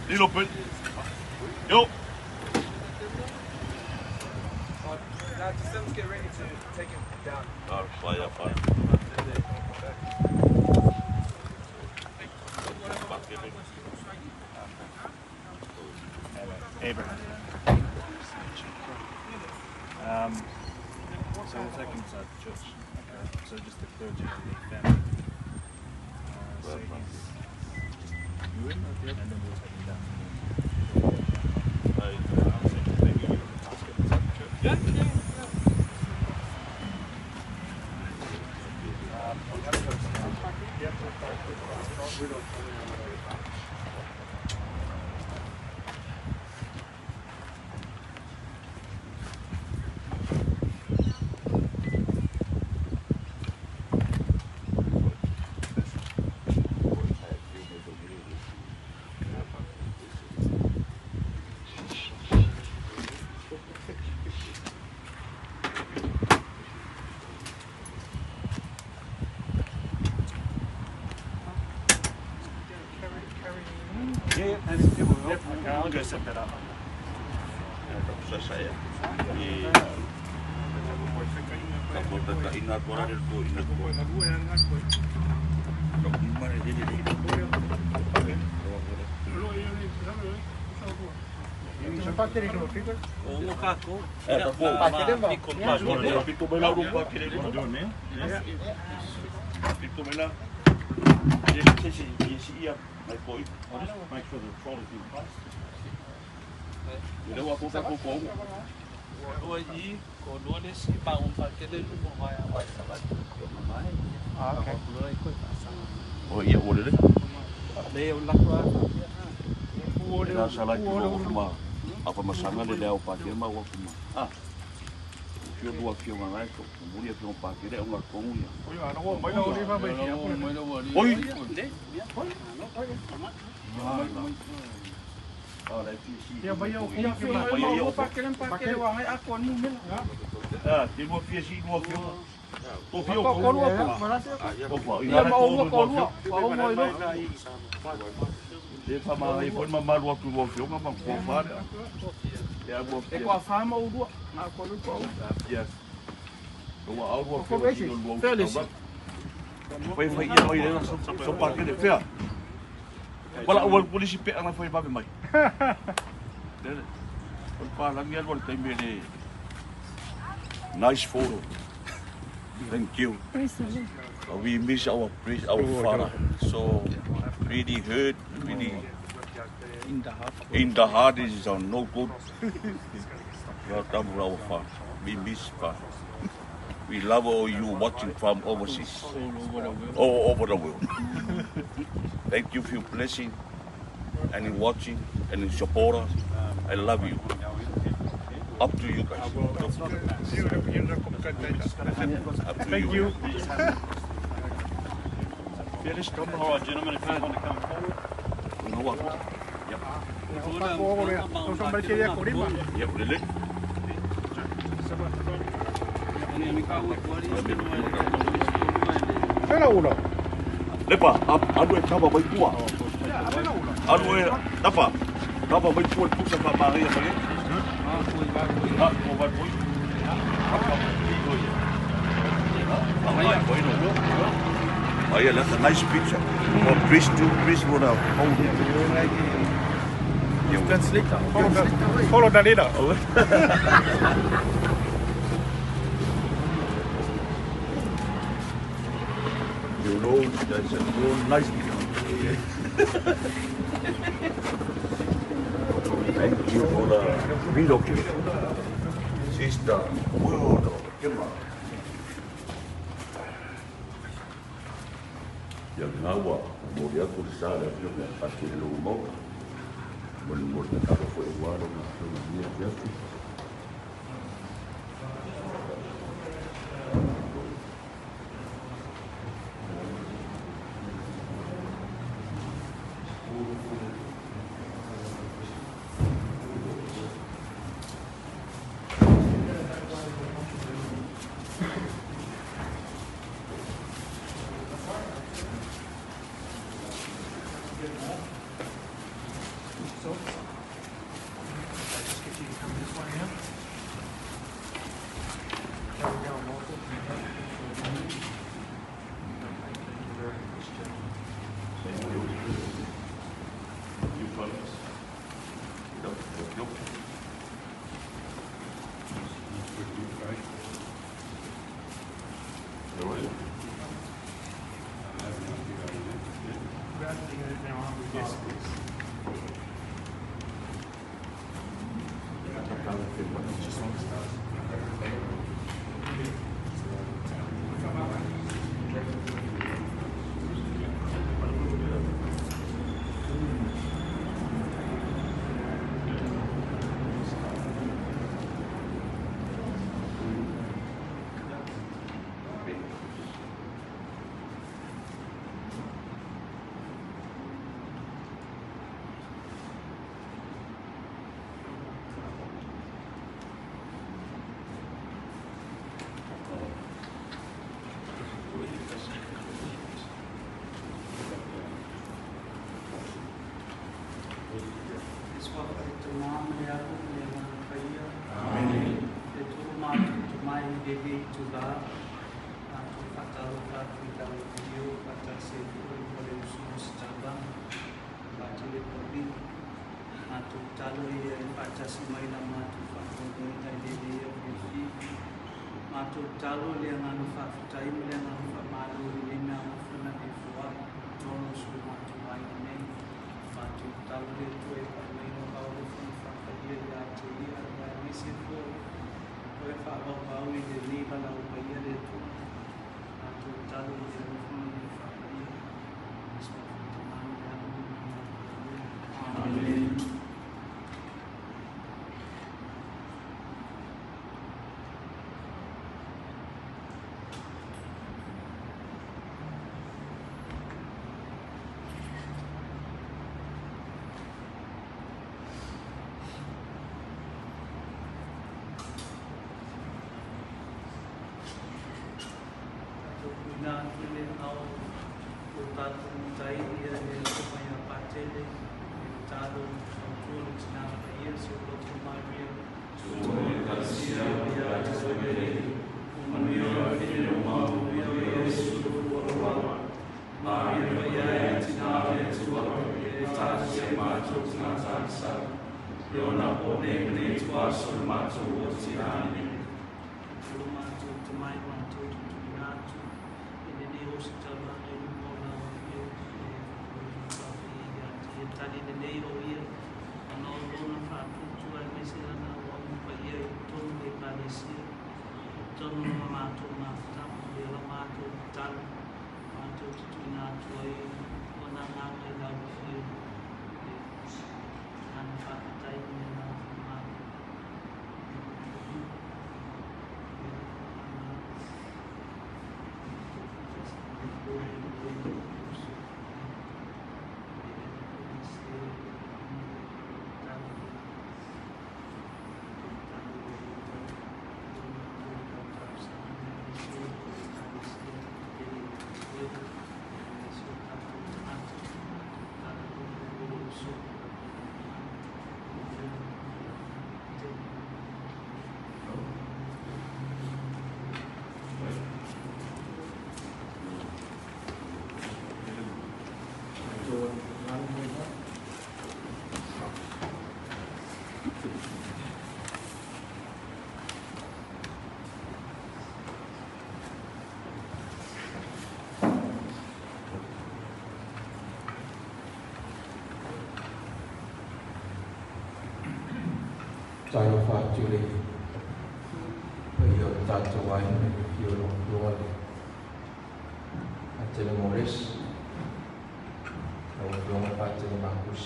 Little bit. Yo. Now just let us get ready to take him down. Oh, fire, fire. Abraham. So we'll take him inside the church. Okay. So just the clergy and the family. So he's just you in, and then we'll take him down. Yeah. Yep, okay, I'll go set that up. I'll just make sure the trolley's in place. You know what? Oh, yeah, what is it? Nice photo. Thank you. We miss our priest, our father. So really hurt, really in the heart is no good. Welcome our father. We miss father. We love all you watching from overseas, all over the world. Thank you for your blessing and in watching and in support us. I love you. Up to you guys. Up to Thank you. All right, gentlemen, if you want to come forward. Yep. Yep, really. Lepa, alu e kava mai tua. Alu e, tapa, kava mai tua pusa ka maria mai. Ah, ko vai poi. Oh yeah, that's a nice picture. For priest to priest would have hold it. Translator. Follow the leader. You know, that's a real nice picture. Thank you for the video clip. Sister, world, come on. Ia ngaua, mo ri atu le sa le afioga ia pake le logo maota. Mo le mo le tatalo foi ua alo nga afioga ia te atu. You promise. Yep. Yes, please. Talo le ngano faafetai ma le ngano faamalo i lenei mea mafana e foai tonu so matou aiga nei. Matou talo le Atua e faamaina o alofa ma faafaia ia te ia aemaise foi o e faavauvau i lenei valaau paia le Atua. Matou talo i le alofa ma le faafaia. Amen. Talofa atu le paia o tatou aiga i le afio o lau Afioga le Patele Morris, lau Afioga Patele Marcus,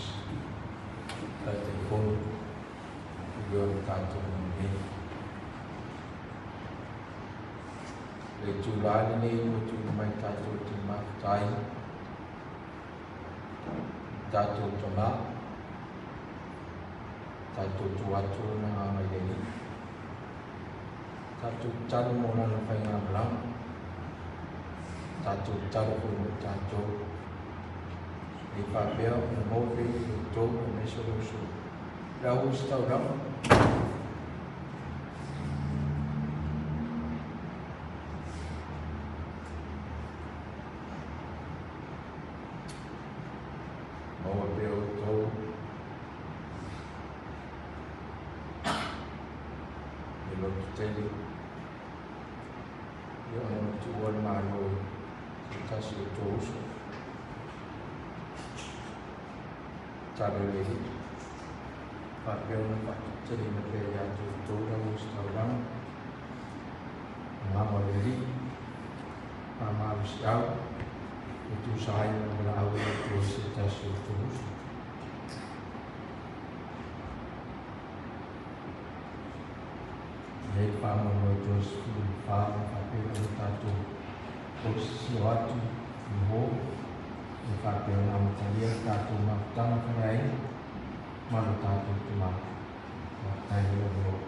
Taitaifono, paia o le tatou nei. Le itulā lenei ua tuuina mai tatou te mafuta ai, tatou tamā, tatou tu atu na ngā i le ni. Tatou talo mo lana whai ngā malanga. Tatou talo foi mo tatou. E whapea o na mōve i tō o meso le usu. Lau usu tau rama. tasi o outou uso. Tatalo i le Alii, faapea ona faatauteleina pea ia te outou le auositaulaga, Agaga o le Alii, faamalosiau, e tusa ai ma le valaau a le Atua i se tasi o outou uso. E i ai le faamoemoe toe 14 ona faapea lea ona tatou olisisio atu i uō e faapea ona amatalia le tatou mafutaga faleaiga ma lo tatou Tama. Faafetai mo le avanoa.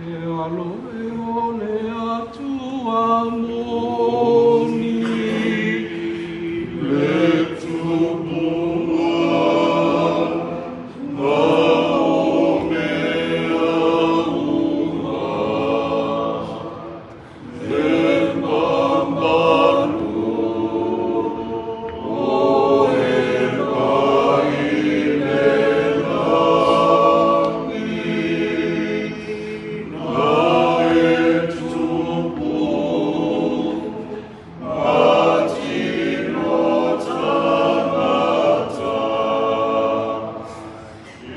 E alo e o le Atua moni, le Tupua ma o mea uma, le mamalu o e mai le lagi, na e tupu ma tino tangata,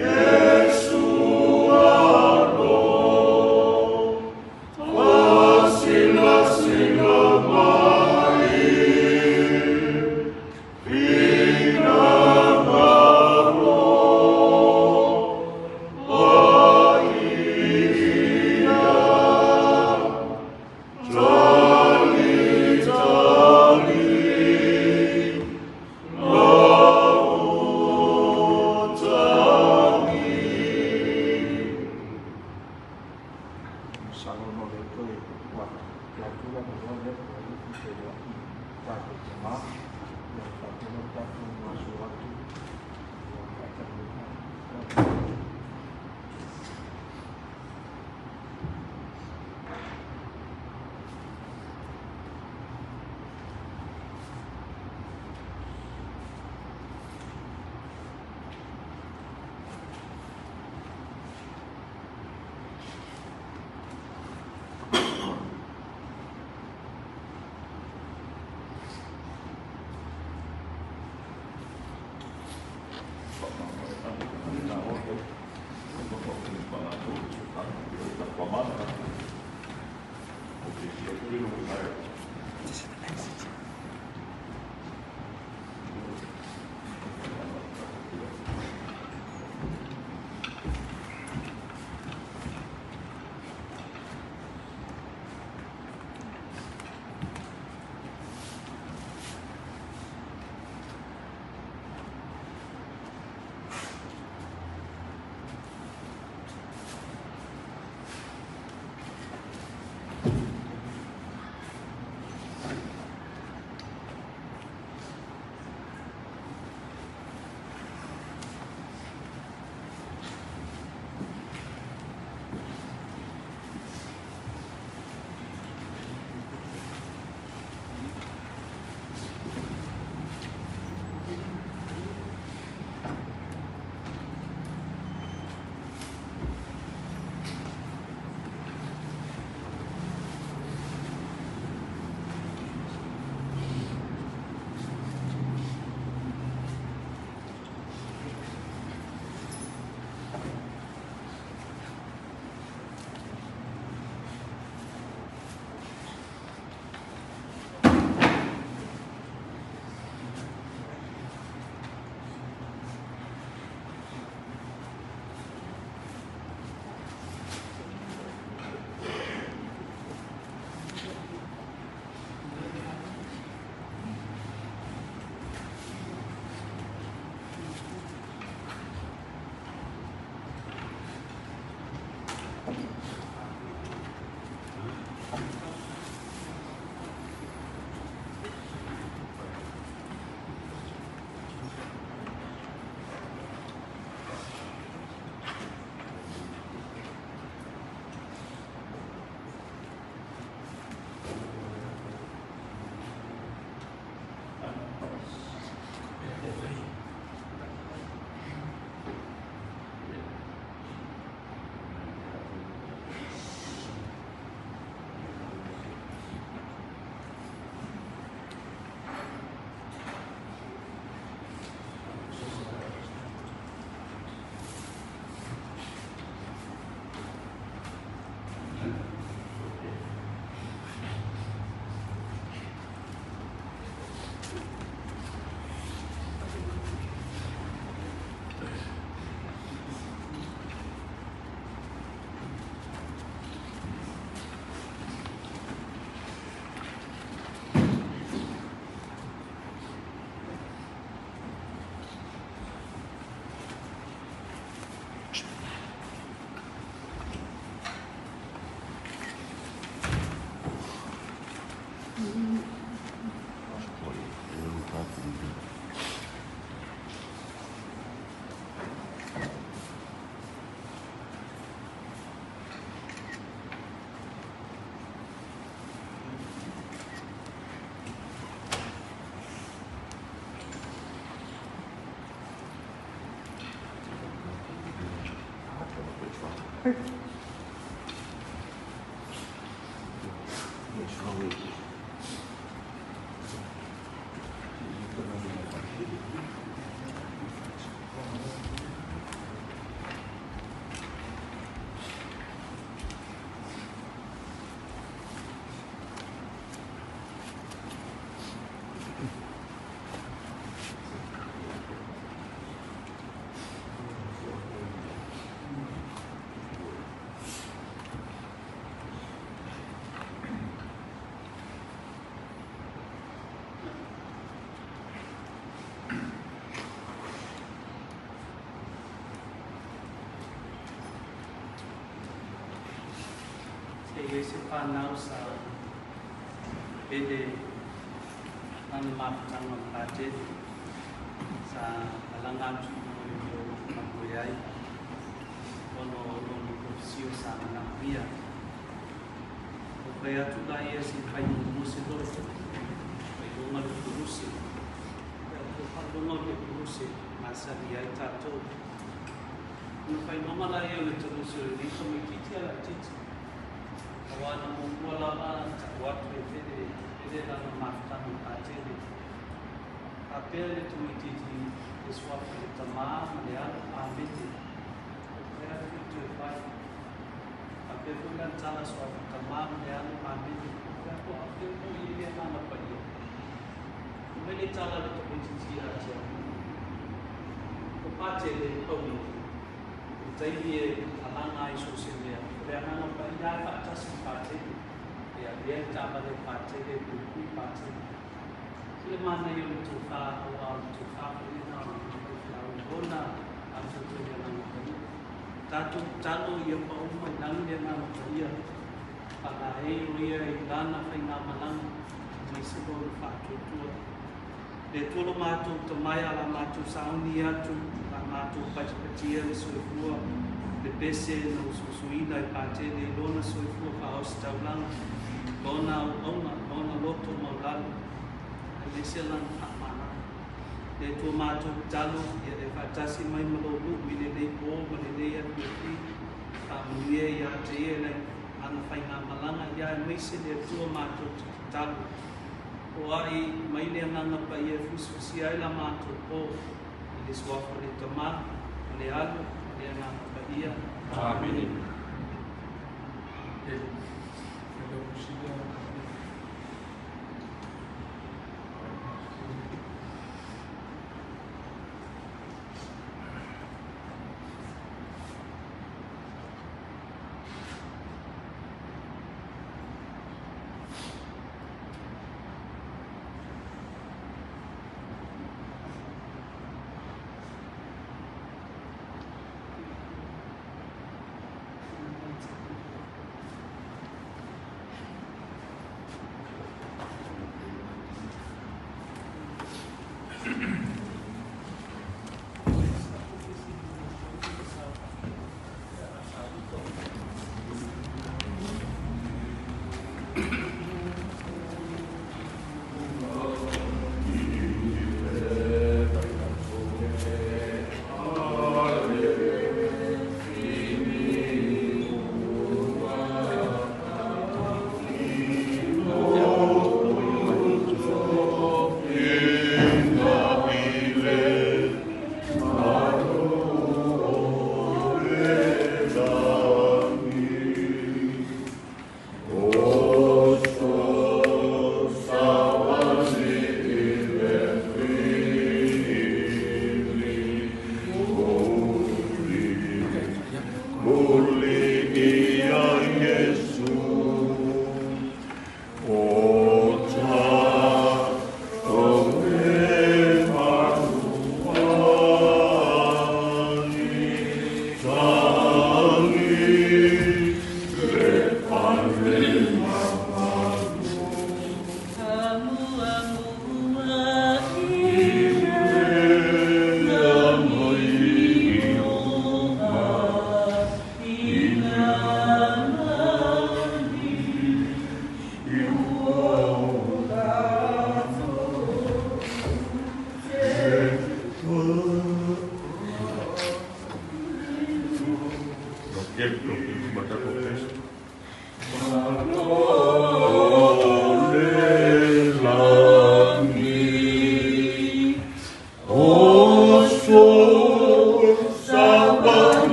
Iesu alo, fasilasila mai, finagalo a ia, tali tali lautagi. Masalo ona o lea toe tuu atu atu le avanoa lea po o ai e fia feiloai i le tatou Tama ia ona faapea lea ona tatou gasolo atu i faatalanoaga. Se i ai se fanau sa pele lana mafutaga ma Patele sa malaga atu i luga o le mea o lo o galue ai ona o lona kofisio sa manaomia. Ua fai atu laia se i fai muamua se lolo mai luga le kuruse. Ia, o le faailoga o le kuruse e masani ai tatou. Ona faailoga laia o le talusi o lenei tamaitiiti a laitiiti. Aua na muamua lava ta'u atu e pele pele lana mafutaga ma Patele. Faapea le tamaitiiti le suafa i le Tamā ma le Alo, Amene. Ua fai atu le toe fai. Faapea foi lana tala suafa Tamā ma le Alo, Amene. Ua fai atu, a o fea o i ai le Agaga Paia? Fai mai le tala a le tamaitiiti ia te au, O Patele, Paulina. I le taimi e alaga ai so o se mea, o le Agaga Paia lava e faatasi ma Patele, e avea le taavale a Patele, e puipui Patele. Se le manaia o le tofa, aua o le tofa foi lena o le faifeau i lona atoatoa i le Agaga Paia. Tatou tatalo ia pau mai lagi le Agaga Paia, faalaei o ia i lana faigamalaga, aemaise lona faatuatua. Le Atua lo matou tamae a la matou sauni atu, la matou patipatia le soifua, le pese na usuusuina e Patele i lona soifua faaositaulaga, lona auauna, lona loto maulalo, aemaise lana faamalalo. Le Atua matou tatalo, ia e faatasi mai ma lou nuu i lenei po ma lenei afiafi, faamanuia ia te ia i lana faigamalaga, ia aemaise le Atua matou te tatalo. Foai mai le Agaga Paia e fusifusia ai la matou po i le suafa o le Tama, ma le Alo, ma le Agaga Paia. Amene.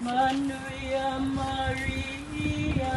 Manuia Maria.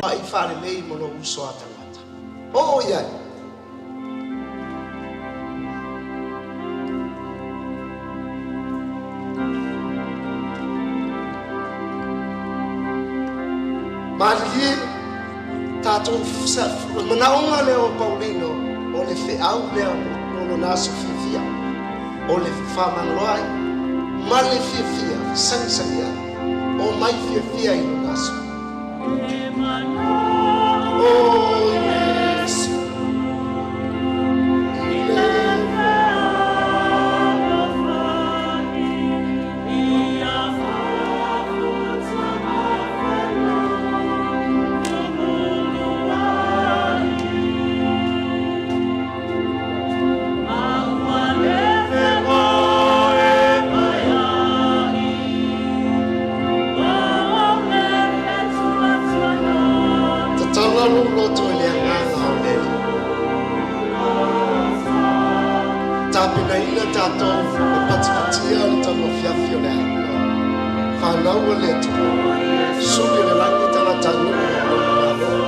Ai faalelei mo lou uso a tagata. Oo i ai. Malilie tatou manaoga lea o Paulino o le feau lea mo lona aso fiafia o le fefaamagaloai ma le fiafia fesagisagi ai o mai fiafia i lona aso. O Iesu i le. Tatala lou loto i le agaga o le Alii. Tapenaina tatou e patipatia le tauafiafi o le aiga. Fanau a le Atua. Suli o le lagi tagatanuu o lona Malo.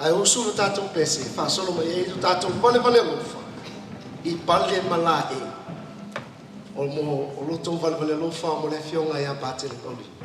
Ae usu le tatou pese faasolo mai ai lo tatou valevale alofa i pale ma laei o mo o lo tou valevale alofa mo le afioga ia Patele Paulino.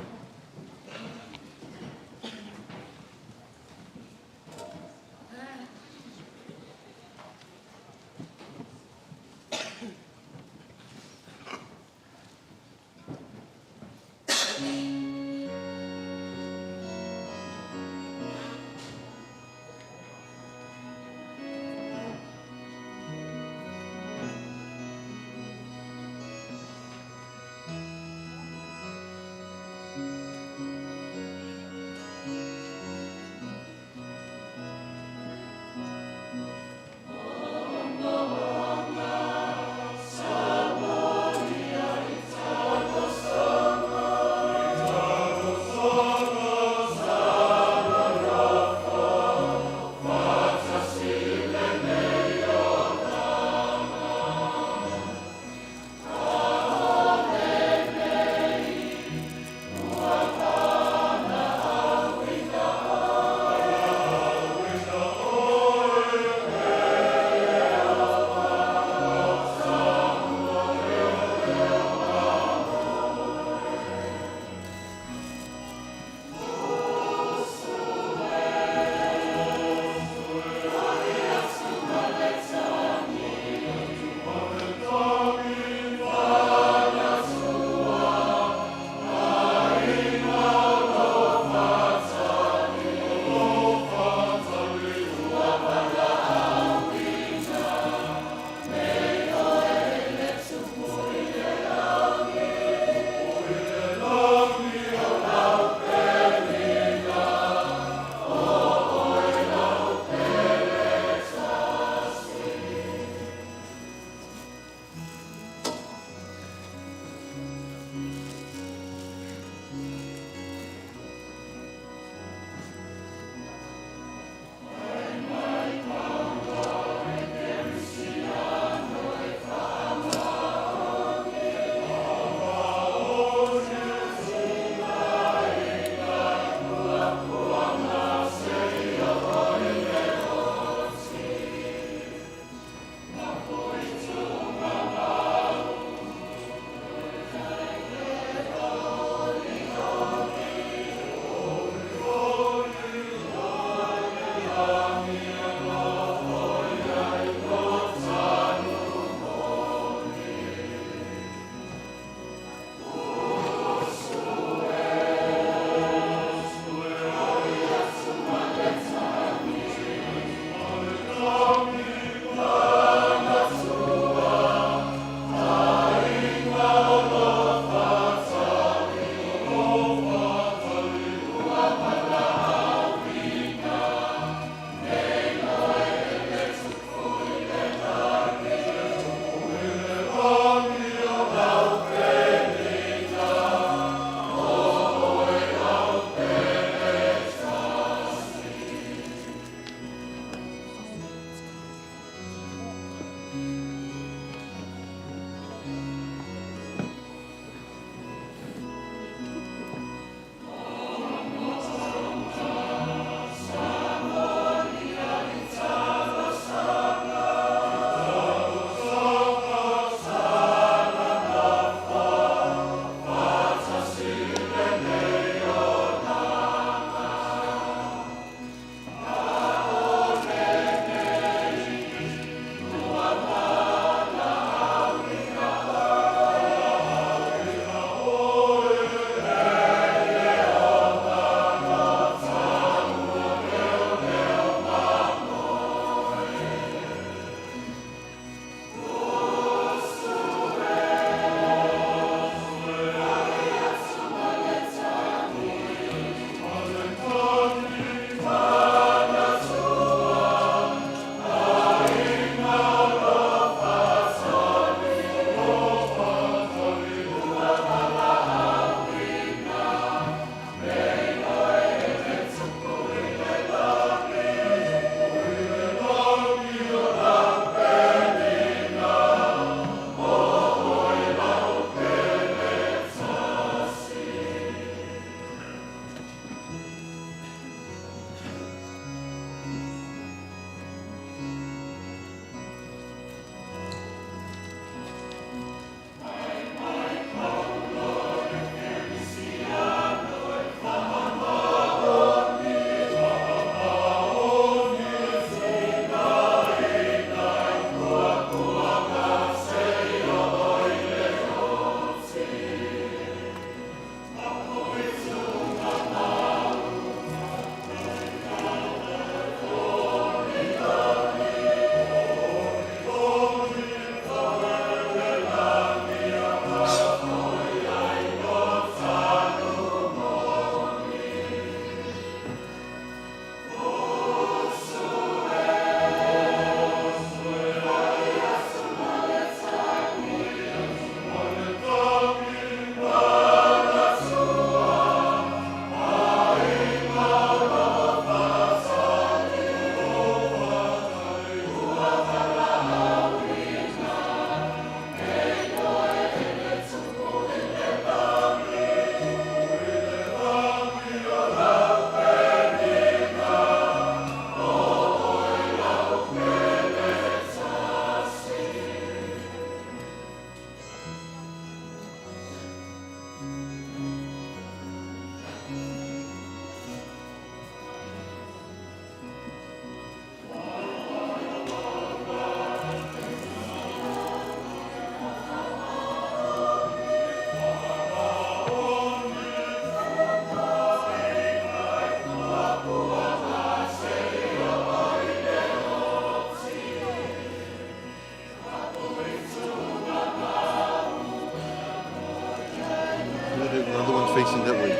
Facing that way.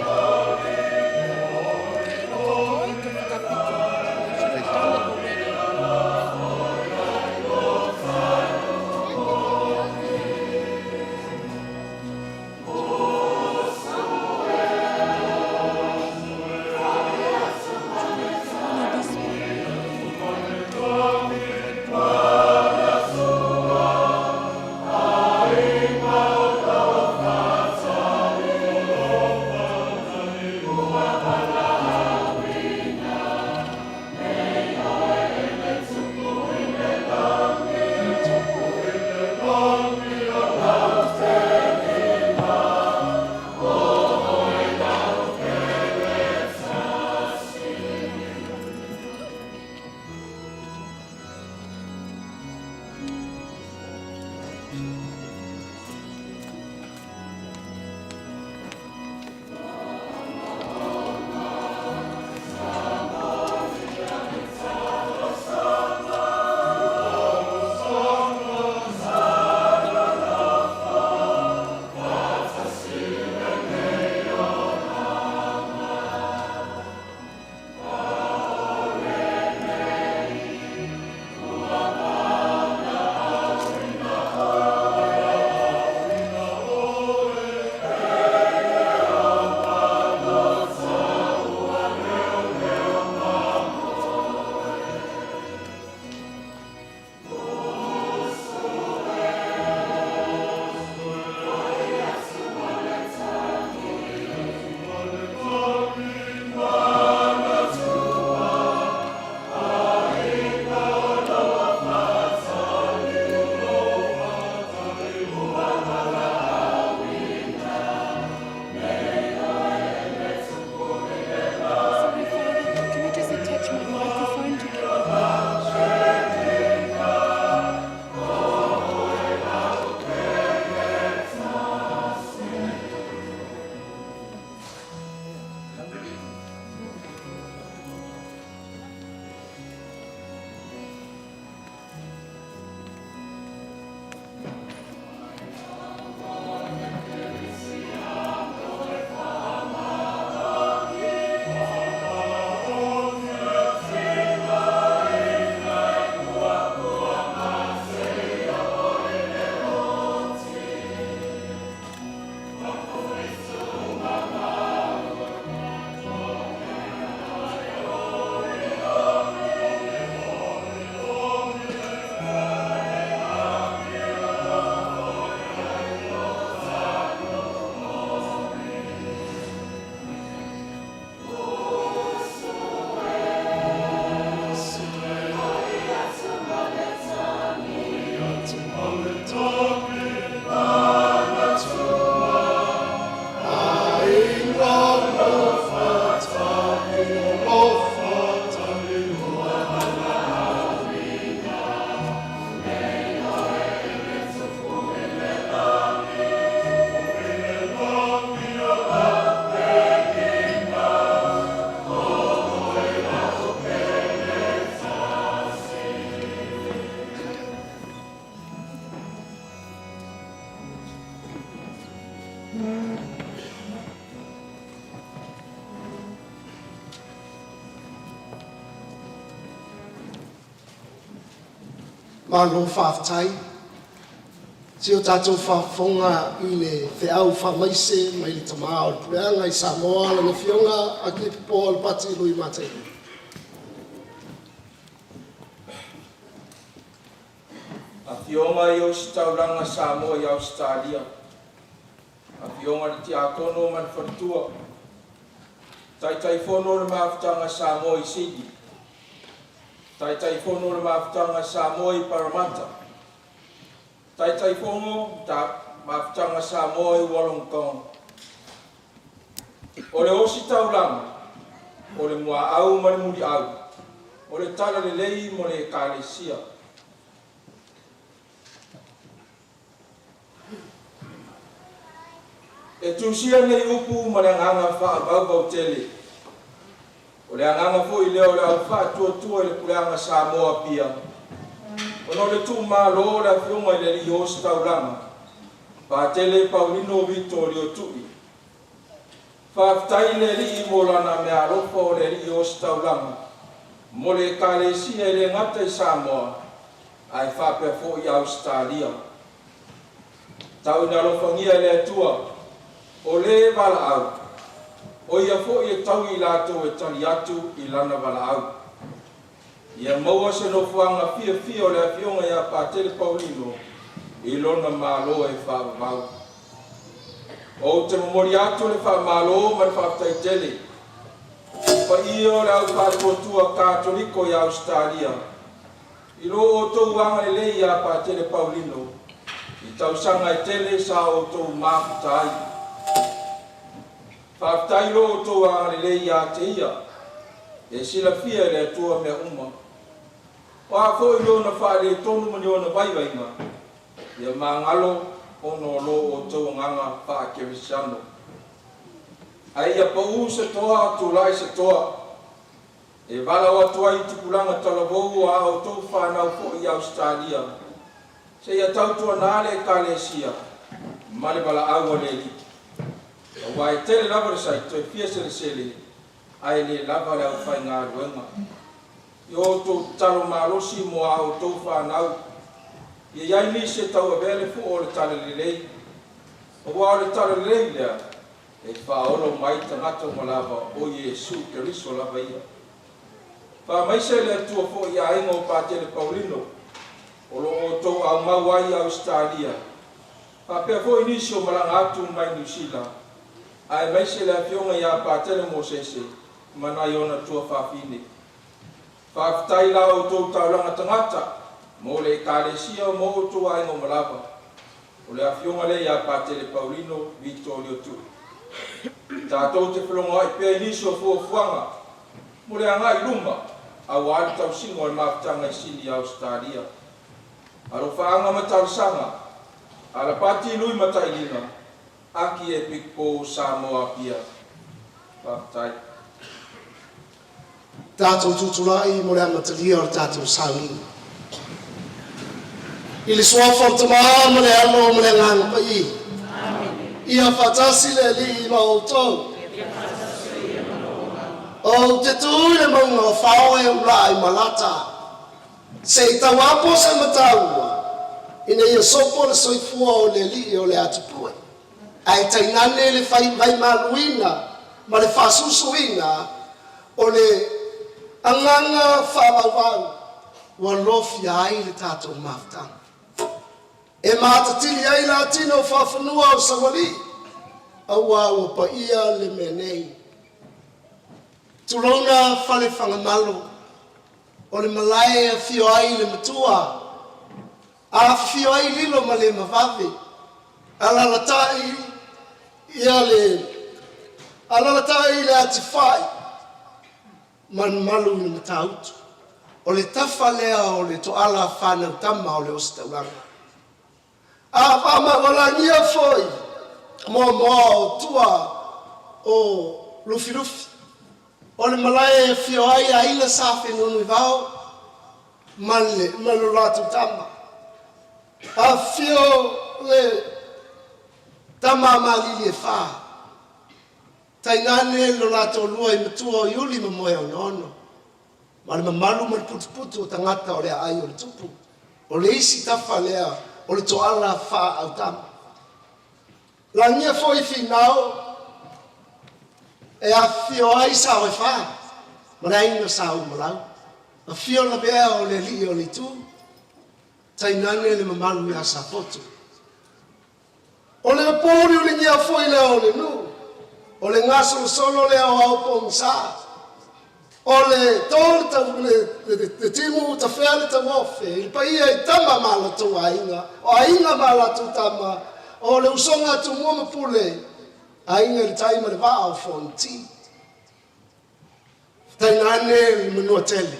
Malo faafetai si o tatou faafofoga i le feau faamaise mai le Tama o le Puleaga i Samoa lau Afioga Akipi Paul Pati Lui Mataiva. Afioga i Ositaulaga Samoa i Ausetalia, Afioga i le Tiakono ma le Faletua, Taitaifono o le Mafutaga a Samoa i Sini, Taitaifono o le Mafutaga a Samoa i Paramata, Taitaifono o le Mafutaga a Samoa i Uolontong. O le Ositaulaga, o le muaau ma le muliau o le Talalelei mo le Ekalesia. E tusia nei upu ma le agaga faavauvau tele, o le agaga foi lea o le au faatuatua i le Puleaga Samoa Apia, ona o le tuumalo o le Afioga i le Alii Ositaulaga, Patele Paulino Vito Liotu'i. Faafetai i le Alii mo Lana meaalofa o le Alii Ositaulaga mo le Ekalesia e le gata i Samoa ae faapea foi Ausetalia. Tau ina alofagia e le Atua o le valaau, o Ia foi e taui i latou e tali atu i Lana valaau. Ia maua se nofoaga fiafia o le Afioga ia Patele Pauilino i lona malo e faavavau. Ou te momoli atu le faamalo ma le faafetai tele i le paia o le Au Faatuatua Katoliko i Ausetalia i lo outou agalelei ia Patele Pauilino i tausaga e tele sa outou mafuta ai. Faafetai i lo outou agalelei ia te ia. E silafia e le Atua mea uma. O a foi ni ona faaletonu ma ni ona vaivaiga, ia magalo ona o lo outou agaga faakerisiano. Ae ia pau se toa tulai se toa e valaau atu ai i tupulaga talavou a outou fanau foi i Ausetalia seia tautuana le Ekalesia ma le valaau a le Alii, aua e tele lava le saito e fia selesele ae le lava le aufaigaluega. Ia outou tatalo malosi mo a outou fanau, ia i ai nisi e tauavea le fua o le talalelei, aua o le talalelei lea e faaola uma ai tagata uma lava, o Iesu Keriso lava ia. Faamaise le Atua foi i aiga o Patele Pauilino o lo o outou aumau ai i Ausetalia, faapea foi nisi o malaga atu mai Niu Sila, aemaise le afioga ia Patele Mosese ma nai ona tuafafine. Faafetai i la outou taulaga tagata mo le Ekalesia ma outou aiga uma lava. O le afioga lea ia Patele Pauilino Vito Leotu'u. Tatou te felogoa'i pea i nisi o fuafuaga mo le agai i luma aua le tausiga o le mafutaga i Sini Ausetalia. Alofaaga ma talosaga a Alapati Lui Matailiga, Aki Epikopo o Samoa Apia. Faafetai. Tatou tutulai mo le amatalia o le tatou sauniga. I le suafa o le Tamā ma le Alo ma le Agaga Paia. Ia faatasi le Alii ma outou. Ou te tu i le mauga o Fao e ulā i malata, se i tauapo se mataua, ina ia sopo le soifua o le alii o le atupue, ae tainane le fai vaimaluina ma le faasusuina o le agaga faavauvau ua lofia ai le tatou mafutaga. E matatili ai la tino faafanua o Saualii, auā ua paia le mea nei. Tulouna Falefagamalo, o le malae e afio ai le matua, afifio ai Lilo ma Lemavave, alalatai ia le alalatai le atifai ma le mamalu i le Matautu. O le tafa lea o le toala fanau tama o le Ositaulaga. A faamaualagia foi moamoa o tua o Lufilufi, o le malae e afio ai Aiga Sa Fenunuivao ma le ma lo latou tama. Afifio le tama a Malili e fa, tainane lo la toalua i matua o Iuli ma Moeonono, ma le mamalu ma le putuputu o tagata o le aai o le tupu, o le isi tafa lea o le toala faaautama. Lagia foi Finao e afifio ai sao e fa ma le aiga Sa Umalau. Afio Lavea o le alii o le itu, tainane le mamalu ia Safotu. O le pouliuligia foi lea o le nuu, o le gasolosolo lea o ao pogisa, o le to le, tau, le, le, le timu tafea le tauofe i le paia i tama ma latou aiga, o aiga ma latou tama, o le usoga a Tumua ma Pule, aiga i le tai ma le vaa o Fonoti. Tainane le Manuatele,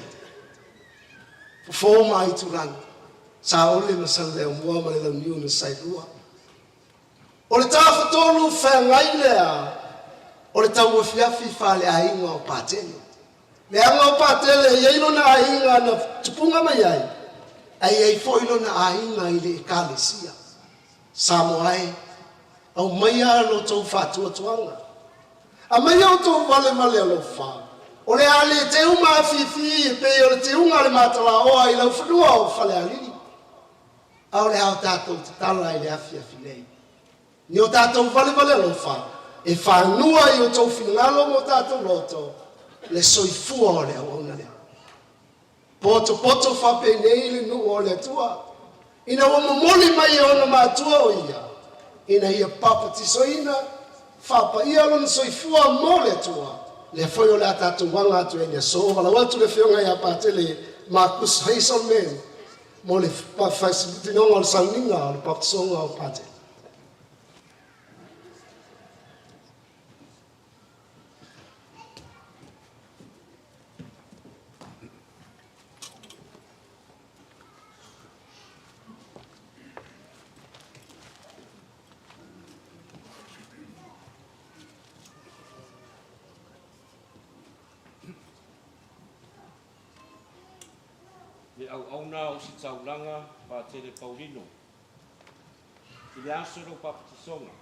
Fofo ma Aitulagi, Saole ma Saleaaumua ma le Launiu na Saelua. O le Tafatolu feagai lea o le tauafiafi faaleaiga o Patele. Leaga o Patele e i ai lona aiga na tupuga mai ai, ae i ai foi lona aiga i le Ekalesia. Samoa e, aumaia lo outou faatuatuaga. Aumaia outou valevale alofa, o le a le teu ma afifi e pei o le teuga a le matalaoa i laufanua o Falealili. A o le a o tatou tatala i le afiafi nei. Ni o tatou valevale alofa e fanua i o outou finagalo ma o tatou loto le soifua o le auauna lea. Poto poto faapenei le nuu o le Atua, ina ua momoli mai e ona matua o ia, ina ia papatisoina, faapaia lona soifua mo le Atua, lea foi o le a tatou aga atu ai i le aso. Valaau atu le afioga ia Patele Marcus Hazelman mo le faatinoga o le sauniga o le papatisoga o Patele. Le auauna ositaulaga Patele Paulino, i le aso lou papatisoga,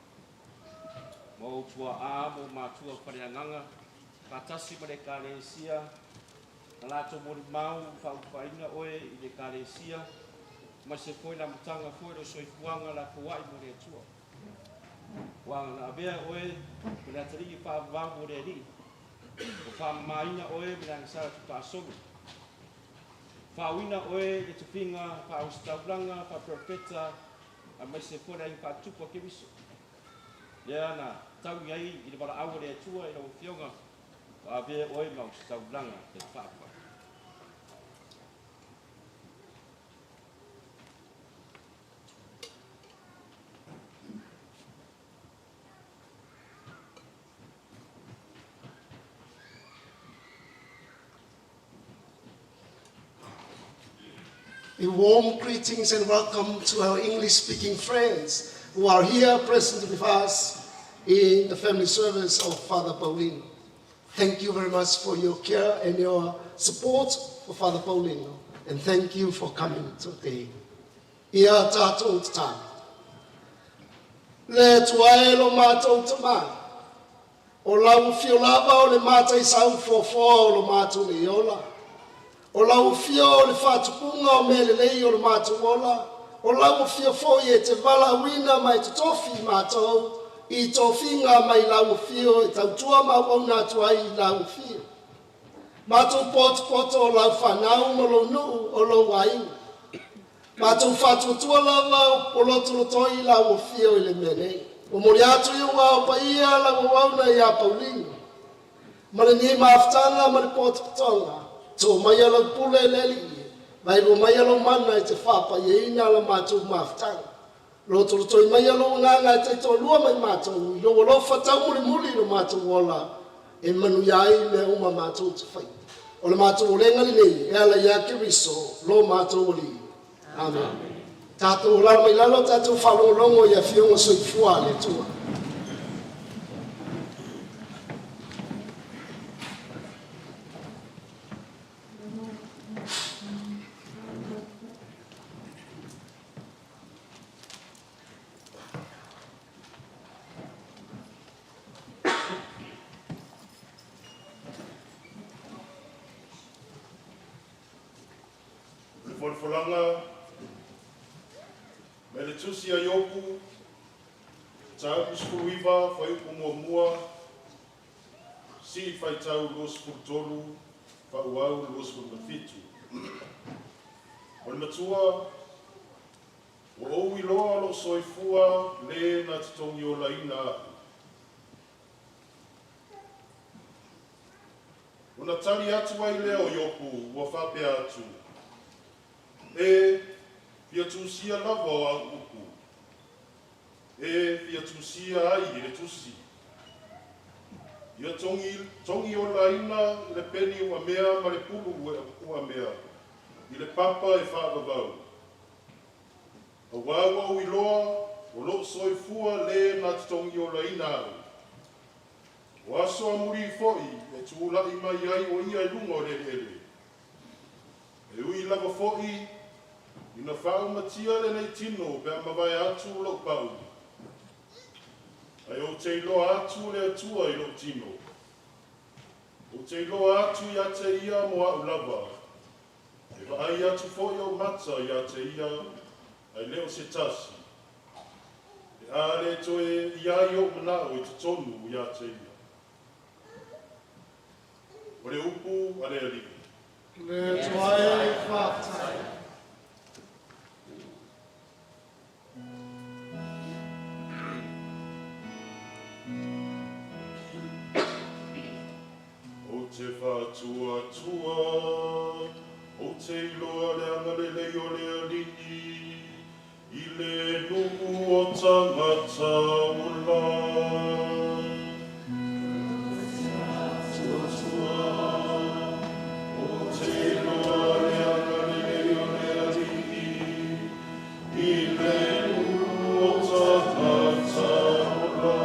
ma ou tuaa ma ou matua faaleagaga faatasi ma le Ekalesia na latou molimau i faaulufaiga oe i le Ekalesia, aemaise foi le amataga foi o lou soifuaga lafoai mo le Atua. Ua na avea oe ma le atalii faavavau mo le Alii, ua faamamaina oe ma le agasala tupaasolo, faauuina oe i le tofiga faaositaulaga faaperofeta aemaise foi le aiga faatupu a Keriso. Lea na taui ai i le valaau a le Atua i lau Afioga, ua avea oe ma ositaulaga e faavavau. A warm greetings and welcome to our English-speaking friends who are here present with us in the family service of Father Paulino. Thank you very much for your care and your support for Father Paulino, and thank you for coming today. Ia tatou tatalo. Le Atua e lo matou Tamā, o lau afio lava o le mataisau foafoa o lo matou nei ola. O lau afio o le faatupuga o mea lelei o lo matou ola, o lau afio foi e te valaauina ma e totofi i matou i tofiga mai lau afio e tautua ma auauna atu ai i lau afio. Matou potopoto o lau fanau ma lou nuu o lou aiga. Matou faatuatua lava o lotolotoi i lau afio i le mea nei. Momoli atu i ou ao paia lau auauna ia Paulino. Ma lenei mafutaga ma le potopotoga, to mai lau pule le Alii, vaelua mai lou mana e te faapaiaina la matou mafutaga. Lotolotoi mai lou agaga e taitoalua mai matou i lou alofa taumulimuli i lo matou ola e manuia ai mea uma matou te fai. O le matou olega lenei e ala ia Keriso lo matou Alii. Amen. Tatou alaala mai lalo tatou faalogologo i afioga soifua a le Atua. Le folafolaga mai le Tusi a Iopu, Mataupu 19, fuaiupu 1, seia faitau 23, faaauau 27. O le matua, ua ou iloa lou soifua le na te togiolaina a'u. Ona tali atu ai lea o Iopu ua faapea atu, E fia tusia lava o au upu, e fia tusia ai i le tusi. Ia togi, togiolaina i le peni uamea ma le pulu uamea i le papa e faavavau. Auā ua ou iloa o lou soifua le na te togiolaina a'u. O aso amulī foi e tula'i mai ai o ia i luga o le eleele. E ui lava fo'i ina faaumatia lenei tino pe a mavae atu lou pau. Ae ou te iloa atu le Atua i lou tino. Ou te iloa atu ia te ia mo a'u lava. E vaai atu foi ou mata ia te ia, ae le o se tasi. Pe a le toe i ai ou manao i totonu ia te ia. O le upu a le Alii. Le Atua e, faafetai. Ou te faatuatua, ou te iloa le agalelei o le Alii i le nuu o tagata ola. Faatuatua, ou te iloa le agalelei o le Alii i le nuu o tagata ola.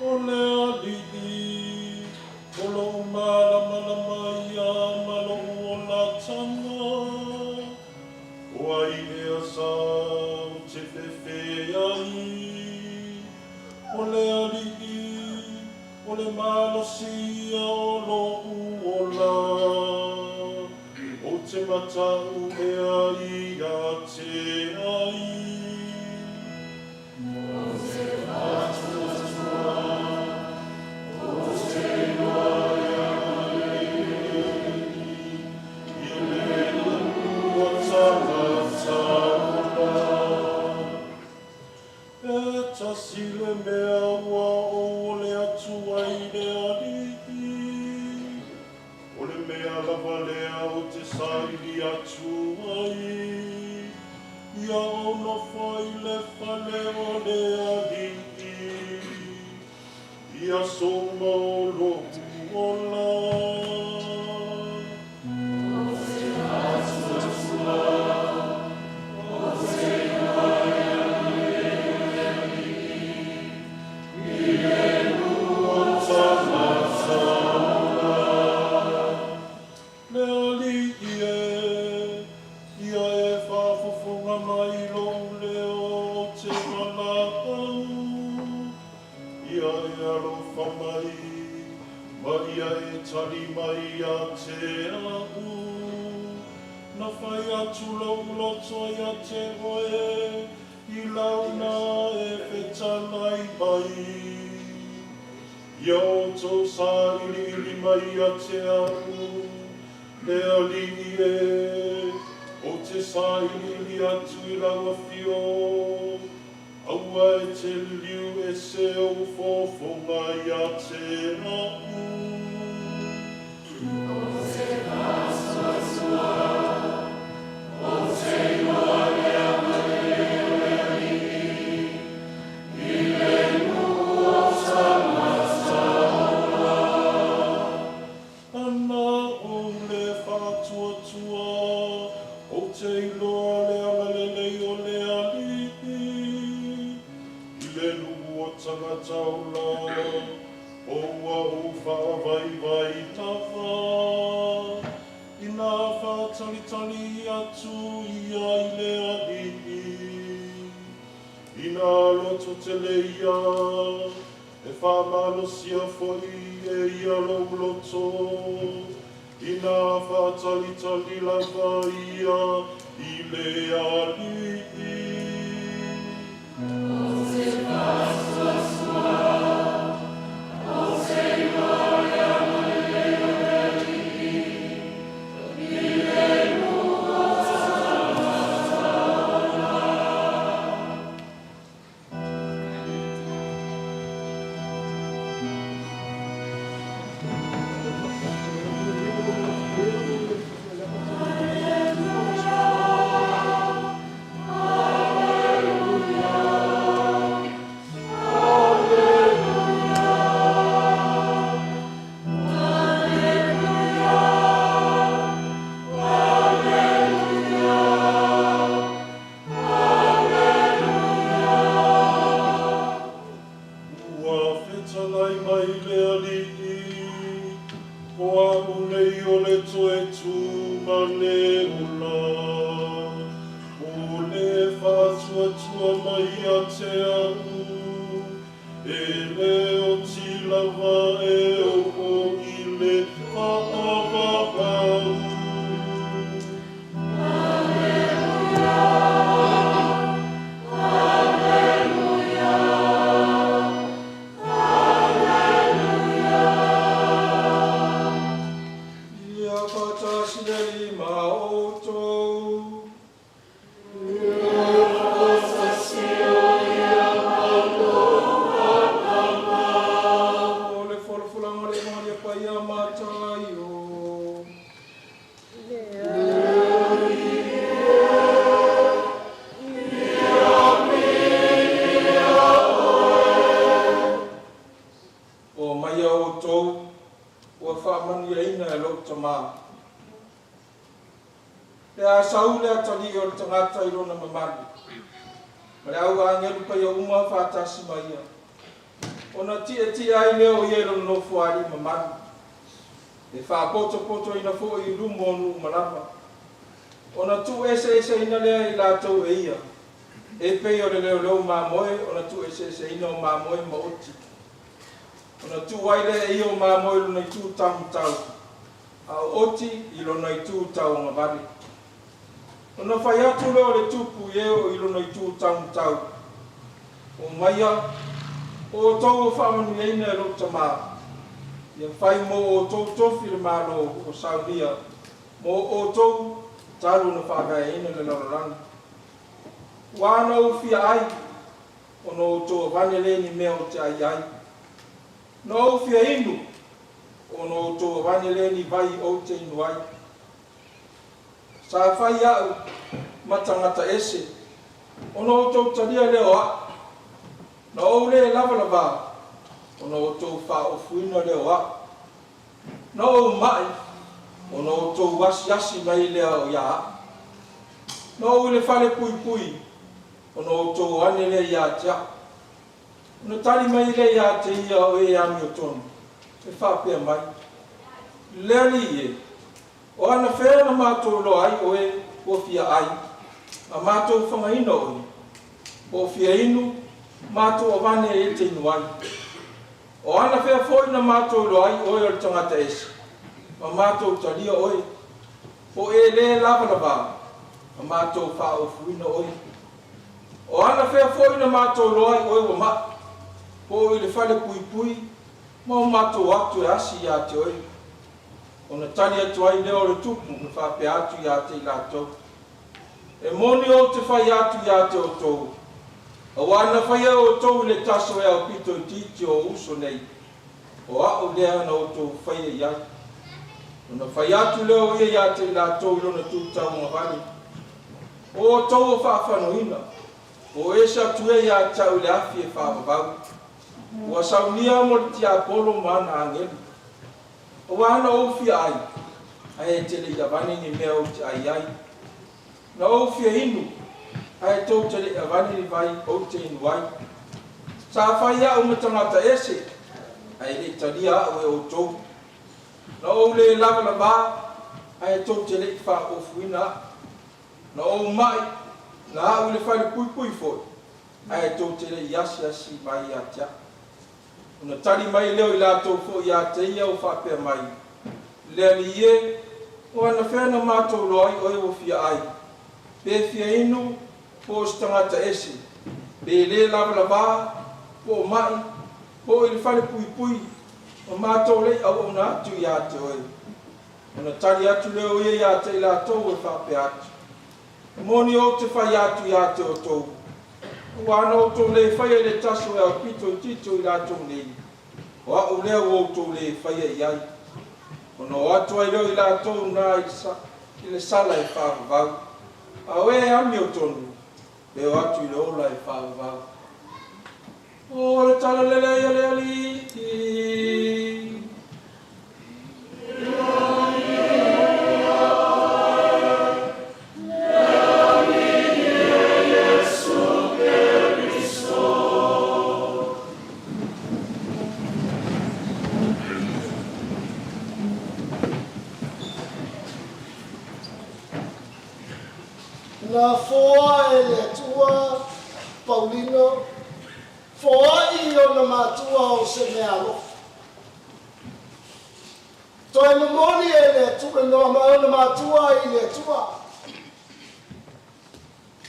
O le Alii, o lou malamalama ia ma lou olataga. O ai ea sa ou te fefe ai. O le Alii, o le malosi ia o lou ola. Ou te mata'u ea ia te ai. Ou te faatuatua, ou te iloa le agalelei o le Alii i le nuu o tagata ola. E tasi le mea ua ou ole atu ai i le Alii, o le mea lava lea ou te saili atu ai, ia ou nofo i le fale o le Alii, i aso uma o lou ola. Ou te faatuatua, ou te iloa le agalelei o le Alii i le nuu o tagata ola. Le Alii e, ia e faafofoga mai i lou leo ou te valaau. Ia e alofa mai, ma ia e tali mai ia te a'u. Na fai atu lou loto ia te oe, i launa e fetalai mai. Ia outou sailiili mai ia te a'u, le Alii e, ou te sailiili atu i lau afio. Aua e te liliu ese ou fofoga ia te a'u. Ou te faatuatua, ou te iloa le agalelei o le Alii i le nuu o tagata ola. Ana ou le faatuatua, ou te iloa le agalelei o le Alii i le nuu o tagata ola, o ua ou faavaivai lava. Ina faatalitali atu ia i le Alii. Ina lototele ia, e faamalosia foi e ia lou loto. Ina faatalitali lava ia i le Alii. Ou te faatuatua, ou te iloa le agalelei o le Alii i le nuu o tagata ola. Ua fetalai mai le Alii, o a'u nei o le toe tu ma le ola. O le faatuatua mai ia te a'u. E le oti lava e oo i le faavavau. Ia faatasi le Alii ma outou. O le folafolaga o le Evagelia Paia a Mataio. O maia outou ua faamanuiaina e lou Tamā. Pe a sau le Atalii o le tagata i lona mamalu, ma le au agelu paia uma faatasi ma ia, ona tietie ai lea o ia i lona nofoalii mamalu, e faapotopotoina foi i luma o nuu ma lava, ona tuueseeseina lea i latou e ia, e pei o le leoleo mamoe ona tuueseeseina o mamoe ma oti. Ona tuu ai lea e ia o mamoe i lona itu taumatau, a o oti i lona itu tauagavale. Ona fai atu lea o le Tupu i e o i lona itu taumatau, Omaia, o outou ua faamanuiaina e lou Tamā, ia fai mo outou tofi le Malo ua saunia mo outou talu ona faavaeina le lalolagi. Ua na ou fia ai, ona outou avane lea i ni mea ou te ai ai. Na ou fia inu, ona outou avane lea i ni vai ou te inu ai. Sa fai a'u ma tagata ese, ona outou talia lea o a'u. Na ou lē lavalavā, ona outou faaofuina lea o a'u. Na ou ma'i, ona outou asiasi mai lea o ia a'u. Na ou i le falepuipui, ona outou o ane lea ia te a'u. Ona tali mai lea ia te ia o e amiotonu, e faapea mai, Le Alii e, o anafea na matou iloa ai oe ua fia ai, ma matou fagaina oe, po o fia inu, matou avane e te inu ai? O anafea foi na matou iloa ai oe o le tagata ese, ma matou talia oe, po o e lē lavalavā, ma matou faaofuina oe? O anafea foi na matou iloa ai oe ua ma'i, po o i le falepuipui, ma o matou o atu e asi ia te oe? Ona tali atu ai lea o le Tupu e faapea atu ia te i latou, E moni ou te fai atu ia te outou, auā na faia e outou i le tasi o e aupito itiiti o ou uso nei, o a'u lea na outou faia i ai. Ona fai atu lea o ia ia te i latou i lona tu tauagavale, O outou ua faafanuina, o ese atu ia ia te a'u i le afi e faavavau, ua saunia mo le tiapolo ma ana agelu. Auā na ou fia ai, ae e te le'i avane ni mea ou te ai ai. Na ou fia inu, ae tou te le'i avane ni vai ou te inu ai. Sa fai a'u ma tagata ese, ae le'i talia a'u e outou. Na ou lē lavalavā, ae tou te le'i faaofuina a'u. Na ou ma'i, na a'u i le falepuipui foi, ae tou te le'i asiasi mai ia te a'u. Ona tali mai lea o i latou foi ia te ia ua faapea mai, Le Alii e, o anafea na matou iloa ai oe ua fia ai, pe fia inu, po o se tagata ese, pe lē lavalavā, po o ma'i, po o i le falepuipui, ma matou le'i auauna atu ia te oe? Ona tali atu lea o ia ia te i latou e faapea atu, E moni ou te fai atu ia te outou, auā na outou lē faia i le tasi o e aupito itiiti o i latou nei, o a'u lea ua outou lē faia i ai. Ona o atu ai lea o i latou na i le sala e faavavau, a o e amiotonu e o atu i le ola e faavavau. O le tala lelei a le Alii. Na foa e le Atua Paulino. Foai ona matua o se mea alofa. Toe momoli e le Atua ona matua i le Atua.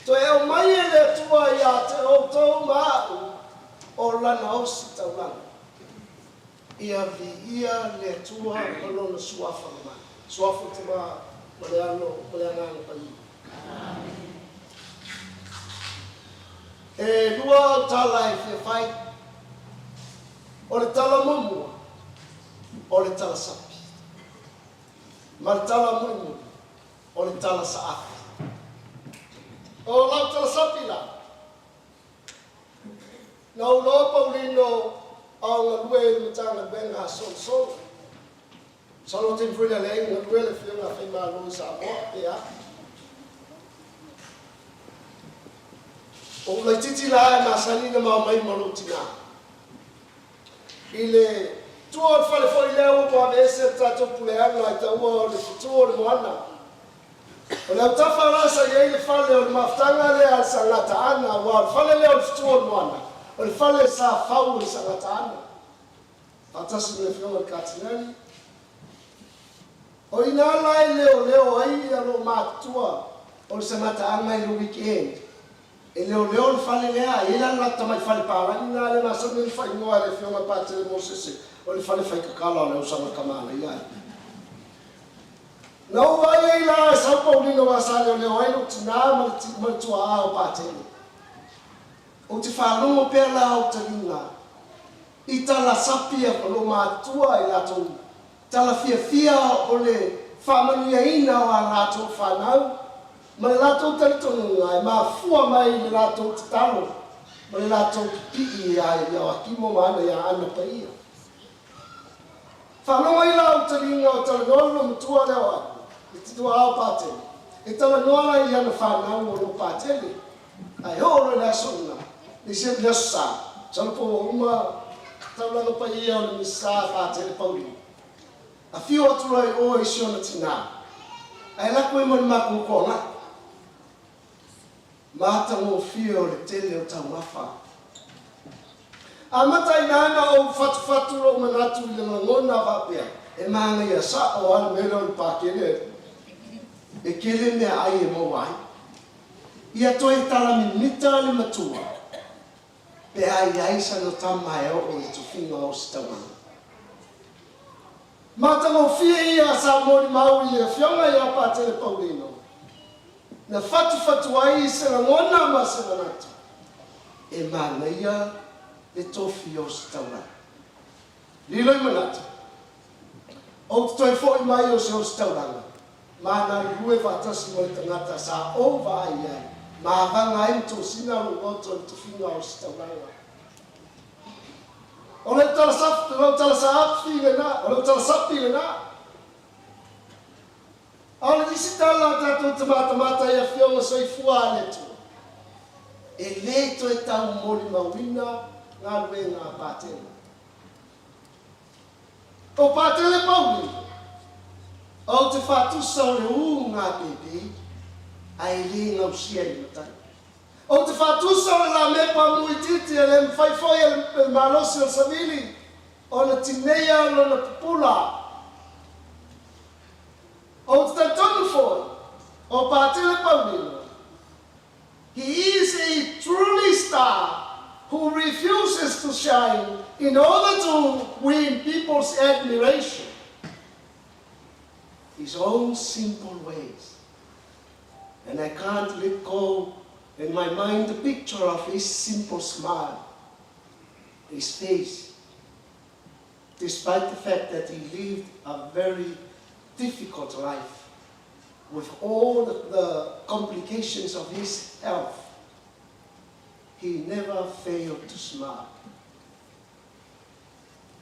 Toe aumai e le Atua ia te outou ma a'u o Lana ositaulaga. Ia viia le Atua ma Lona Suafa mamana, Suafa o le Tama ma le Alo ma le Agaga Paia. E lua au tala e fia fai. O le tala muamua, o le tala sapi. Ma le tala mulimuli, o le tala saafi. O lau tala sapi la, na ou iloa Paulino a o galue i le Matagaluega a Solosolo. Masalo taimi foi lea leai ni galue le Afioga a Faimalo i Samoa pe a. O ou laitiiti la e masani ona maomai ma lou tinā. I le tua o le fale foi lea ua aveese le tatou puleaga e taua o le fetu o le moana. O le autafa la sa i ai le fale o le mafutaga lea a le Sagataana aua o le fale lea o le fetu o le moana, o le fale sa fau e le Sagataana faatasi ma le Afioga i le Katinali. O i ina la e leoleo ai lou matutua o le Sagataana i le weekend. E leoleo le fale lea, e i ai la le latou tamai fale palagi lena lea e masani ona faaigoa e le Afioga Patele Mosese o le fale faikakala o le ausaga kamalaia ai. Na ou vaai ai la e sau Paulino aua sa leoleo ai lou tinā ma le ma le tuaā o Patele. Ou te faalogo pea la ou taliga i tala sapi a lou matua i latou tala fiafia o le faamanuiaina o a latou fanau ma le latou talitonuga e mafua mai i le latou tatalo ma le latou pipii iā Ioakimo ma ana iā Ana paia. Faalogo ai la ou taliga o talanoa le loomatua lea o Apu, le tuaao Patele, e talanoa la i ana fanau o loo Patele, ae oo loa i le aso lena, le le aso Sa, masalo po ua uma taulaga paia o le Minisita Patele Paulino. Afio atu loa i o i si ona tinā, ae lako ai ma le matou toalai. Matagofie o le tele o taumafa. Amata ai la ona ou fatufatu lou manatu i le lagona faapea, e manaia sa'o lava le mea lea o le pakele e tele meaai e maua ai. Ia toe tala mimita le matua pe a i ai sana tama e oo i le tofiga o Ositaulaga. Matagofie ia sa molimau i le Afioga ia Patele Paulino, na fatufatu ai se lagona ma se manatu e manaia le tofi o Ositaulaga. Lilo i manatu, ou te toe fo'i mai o se Ositaulaga, ma galulue faatasi ma le tagata sa ou vaai ai, ma avaga ai ma tosina lou loto i le tofiga o Ositaulaga. O lou tala lou tala saapi lena, o lou tala sapi lena. A o le isi tala a tatou te matamata i Afioga soifua a le Atua, e le toe tau molimauina galuega a Patele. O Patele Pauli, ou te faatusa o le ū gā pēpē, ae le gausia i le matai. Ou te faatusa o le lamepa muitiiti e le mafai foi e le malosi o le savili ona tineia lona pupula. Ou te talitonu foi, o Patele Paulino, he is a truly star who refuses to shine in order to win people's admiration. His own simple ways. And I can't let go in my mind the picture of his simple smile, his face, despite the fact that he lived a very difficult life with all the complications of his health. He never failed to smile.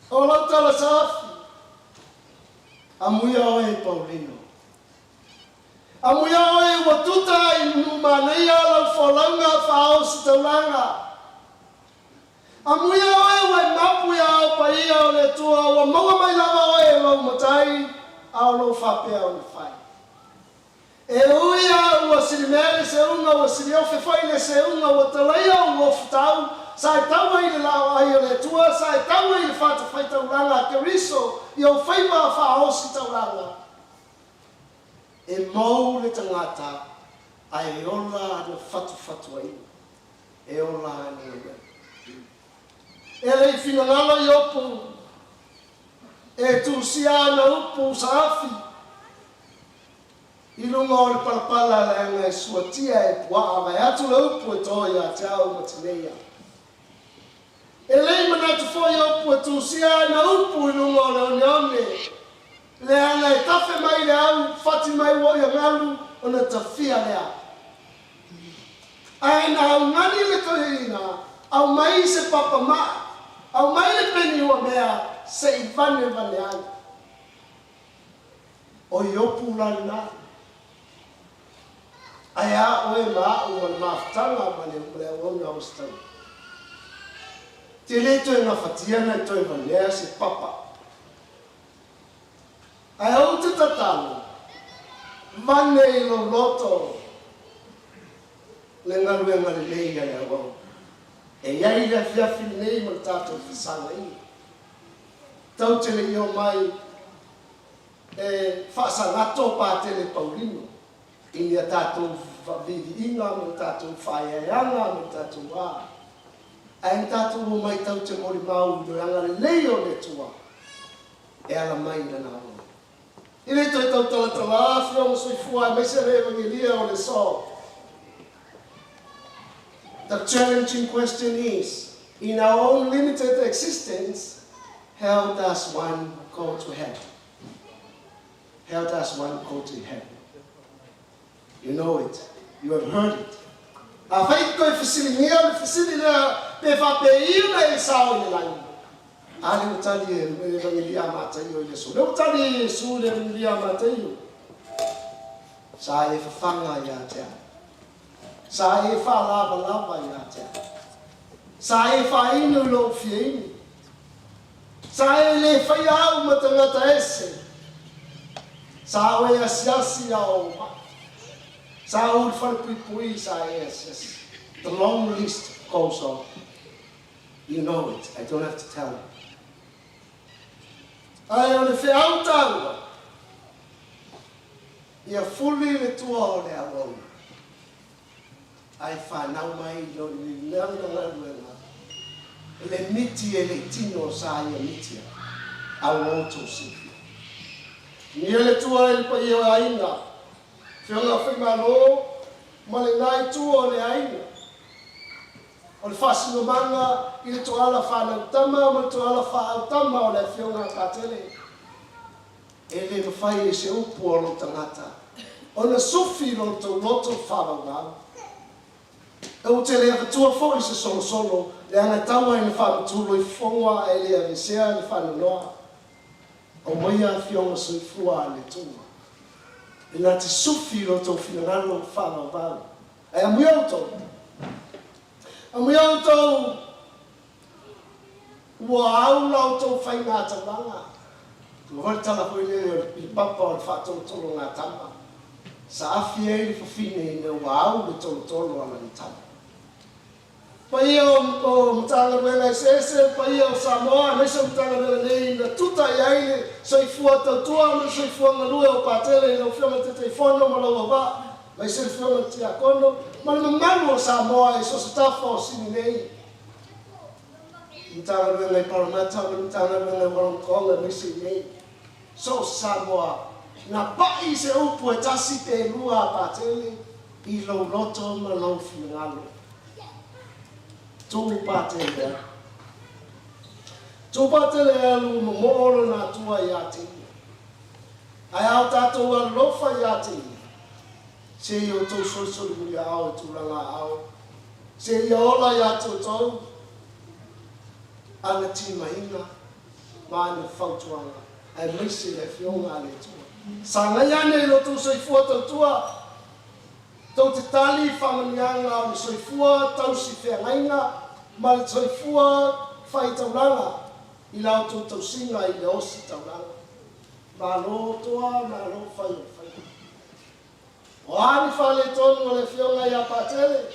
O lau tala saafi, amuia oe Paulino. Amuia oe ua tuta i Nuumanaia lau folauga faaositaulaga. Amuia oe ua e mapu ia ao paia o le Atua ua maua mai lava oe e lou matai a o lou faapea ona fai. E ui a ua silimea le seuga ua siliofe foi le seuga ua talaia ou ofutau Sa e tau ai i le laoai o le Atua, sa e tau ai i le fatafaitaulaga a Keriso i ou faiva faaositaulaga. E mou le tagata ae ola ana fatufatuaiga, e ola ana galuega. E le i finagalo Iopu e tusia ana upu saafi i luga o le palapala leaga e suatia e puaa vaeatu le upu e to ia te au ma tineia. E le i manatu foi Iopu e tusia ana upu i luga o le oneone leaga e tafe mai le au fati mai ua ia galu ona tafia lea. Ae na augani le toeaina, aumai se papa maa, aumai le peni uamea se i vanevane ai. O Iopu la lena. Ae a oe ma a'u ma le mafutaga ma le ma le auauna o se taimi. Te le toe gafatia na e toe vanea se papa. Ae ou te tatalo, vane i lou loto le galuega lelei a le auauna. E i ai le afiafi lenei ma le tatou fesagaina. Tou te le i omai e faasagato Patele Paulino i ni a tatou viiviiga ma le tatou faaeaeaga ma le tatou a. Ae na tatou omai tou te molimau i le agalelei o le Atua e ala mai i Lana auauna. E le toe tautalatala Afioga Soifua aemaise le Evangelia o le aso. The challenging question is, in our own limited existence, how does one go to heaven? How does one go to heaven? You know it. You have heard it. Afai toe fesiligia le fesili lea pe faapei ona e sao i le lagi, a lea ua tali e le Evangelia a Mataio i le aso. Lea ua tali e Iesu i le Evangelia a Mataio. Sa e fafaga ia te au. Sa e faalavalava ia te au. Sa e faainu i lou fia inu. Sa e le faia au ma tagata ese. Sa oe asiasi a o maʻi. Sa ou i le falepuipui sa e asiasi. The long list goes on. You know it, I don't have to tell you. Ae o le feau taua, ia fuli le tua o le auauna, ae fanau mai i lana galuega le miti e le i tino sa ia mitia, a ua outou silafia. Manuia le Atua i le paia o aiga, Afioga Faimalo ma lena itu o le aiga. O le faasinomaga i le toala fanau tama ma le toala faaau tama o le Afioga a Patele. E le mafai e se upu a lou tagata ona sufi i lo outou loto faavauvau. Ou te le avatua foi se solosolo leaga e tau ai ina faamatulo i fofoga ae le aveesea le faanoanoa. Aumaia Afioga Soifua a le Atua e na te sufi i lo outou finagalo faavauvau. Ae amuia outou! Amuia outou ua au la outou faiga taulaga. Ua foi le tala foi lele o le papa o le faatolotolo ngā tama. Saafi ai le fafine ina ua au le tolotolo a lana tama. Paia o Matagaluega eseese, paia o Samoa aemaise o Matagaluega nei na tuta i ai le soifua tautua ma le soifua galue o Patele i lau Afioga i le Taitaifono ma lou auvaa, aemaise le Afioga i le Tiakono ma le mamalu o Samoa i so o se tafa o sini nei. Matagaluega i Parramatta ma le Matagaluega i Wollongong aemaise i nei. So o se Samoa na paʻi se upu e tasi pe lua a Patele i lou loto ma lou finagalo. Tuu Patele alu. Tuu Patele alu momoo lona Atua ia te ia. Ae a o tatou alolofa ia te ia, se i outou solisoli muliaao i tulaga aao, se ia ola ia te outou ana timaiga ma ana fautuaga, aemaise le Afioga a le Atua. Sagai ane i lo outou soifua tautua, tou te tali i faamanuiaga o le soifua tausi feagaiga ma le soifua faitaulaga i la outou tausiga i le ositaulaga. Malo toa, malo fai o le faiva. O a ni faaletonu o le Afioga ia Patele?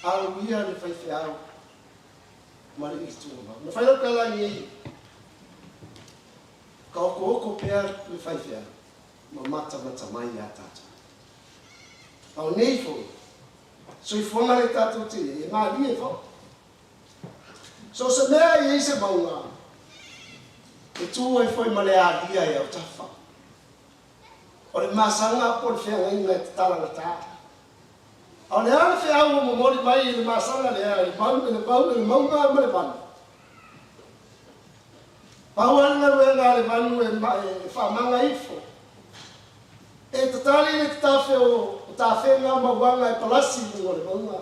Au ia le faifeau ma le ili tugamau. Na fai lau tala i nei, ka okooko pea le faifeau ma matamata mai iā tatou. A o nei foi, soifuaga lea tatou te i ai, e malie foi. So o se mea e i ai se mauga, e tu ai foi ma le alia i autafa. O le masaga po o le feagaiga e tatala gata. A o le a le feau ua momoli mai i le masaga lea i le mau, i le mau, i le mauga ma le vanu? Pau lava le galuega a le vanu e, e faamaga ifo. E tatali le tatafe o tafega ma uaga e palasi i luga o le mauga.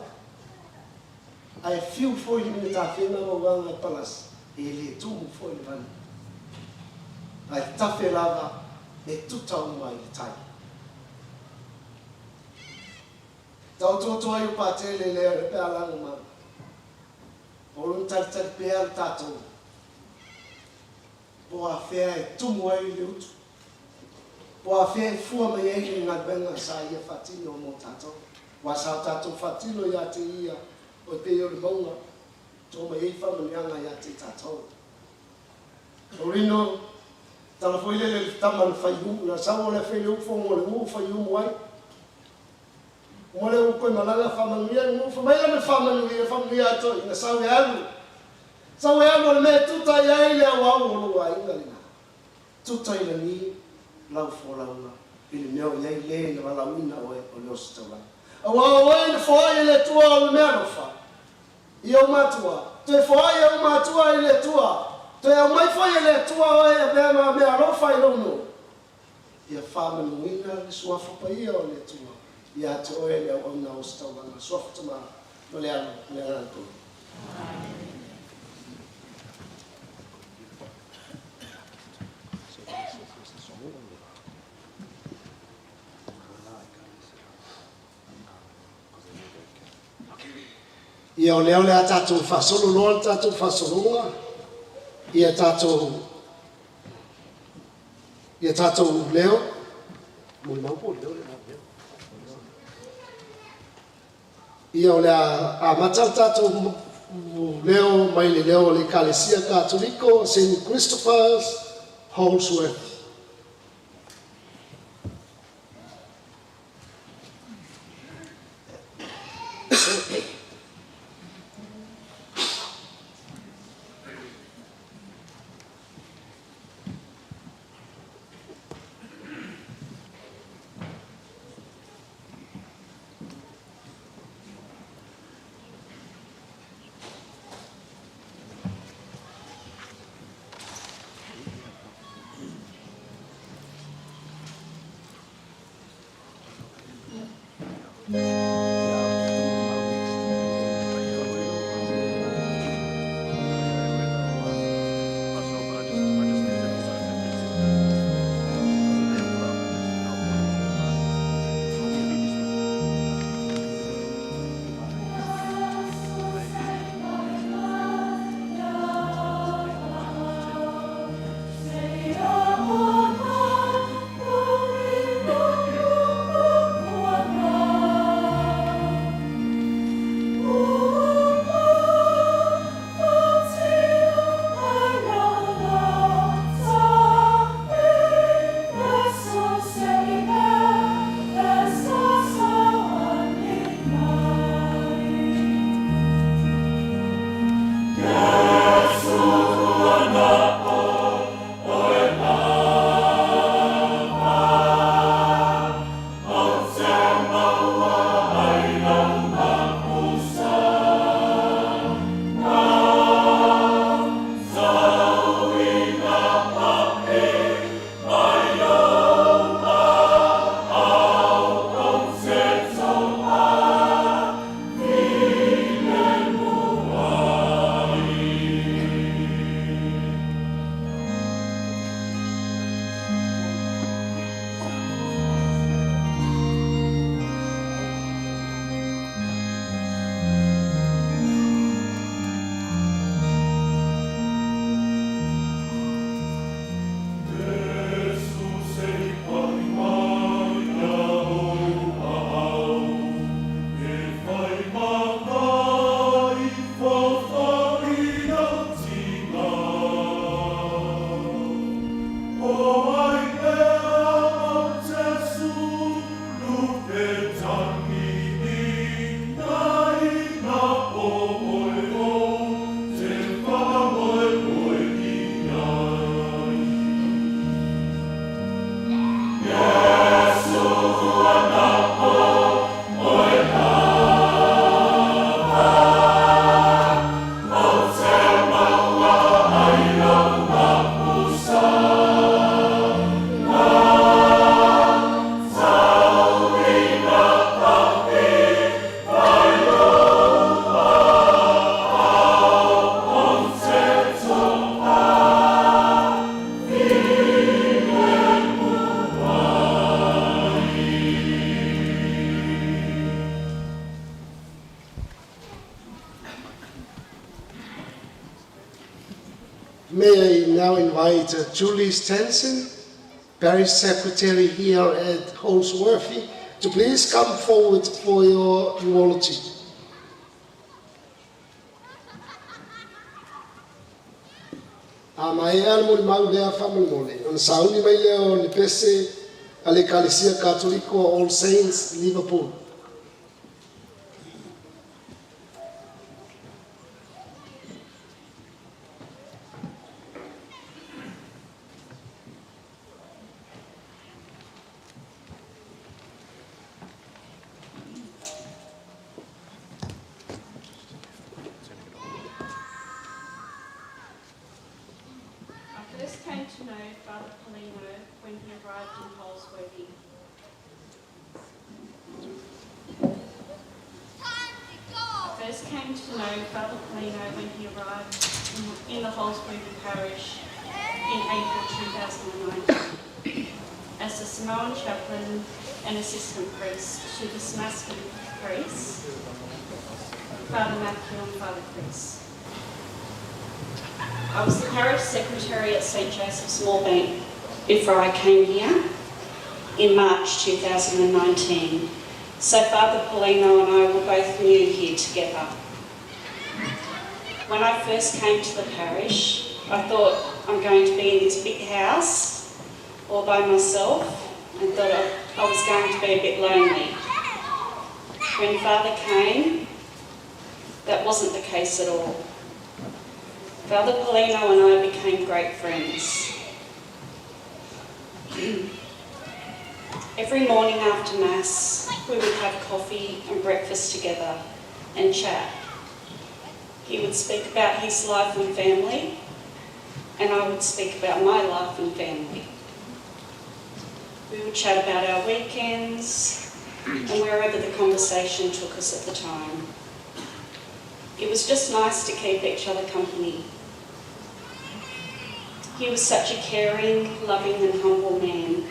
Ae fiu foi i luga tafega ma uaga e palasi, e le tumu foi le vanu. Ae tatafe lava e tuta uma i le tai. Taototo ai o Patele lea le pealaga ma o lona talitali pea le tatou po afea e tumu ai le utu, po afea e fua mai ai le galuega sa ia faatino mo tatou. Aua sa o tatou faatino ia te ia o e pei o le mauga to mai ai faamanuiaga ia te tatou. Paulino, tala foi lele le tama na fai u, na sau o le fai le ufogo le u fai umu ai. Uma le u koe malaga faamanuia le u, fai mai la me faamanuia, faamanuia ato ina sau e alu. Sau e alu o le mea e tuta i ai le auau o lou aiga lena. Tuta i lagi lau folauga i le mea o i ai le na valaauina oe o le oso taulaga. Aua o oe na foai e le Atua o le mea alofa i ou matua, toe foai e ou matua i le Atua, toe aumai foi e le Atua oe e avea ma mea alofa i lou nuu. Ia faamanuina le suafa paia o le Atua ia te oe le auauna ositaulaga, Suafa Tama ma le Alo ma le Agaga Paia. Ia o lea o le a tatou faasolo loa le tatou faasologa ia tatou ia tatou leo molimau po o leo le leo. Ia o le a amata le tatou leo mai le leo o le Ekalesia Katoliko St. Christopher's Holdsworth. now invite Julie Stenson, Parish Secretary here at Holsworthy, to please come forward for your eulogy. A maea le molimau lea faamolemole, ona sauni mai lea o le pese a le Ekalesia Katoliko All Saints, Liverpool. I first came to know Father Paulino when he arrived in Holsworthy. I first came to know Father Paulino when he arrived in the Holsworthy parish in April 2019 as the Samoan chaplain and assistant priest to the Somascan priests, Father Matthew and Father Chris. I was the parish secretary at St Joseph's Moorebank before I came here in March 2019. So Father Paulino and I were both new here together. When I first came to the parish, I thought I'm going to be in this big house all by myself and thought I was going to be a bit lonely. When Father came, that wasn't the case at all. Father Paulino and I became great friends. Every morning after Mass, we would have coffee and breakfast together and chat. He would speak about his life and family, and I would speak about my life and family. We would chat about our weekends and wherever the conversation took us at the time. It was just nice to keep each other company. He was such a caring, loving and humble man.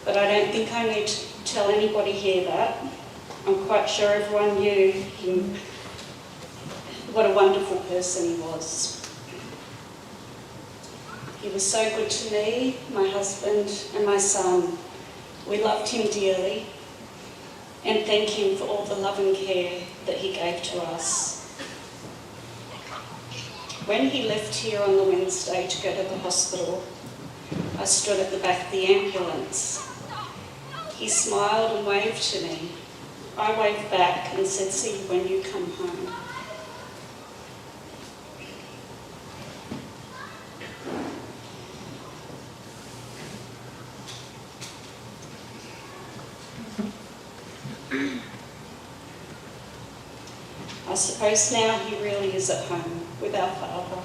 But I don't think I need to tell anybody here that. I'm quite sure everyone knew him, what a wonderful person he was. He was so good to me, my husband and my son. We loved him dearly and thank him for all the love and care that he gave to us. When he left here on the Wednesday to go to the hospital, I stood at the back of the ambulance. He smiled and waved to me. I waved back and said, "See you when you come home." I suppose now he really is at home with our Father.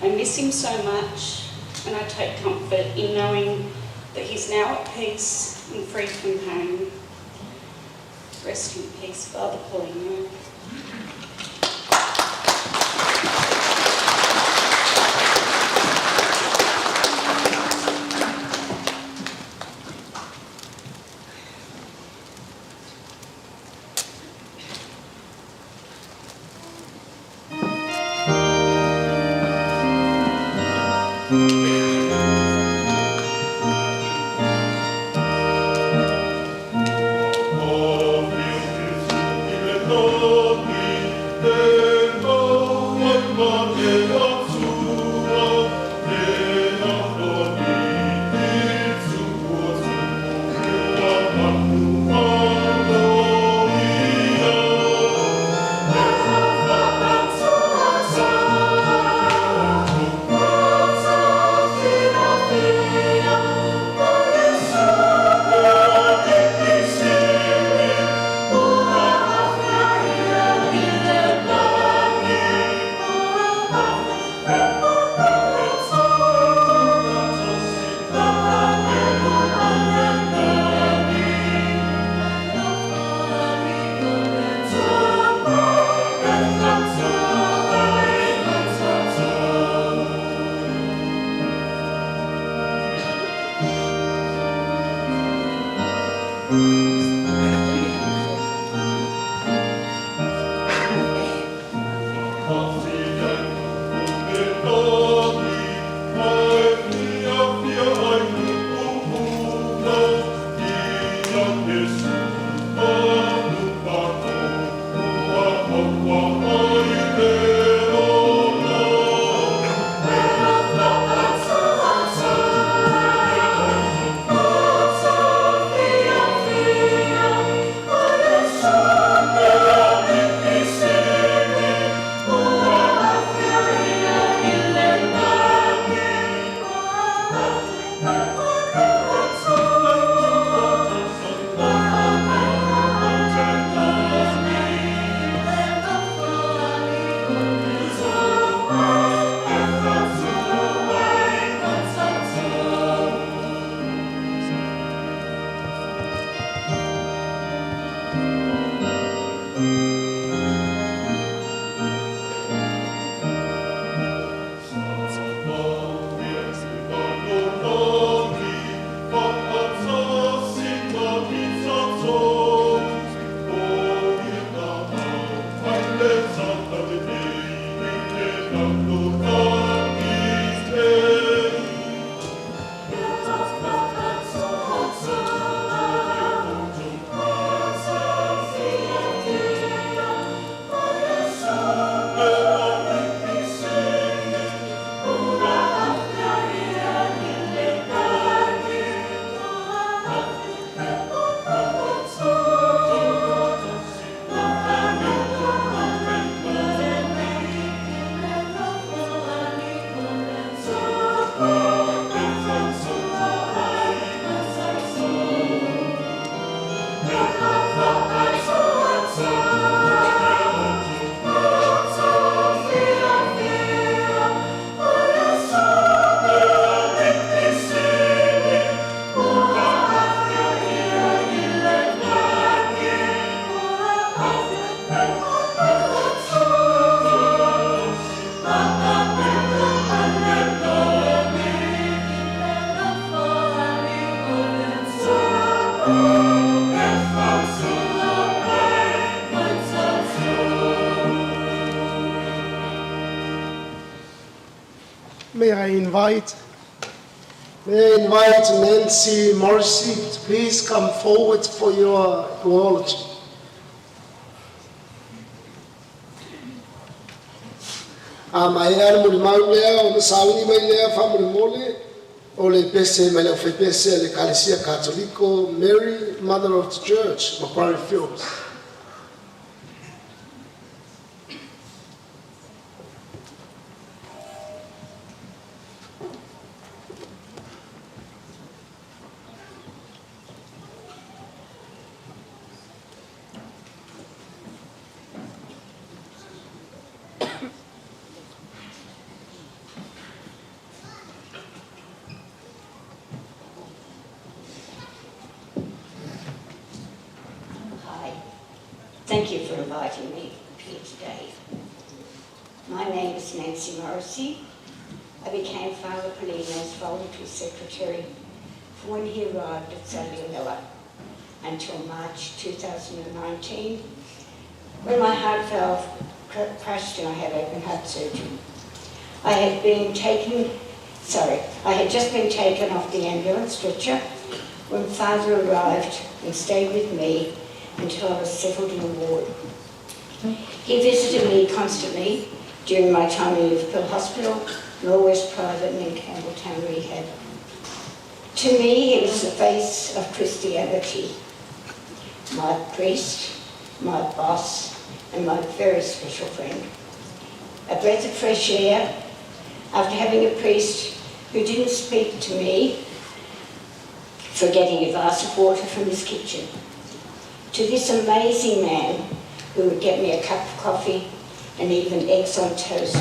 I miss him so much, and I take comfort in knowing that he's now at peace and free from pain. Rest in peace, Father Paulino. May I invite, may I invite Nancy Morrissey to please come forward for your eulogy. A maea le molimau lea ona sauni mai lea faamolemole o le pese mai le aufaipese a le Ekalesia Katoliko Mary Mother of the Church, Macquarie Fields. Hi. Thank you for inviting me here today. My name is Nancy Morrissey. I became Father Paulino's voluntary secretary for when he arrived at Salumelela until March 2019, when my heart valve crashed and I had open heart surgery. I had been taken, sorry, I had just been taken off the ambulance stretcher when Father arrived and stayed with me until I was settled in the ward. He visited me constantly during my time in Liverpool Hospital, Norwest Private and in Campbelltown Rehab. To me, he was the face of Christianity, my priest, my boss, and my very special friend. A breath of fresh air after having a priest who didn't speak to me for getting a glass of water from his kitchen, to this amazing man who would get me a cup of coffee and even eggs on toast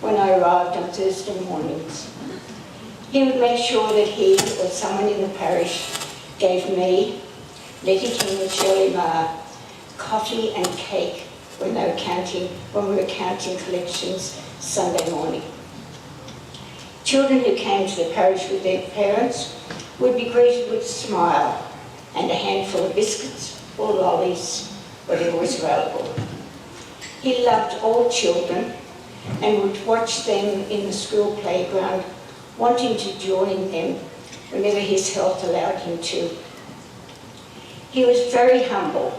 when I arrived on Thursday mornings. He would make sure that he or someone in the parish gave me, Letty King and Shirley Marr, coffee and cake when they were counting, when we were counting collections Sunday morning. Children who came to the parish with their parents would be greeted with a smile and a handful of biscuits or lollies, whatever was available. He loved all children and would watch them in the school playground, wanting to join them whenever his health allowed him to. He was very humble,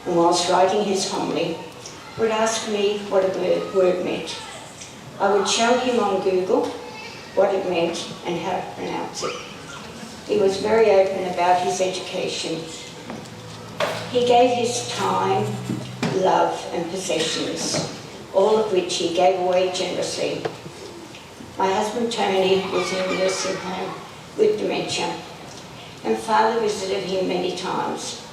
and whilst writing his homily, would ask me what a word meant. I would show him on Google what it meant and how to pronounce it. He was very open about his education. He gave his time, love and possessions, all of which he gave away generously. My husband Tony was in a nursing home with dementia, and Father visited him many times,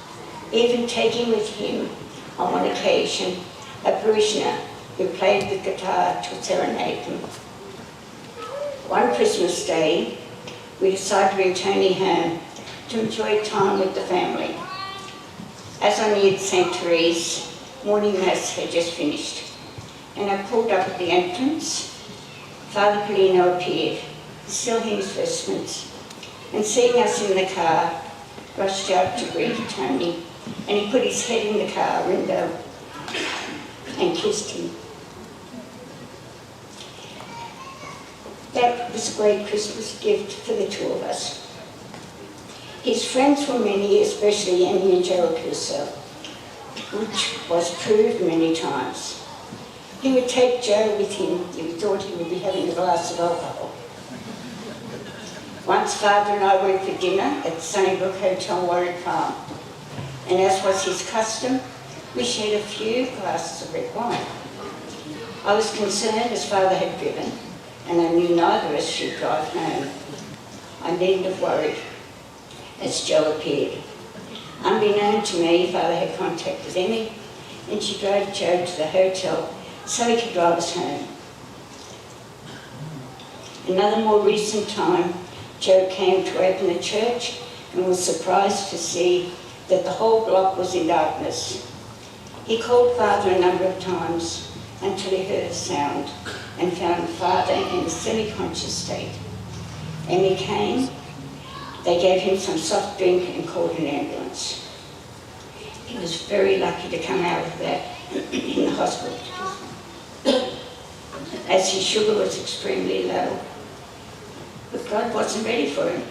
even taking with him on one occasion a parishioner who played the guitar to serenade them. One Christmas day, we decided to bring Tony home to enjoy time with the family. As I neared St. Therese, morning mass had just finished, and I pulled up at the entrance. Father Paulino appeared, still in his vestments, and seeing us in the car, rushed out to greet Tony, and he put his head in the car window and kissed him. That was a great Christmas gift for the two of us. His friends were many, especially Emmy and Joe Acuso, which was proved many times. He would take Joe with him if he thought he would be having a glass of alcohol. Once Father and I went for dinner at Sunnybrook Hotel, Warwick Farm, and as was his custom, we shared a few glasses of red wine. I was concerned as Father had driven, and I knew neither of us should drive home. I needn't have worried as Joe appeared. Unbeknown to me, Father had contacted Emmy, and she drove Joe to the hotel so he could drive us home. Another more recent time, Joe came to open the church and was surprised to see that the whole block was in darkness. He called Father a number of times until he heard a sound and found Father in a semi-conscious state. Emmy came. They gave him some soft drink and called an ambulance. He was very lucky to come out of that in the hospital, as his sugar was extremely low. But God wasn't ready for him.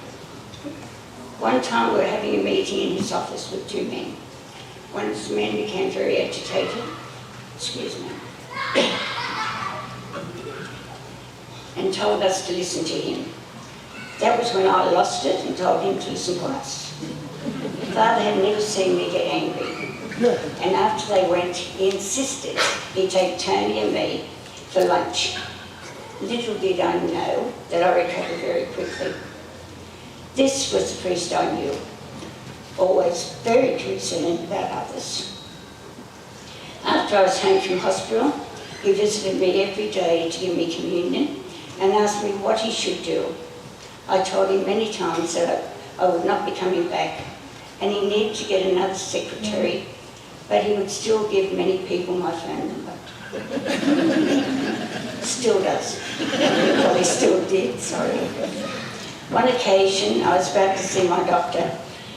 One time we were having a meeting in his office with two men. One of the men became very agitated, excuse me, and told us to listen to him. That was when I lost it and told him to listen to us. Father had never seen me get angry. And after they went, he insisted he take Tony and me for lunch. Little did I know that I recovered very quickly. This was the priest I knew, always very concerned about others. After I was home from hospital, he visited me every day to give me communion and asked me what he should do. I told him many times that I would not be coming back and he needed to get another secretary, but he would still give many people my phone number. Still does. Probably still did, sorry. One occasion, I was about to see my doctor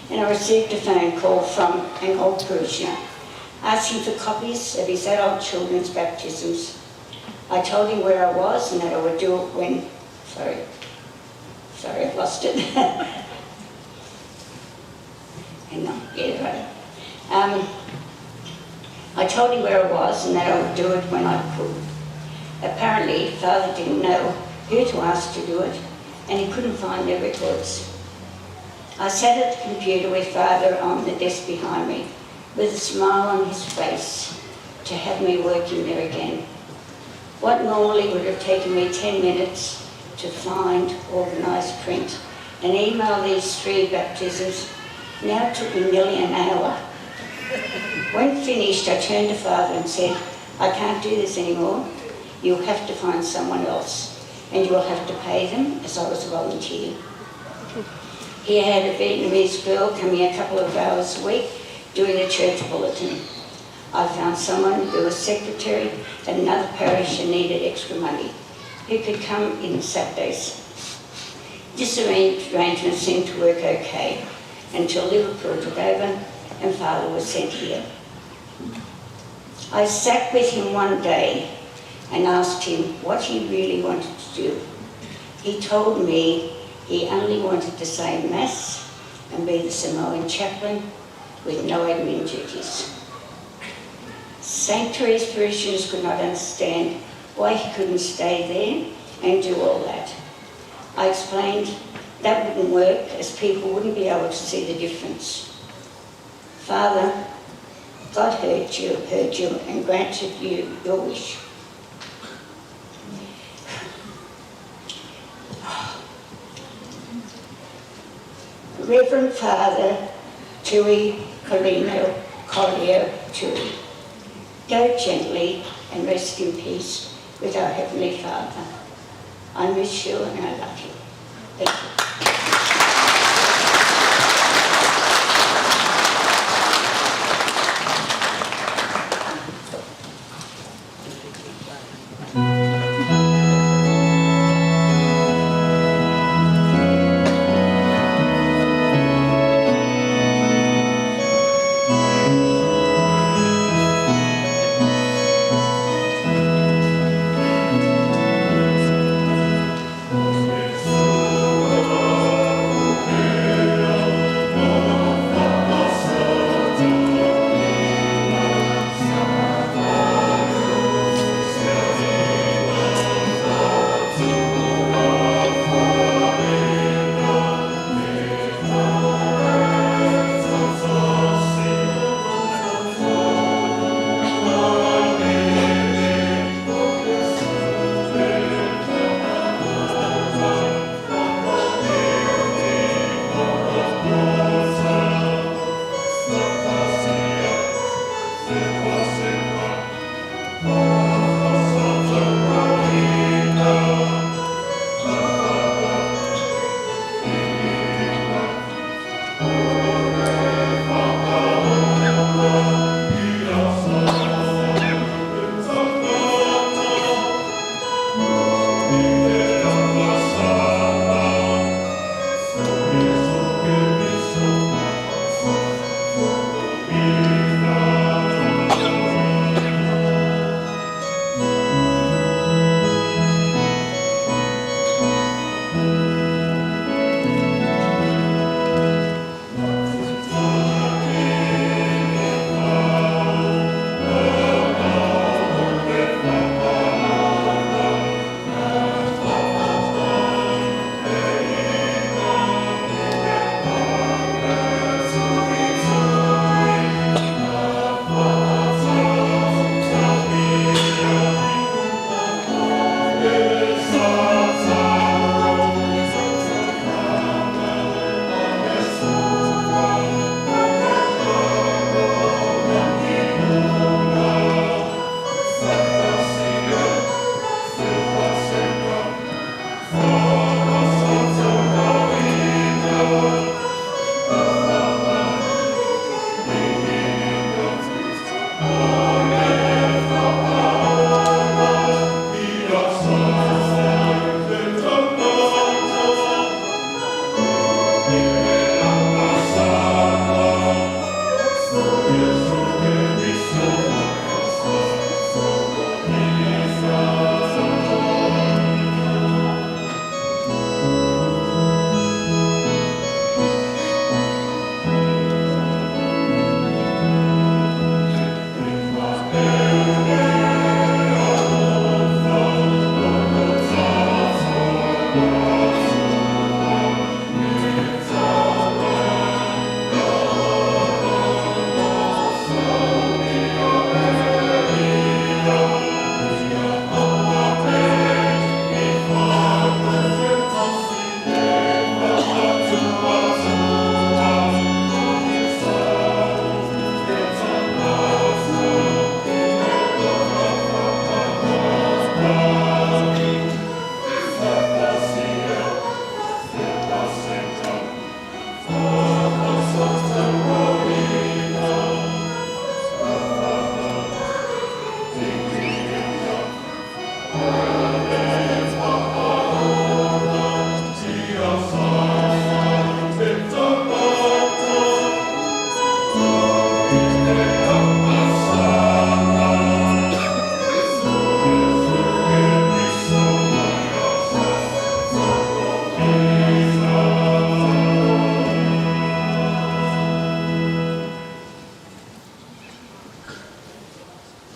and I received a phone call from an old parishioner asking for copies of his adult children's baptisms. I told him where I was and that I would do it when... Sorry, I've lost it. Hang on, yeah, right. I told him where I was and that I would do it when I could. Apparently, Father didn't know who to ask to do it, and he couldn't find their records. I sat at the computer with Father on the desk behind me, with a smile on his face, to have me working there again. What normally would have taken me 10 minutes to find, organise, print, and email these 3 baptisms now took me nearly an hour. When finished, I turned to Father and said, I can't do this anymore. You'll have to find someone else, and you will have to pay them, as I was a volunteer. He had a Vietnamese girl coming a couple of hours a week doing a church bulletin. I found someone who was secretary at another parish and needed extra money, who could come in Saturdays. This arrangement seemed to work okay until Liverpool took over and Father was sent here. I sat with him one day and asked him what he really wanted to do. He told me he only wanted to say Mass and be the Samoan chaplain with no admin duties. St. Therese parishioners could not understand why he couldn't stay there and do all that. I explained that wouldn't work as people wouldn't be able to see the difference. Father, God heard you and granted you your wish. Reverend Father Tui Colino Collier Tui, go gently and rest in peace with our Heavenly Father. I miss you and I love you. Thank you. Yes.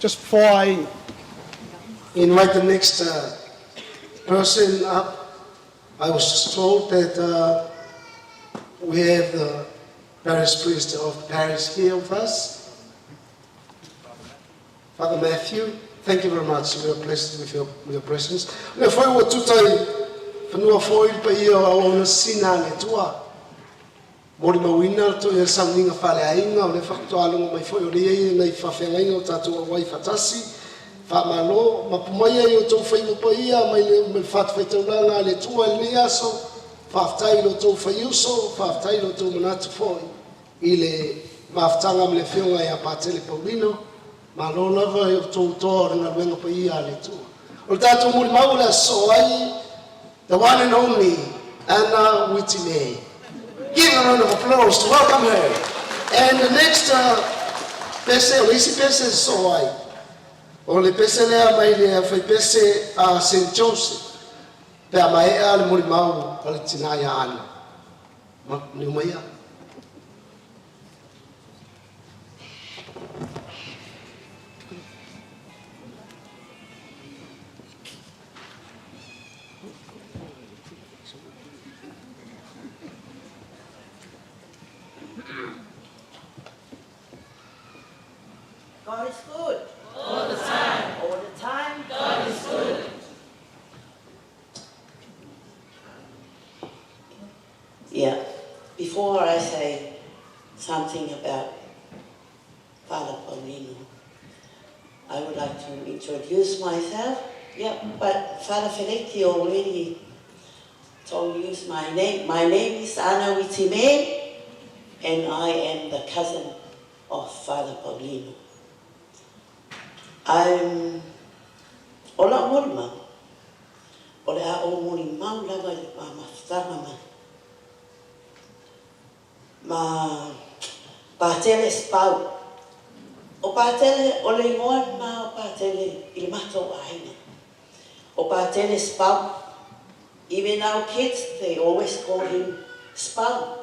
Just before I invite the next person up, I was just told that we have the parish priest of parish here with us, Father Matthew. Thank you very much. We are blessed with your presence. Le foi ua tuta i fanua foi le paia o auauna sisina a le Atua. Molimauina le toia sauniga faaleaiga o le faatoa logo mai foi o le ia nai faafeagaiga o tatou auai faatasi. Faamalo, mapu mai ai o outou faiva paia mai le mai le fatafaitaulaga a le Atua i lenei aso. Faafetai i lo outou faiuso, faafetai i lo outou manatu foi i le mafutaga ma le afioga ia Patele Paulino. Malo lava i o outou toa o le galuega paia a le Atua. O le tatou molimau o le aso ai, the one and only Anna Witime. Give a round of applause to welcome her. And the next pese, o le isi pese so ai, o le pese lea mai le fai pese a St. Joseph, pe a maea le molimau a le tina ia Ana. Ma, ni mai ia. God is good. All the time. All the time. God is good. Yeah. Before I say something about Father Paulino, I would like to introduce myself. Yeah, but Father Feleti already told you my name. My name is Anna Witime, and I am the cousin of Father Paulino. I'm o lau molimau, o le a ou molimau lava i le mafutaga ma ma Patele Spau. O Patele, o le igoa ma o Patele i le matou aiga. O Patele Spau. Even our kids, they always call him Spau.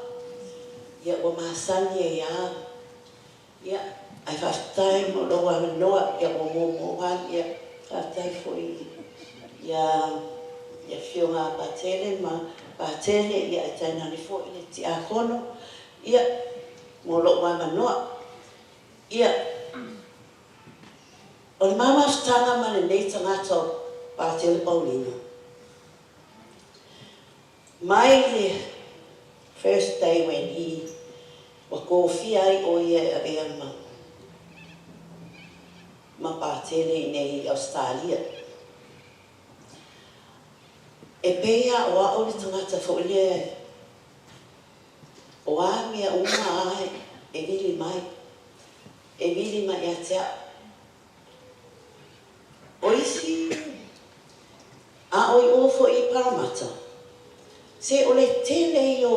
Ia ua masani e ia. Ia, ai faafetai mo lou avanoa, ia ua muamua alu, ia faafetai foi ia ia afioga a Patele ma Patele, ia e tainane foi le tiakono, ia mo lou avanoa. Ia, o le ma mafutaga ma lenei tagata o Patele Paulino, mai le first day when he ua kofia ai o ia e avea ma ma Patele i nei i Ausetalia. E pei a o a'u le tagata foi lea o a mea uma a e vili mai, e vili mai ia te a'u. O isi a o i o foi i Paramata, se o le tele ia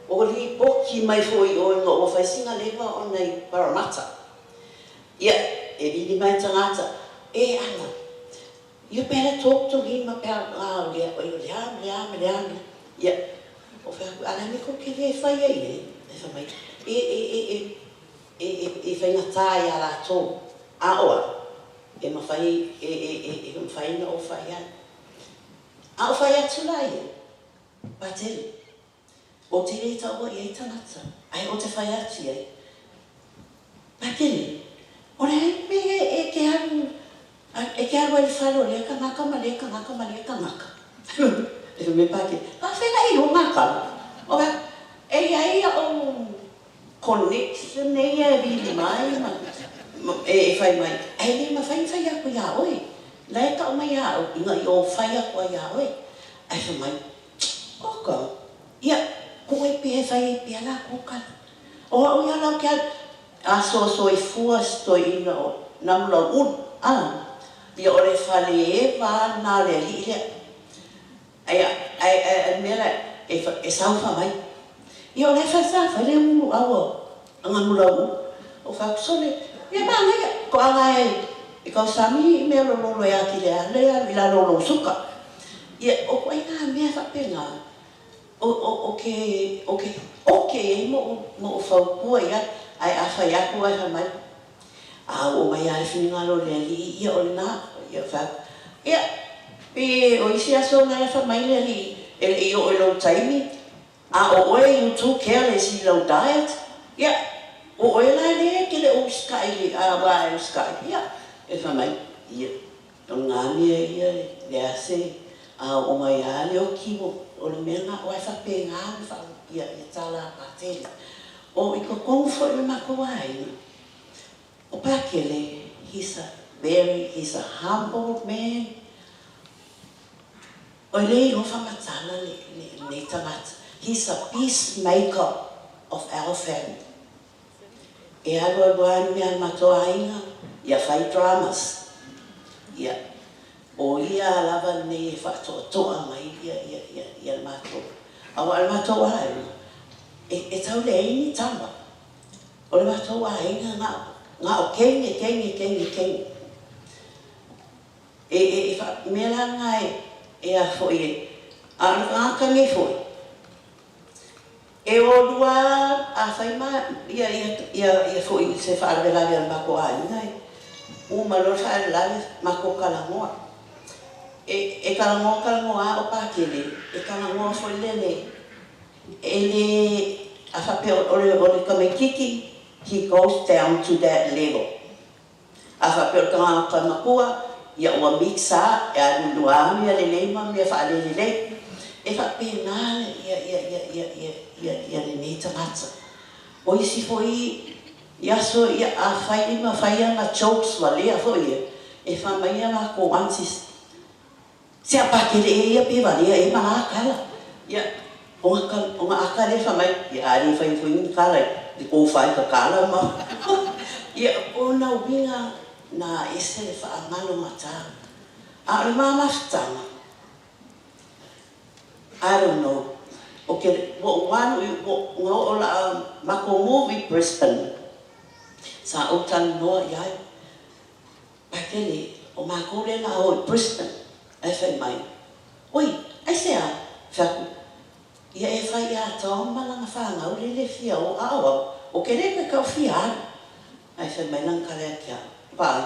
o lipoti mai foi i o ina ua fai sina leva ona i Paramata. Ia, e vili mai tagata, e Ana, you better talk to him about a o lea, o lea, ma lea, ma lea, ma lea. Ia, o fai atu, a le a mea kou te le fai ai e? E fai mai, e, e, e, e, e, e, e faigata iā latou, a o au, e mafai, e, e, e, e mafai ona ou fai ai. A o fai atu la ia, Patele, ou te le taua i ai tagata, ae ou te fai atu i ai, Patele, o le a le mea e te alu, e te alu ai i le fale o lea tagata ma lea tagata ma lea tagata. E fai mai Patele, faafegai i lou gakau. O fai atu, e i ai a'u connection ia e vili mai ma e fai mai, ae le mafai ona fai atu iā oe. La e tau mai ia au ina ia ou fai atu ai iā oe. Ae fai mai, oka, ia, ko oe pea e fai ai pea la kou kala. O au ia la ou te alu, a sosoifua si toeaina o Namulau'ulu, a, ia o le fale eva lena o le alii lea. Ae, ae, ae, le mea la e, e sau fai mai, ia o la e fai sa fai le uluau a Namulau'ulu. Ou fai atu, sole, ia manaia, toaga e, e tausami i mea lololo e atili ai le alu i lalo o lou suka. Ia, o ituaiga mea faapena, o, o, o ke, o ke oke ai moʻu, moʻu fautua i ai, ae a fai atu ae fai mai. A oo mai lava le finagalo o le Alii, ia o lena. Ia ou fai atu, Ia, pe o isi aso la e fai mai le Alii e le i oo i lou taimi, a o oe you too careless i lau diet, ia, o oe la lea e te le o usitai i le, aua a e usitai, ia, e fai mai, ia, o na mea ia e leai se, a oo mai lava le oti, o le mea lena, aua e faapena ona ia tala a Patele. O i totonu foi o le matou aiga, o Pakele, he's a very, he's a humble man. O e le iloa faamatala lenei tagata. He's a peacemaker of our family. E alu alu lava ni mea a le matou aiga, ia fai dramas. Ia, o ia lava lenei e faatoatoa mai ia le matou. Aua o le matou aiga, e tau leai ni tama. O le matou aiga na o teine, teine, teine, teine. E, e, e mea la lena e a foi e, a o le tagata nei foi, e o lua a fai ma ia, ia, ia, ia foi se faalavelave a le matou aiga e uma loa le faalavelave matou talanoa. E, e talanoa talanoa lava o Pakele, e talanoa foi lele, e le, a faapea o le tamaititi, he goes down to that level. A faapea o le tagata matua, ia ua mix lava, e alu lava mea lelei ma mea faalelelei. E faapena ia, ia, ia, ia, ia, ia, ia lenei tagata. O isi foi i aso ia a fai ma fai ana jokes valea foi ia, e fai mai ia latou aunties, se a Pakele e ia pe valea e ma la tala. Ia, ona ata lea fai mai, ia a le fai foi ni tala i kou fai ka tala ma. Ia, o na uiga na ese le faagalogata. A o le mamafutaga, I don't know. Okay, ua ou alu i, ua oo la matou move i Brisbane. Sa ou talanoa i ai. Pakele, o matou lea na o i Brisbane. Ae fai mai, oi, ai se a? Fai atu, ia e fai ia Tom ma lana whanau le le fia o a o au. O ke le koe kau fia alu. Ae fai mai lana tala ia te au. Vaai,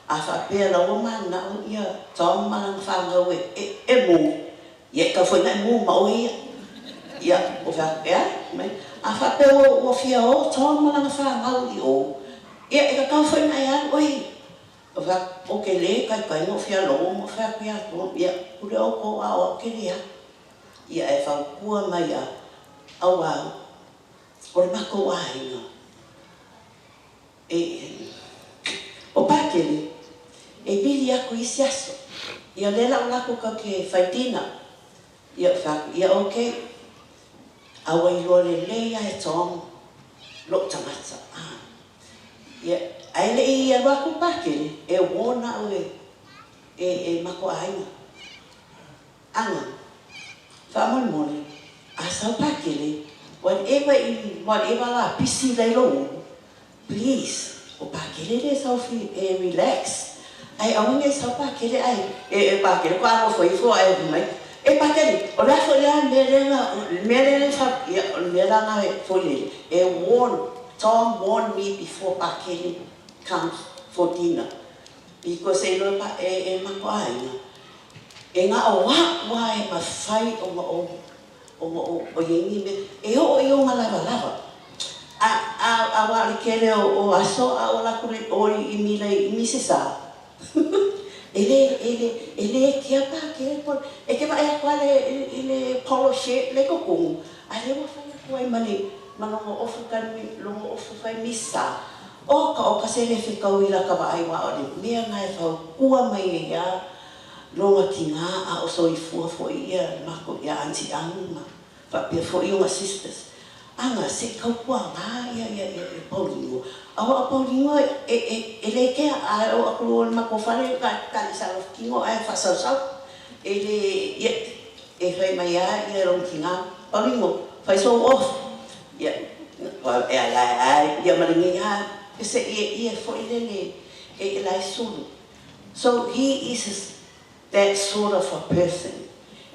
a faapea la ua mana'o ia Tom ma lana fanau e, e, e move, ia e tau foi na e move ma oe ia. Ia, o fai atu, e a? Mai, a faapea ua fia o Tom ma lana fanau i o, ia e tatau foi na e alu oe ia. O fai atu, o ke lē taitai na ou fia logo ma ou fai atu ia Tom, ia, pule outou a o au ke lē alu. Ia e fautua mai a, auā, o le matou aiga, e, o Pakele, e vili atu i isi aso. Ia lea la o latou tatou te fai dinner. Ia ou fai atu, ia okay. A ua iloa lelei lava e Tom lou tagata. Ah. Ia, ae le i alu atu Pakele, e warn au e, e, e matou aiga. Aga, faamolemole, a sau Pakele, whatever i, whatever lapisi la i lou ulu, please, o Pakele le sau fi, e relax. Ae aua ne i sau Pakele ae, e, e Pakele ko a nofo ifo ae fai mai, e Pakele, o le a foi lea mea lea na, le mea lea na fa, ia, o le mea la na foi lele, e warn, Tom warned me before Pakele comes for dinner. Because e iloa pa, e, e matou aiga, e na o a'u lava e mafai ona ou, ona ou, o i ai ni mea, e oo i ona lavalava. A, a, aua o le tele o, o aso a o latou le o i mila i Misesa, e le, e le, e le kea Pakele po, e te vaai atu lava i le polo shirt lea i totonu, a lea ua fai atu ai ma le, ma lona ofu tali, lona ofu fai Misesa. Oka oka se le fetaui lata vaai aua o le mea na e fautua mai ai lava lona tina a o soifua foi ia le matou ia Aunty Anu ma faapea foi ona sisters. Aga se i tautuaga ia ia ia Paulino aua o Paulino e e e le kea a oo atu loa i le matou fale tali sa tino ae faasausau e le ia e fai mai lava ia lona tina Paulino fai sou off ia e ala ai ia ma lenei lava pese ia ia foi lele e e la e sulu. So he is that sort of a person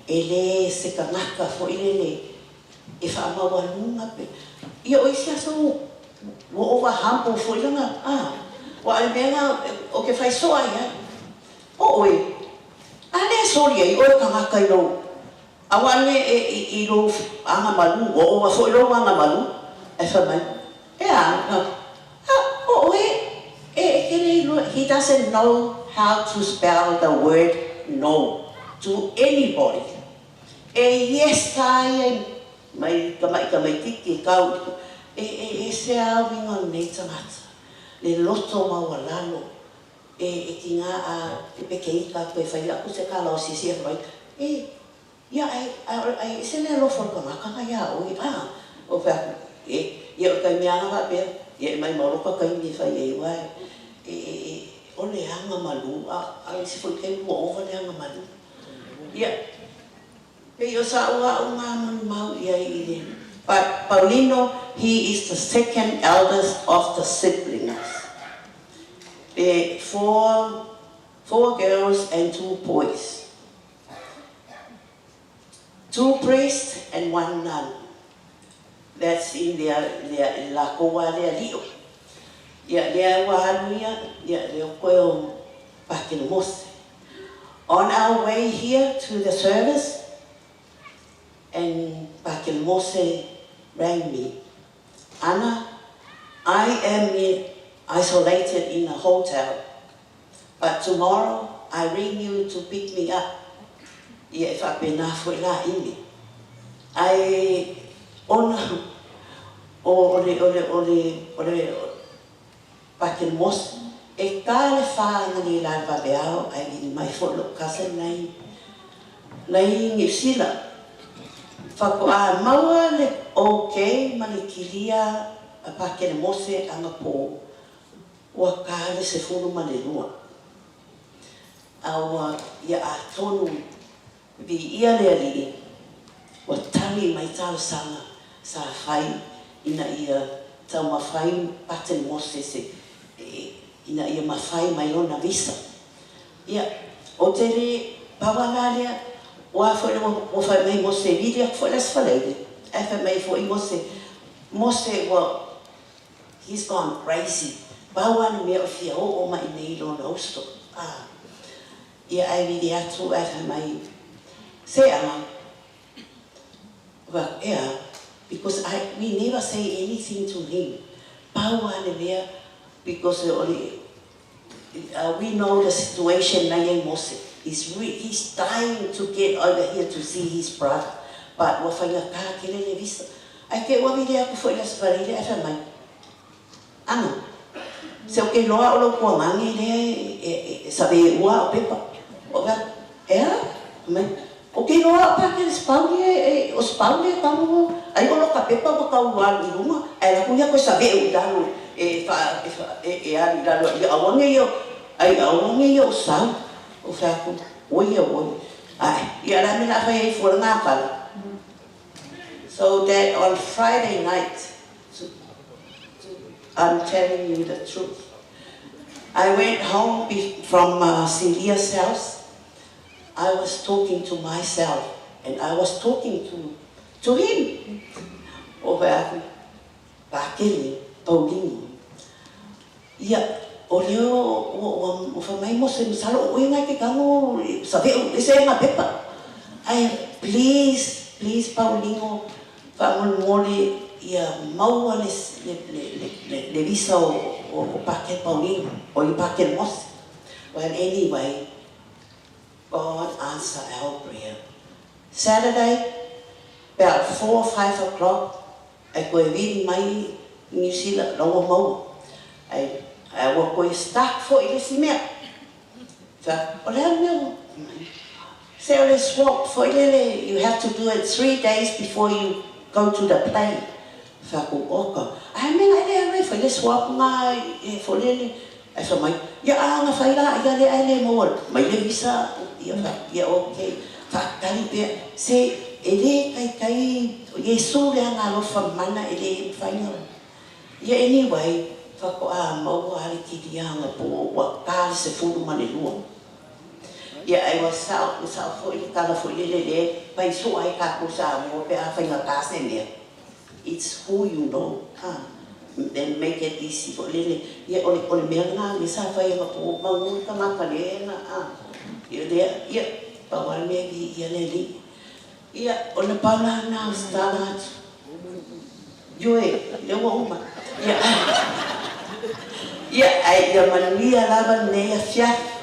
e le se tagata foi lele e faamaualuga pe ia o isi aso ua over humble foi lana a. Ua o le mea lena ou te fai soo ai ai. O oe, a lea e soli ai oe tagata i lou, aua ne i i lou agamalu, ua ova foi lou agamalu. Ae fai mai, e a? A, o oe, e e te le iloa, he doesn't know how to spell the word no to anybody. E yes a ia mai tamai tamaititi e tau i e e ese a uiga o lenei tagata le loto maualalo e e tiga a peke ita atu e fai aku se tala o sisi ae fai mai e ia ae ae ese le alofa o le tagata na ia oe a ou fai atu e ia o le taimi a na faapea ia e maimau loa ta taimi e fai ai aua e e o le aga malu a o isi foi taimi ua ova le aga malu ia Pei o sa'u a'u ngā molimau i ai i le But Paulino, he is the second eldest of the siblings. There 4 girls and 2 boys. 2 priests and 1 nun. That's in their, their, lākou a le aliʻo. Ia, lea ua alu ia, ia, lea koe o Pakele Mose. On our way here to the service, and Pakele Mose rang me. Anna, I am isolated in a hotel, but tomorrow I ring you to pick me up. Ia e faapena foi la imi. Ae ona o le o le o le o le Pakele Mose, e ta le fa ana le la vaveao ae vili mai foi lou cousin nai nai Niu Sila. Faatoa maua le ok ma le kilia a Pakele Mose anapo ua ta le 12. A ua ia atonu viia le Alii, ua tali mai talosaga sa fai ina ia taumafai Paten Moses e ina ia mafai mai lona visa. Ia, ou te le pau a la lea, ua foi le ua fai mai Mose e vili atu foi le Aso Faraile, ae fai mai foi Mose, Mose ua He's gone crazy. Pau a le mea o fia oo mai nei i lona uso. Ah. Ia ae vili atu ae fai mai, Se a? Well, ea, because I, we never say anything to him. Pau a le mea, because o le, we know the situation na iai Mose. He's, re, he's dying to get over here to see his brother. But ua faigata tele le visa. Ae te ua vili atu foi i le Aso Faraile ae fai mai, Ana, se o ke loa o lou tuagage lea e save ua o pepa. O fai atu, E a? Fai mai, O ke loa o pake le spauli e, o spauli e tau ai o loka pepa ua tau alu i luga, ae alu atu ia koe saveʻu i lalo e fa, e fa, e, e alu i lalo ia aua nei o, ai aua nei o sau. O fai atu, Oi ia oi. Ae, ia la me la fai ai fua le gakala. So that on Friday night, I'm telling you the truth. I went home from Celia's house. I was talking to myself and I was talking to, to him. O fai atu, Pakele, Paulino. Ia, o lea ua, ua, ua fai mai Mose masalo o oe ngai ke tago saveʻu ese ai ngā pepa. Ae please, please Paulino, faamolemole ia maua le, le, le, le, le, le visa o, o, o Pakele Paulino, o i Pakele Mose. Well, anyway, God answer our prayer. Saturday, about 4 or 5 o'clock, Ae toe vili mai i Niu Sila, la ua maua. Ae, ae ua toe start foi le isi mea. Fai atu, o le a le mea ua Se o le swap foi lele, you have to do it 3 days before you go to the plane. Fai atu, oka. Ae mea na e le alu e fai le swap nga e foi lele. Ae fai mai, ia a na fai la ia lea ae le maua mai le visa, ia fai atu, ia okay. Faatali pea, se e le taitai, o Iesu le aga alofa mana e le mafai ona. Ia anyway, faatoa maua lava le kiliaga po o ua ta le 12. Ia ae ua sao, ua sao foi le tala foi lele lea e pai soa ai tatou Samoa pe a faigata se mea. It's who you know, ha. And make it easy foi lele, ia o le o le mea lena lea sa fai anapo ua maua le tagata lea na a, ia lea, ia, pau lava le mea e viia le Alii. Ia, o le pau la lena o se tala atu. Ioe, lea ua uma. Ia, ia, ae ia manuia lava lenei afiafi.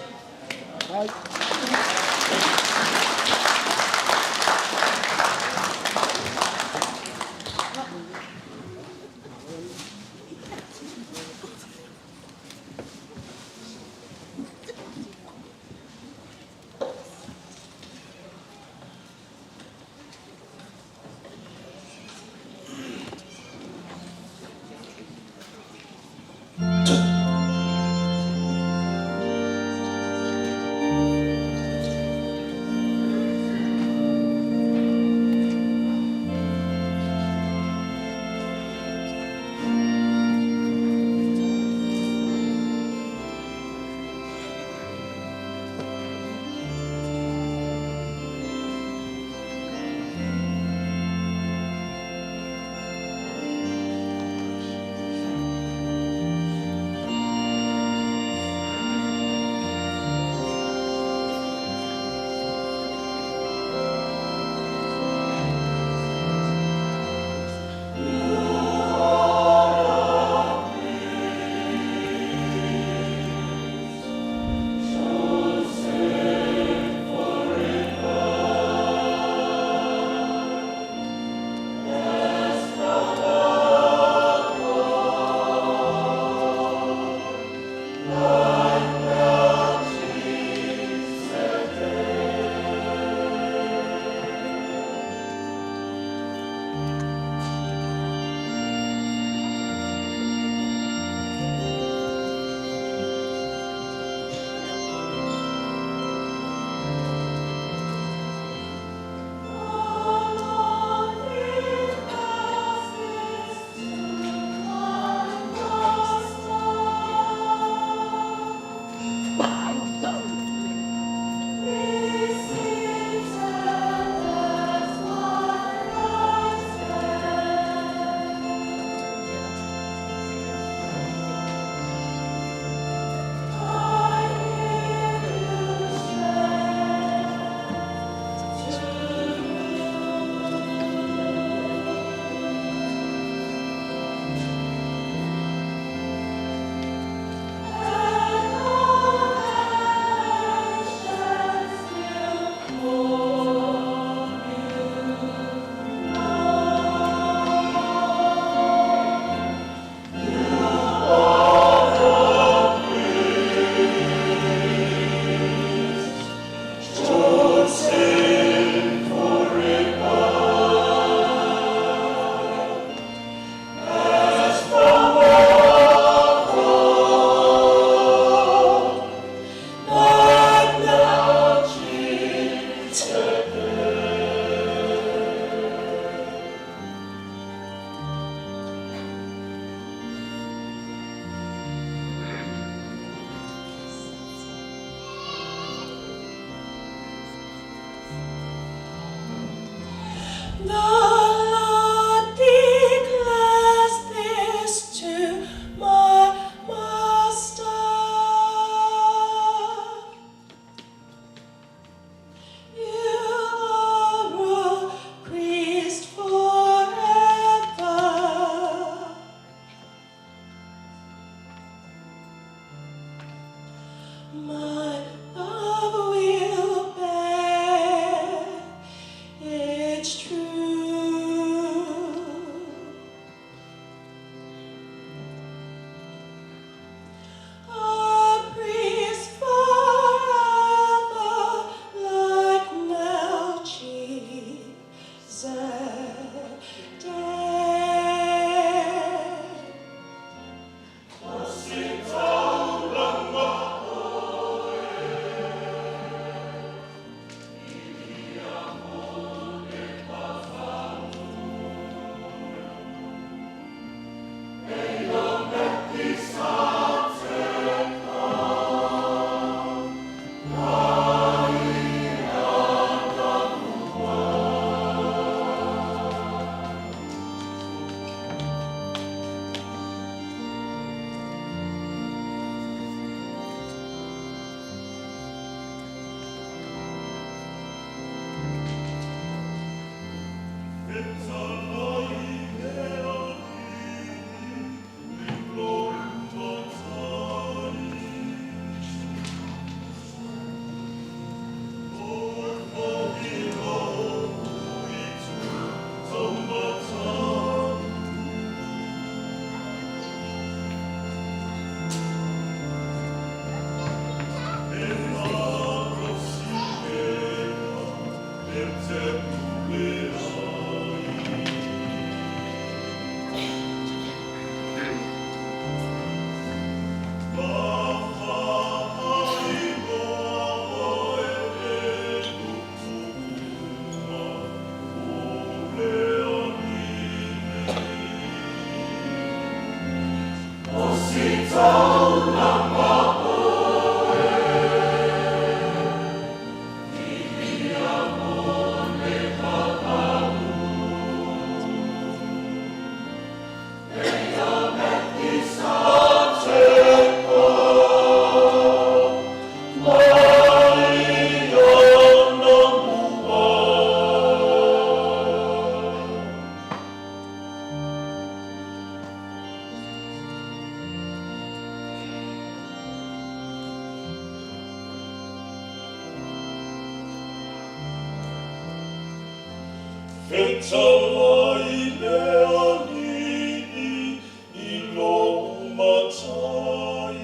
Fetalai le Alii i lou Matai.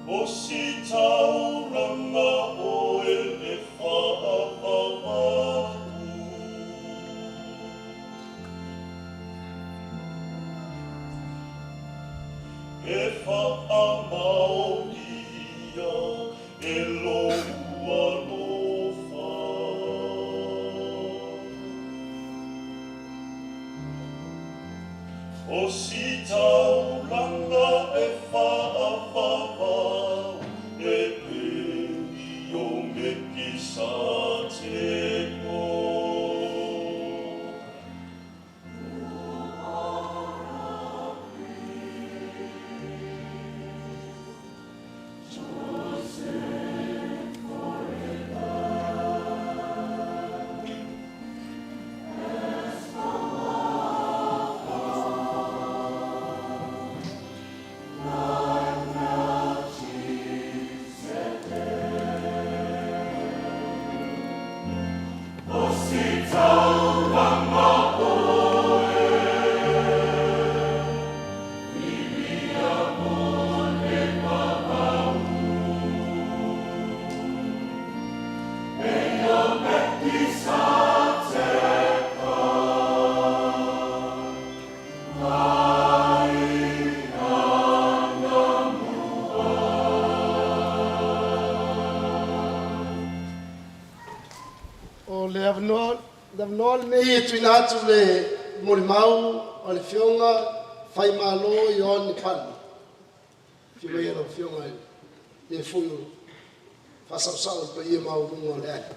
O si taulaga oe e faavavau. E faamaonia e lou alofa. O si taulaga e faavavau e pei o Mekisateko. O si taulaga oe, O le avanoa le avanoa lenei e tuuina atu le molimau a le Afioga Faimalo Ioane Pale. Afio maia lau Afioga i le foi o faasaosao o le paia maualuga o le aiga.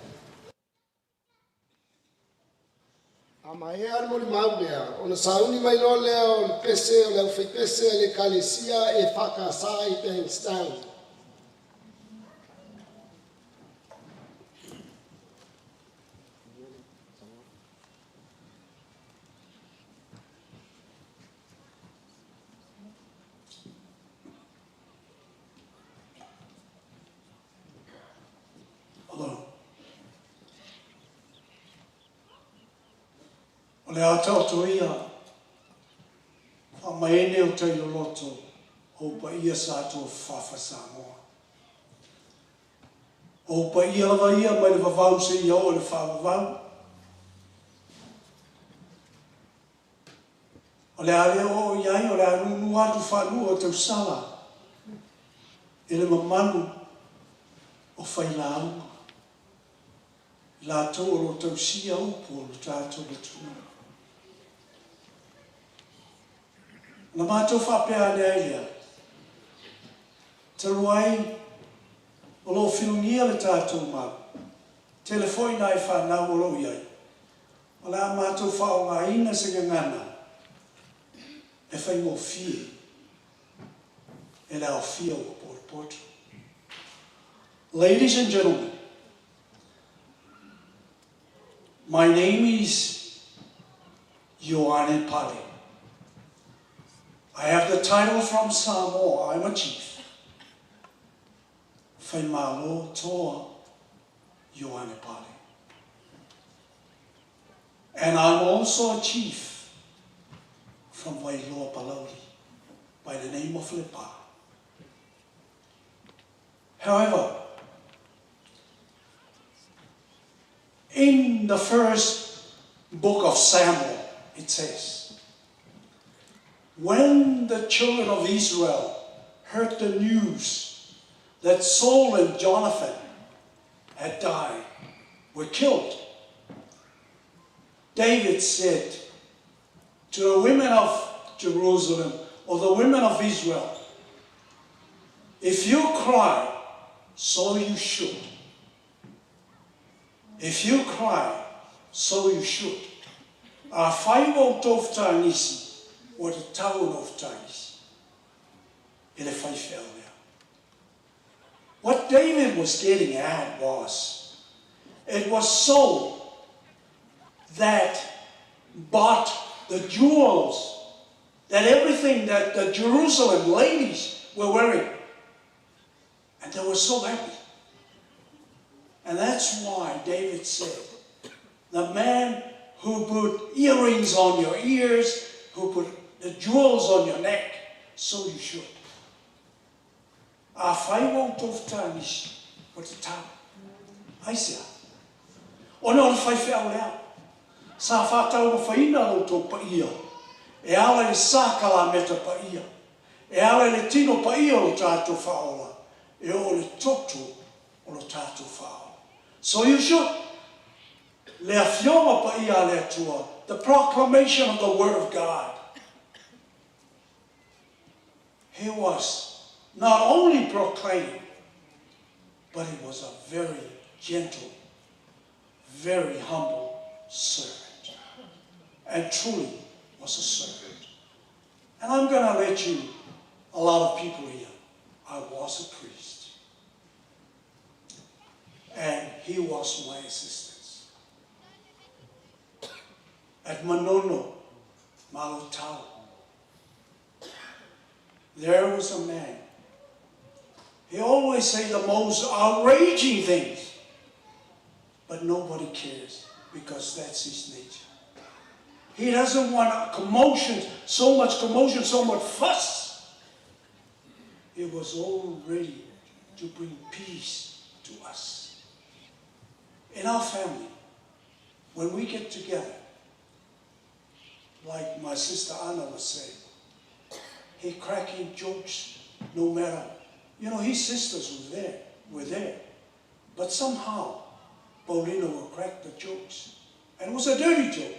A maea le molimau lea, ona sauni mai loa lea o le pese o le aufaipese a le Ekalesia EFKS i Bankstown. Hello. O le a taoto ia faamaene o tai loloto o ou paia sa tofafa Samoa. O ou paia lava ia mai le vavau seia oo i le faavavau. O le a le oo i ai, o le a nūnū atu faalua o tausala i le mamalu o failauga, i latou o lo o tausia upu o lo tatou atunuu. Ona matou faapea ane ai lea, talu ai o lo o filugia le tatou mau, tele foi nai fanau o lo o i ai, o le a matou faaaogaina se gagana e faigofie e le aofia ua potopoto. Ladies and gentlemen, my name is Ioane Pale. I have the title from Samoa. I'm a chief. Faimalo Toa Ioane Pale. And I'm also a chief from Wailoa Palauli by the name of Lepa. However, in the first book of Samuel, it says, When the children of Israel heard the news that Saul and Jonathan had died, were killed, David said to the women of Jerusalem or the women of Israel, if you cry, so you should. If you cry, so you should. Afai ua outou fetagisi, ua tatau ona ou fetagisi i le faifeau lea. What David was getting at was, it was so that bought the jewels, that everything that the Jerusalem ladies were wearing. And they were so happy. And that's why David said, the man who put earrings on your ears, who put the jewels on your neck, so you should. Afai ua outou fetagisi, ua tatau. Aisea? Ona o le faifeau lea, sa faataumafaina lo outou paia e ala i le sakalameta paia, e ala i le tino paia o lo tatou faaola, e oo i le toto o lo tatou faaola. So you should. Le afioga paia a le Atua, the proclamation of the word of God. He was not only proclaimed, but he was a very gentle, very humble servant. And truly was a servant. And I'm going to let you, a lot of people here, I was a priest. And he was my assistant. At Manono, Malotau, there was a man. He always say the most outraging things, but nobody cares because that's his nature. He doesn't want a commotion, so much commotion, so much fuss. He was all ready to bring peace to us. In our family, when we get together, like my sister Anna was saying, he cracking jokes no matter. You know, his sisters were there, were there. But somehow, Paulino would crack the jokes. And it was a dirty joke.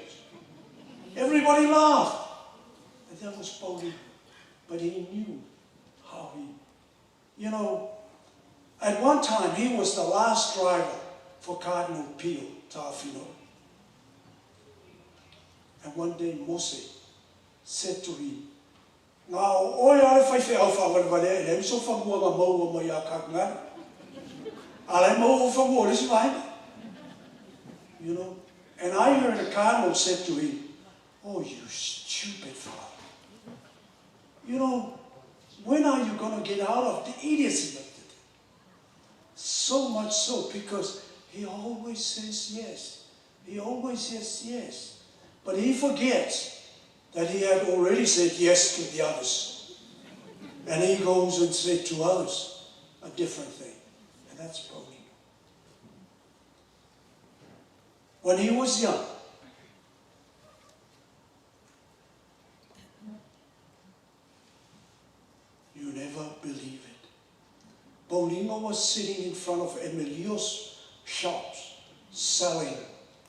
Everybody laughed. And that was Paulino. But he knew how he, you know, at one time he was the last driver for Cardinal Pio Tafino. And one day Mose said to him, Ngā o oe a le faifeau faawalewalea e leai so fanua nga maua mai iā Kakangana. A la e maua o fanua o le isi vaega. You know, and I heard a cardinal said to him, Oh, you stupid father. You know, when are you going to get out of the idiocy of the day? So much so because he always says yes. He always says yes. But he forgets that he had already said yes to the others. And he goes and said to others a different thing. And that's Paulino. When he was young, you never believe it. Paulino was sitting in front of Emilio's shops selling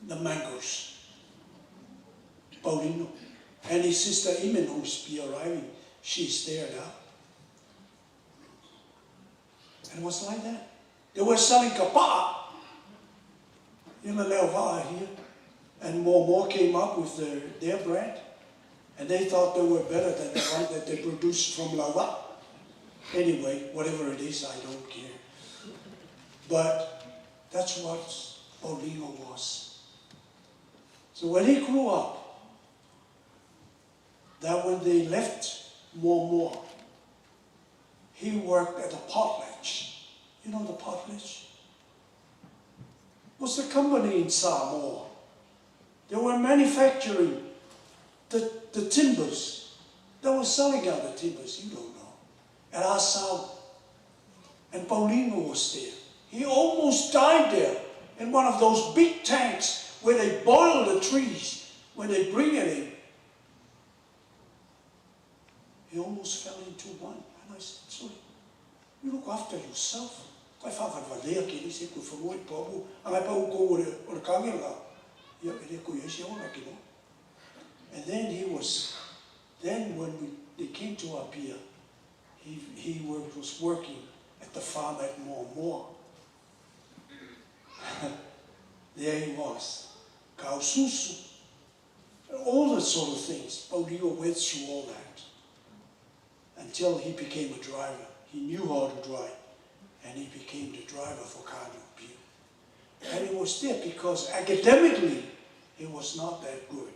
the mangoes. Paulino. And his sister Imen, who's be arriving, she's there now. And it was like that. They were selling kapa'a in the Leova'a here. And more and more came up with their, their brand. And they thought they were better than the one that they produced from Lava. Anyway, whatever it is, I don't care. But that's what Paulino was. So when he grew up, that when they left Moamoa, he worked at the potlatch. You know the potlatch? Was the company in Samoa. They were manufacturing the, the timbers. They were selling out the timbers, you don't know. At Asau. And Paulino was there. He almost died there in one of those big tanks where they boil the trees when they bring it in. He almost fell into one. And I said, sorry, you look after yourself. Kai whawharewalea ke ni se koe whanua i pau, a ngai pau kou o le, o le kange la. Ia, e le koe ai se ona ke no. And then he was, then when to Apia, he, he worked, was working at the farm at Moamoa. there he was. Kaususu. All the sort of things. Paulino went through all that until he became a driver. He knew how to drive, and he became the driver for Cardinal Pugh. And he was there because academically, he was not that good.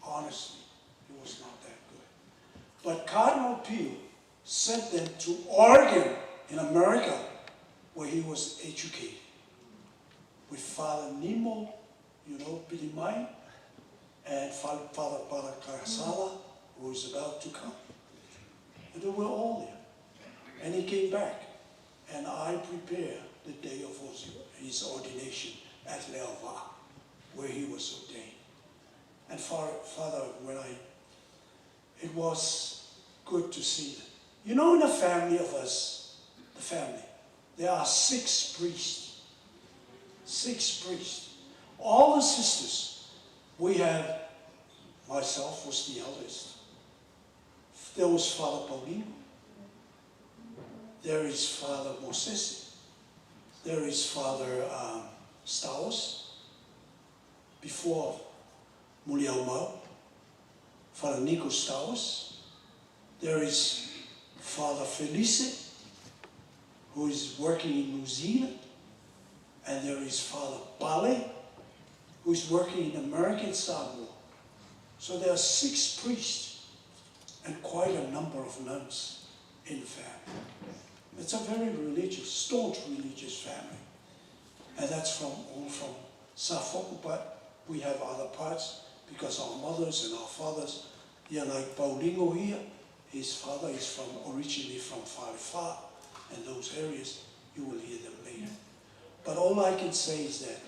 Honestly, he was not that good. But Cardinal Peel sent them to Oregon in America, where he was educated with Father Nemo, you know, Billy Mai, and Father Barakasala, who is about to come. And they were all there. And he came back, and I prepared the day of his ordination at Leova, where he was ordained. And Father, when I, it was good to see them. You know, in a family of us, the family, there are six priests. Six priests. All the sisters, we have, myself was the eldest. There was Father Paulino. There is Father Moses. There is Father um, Staus. Before Muliaumau, Father Nico Staus. There is Father Felice, who is working in New Zealand. And there is Father Bale, who is working in American Samoa. So there are six priests and quite a number of nuns in the family. It's a very religious, staunch religious family. And that's from all from Safoku, but we have other parts because our mothers and our fathers, yeah, like Paulingo here, his father is from originally from Falefa and those areas, you will hear them later. But all I can say is that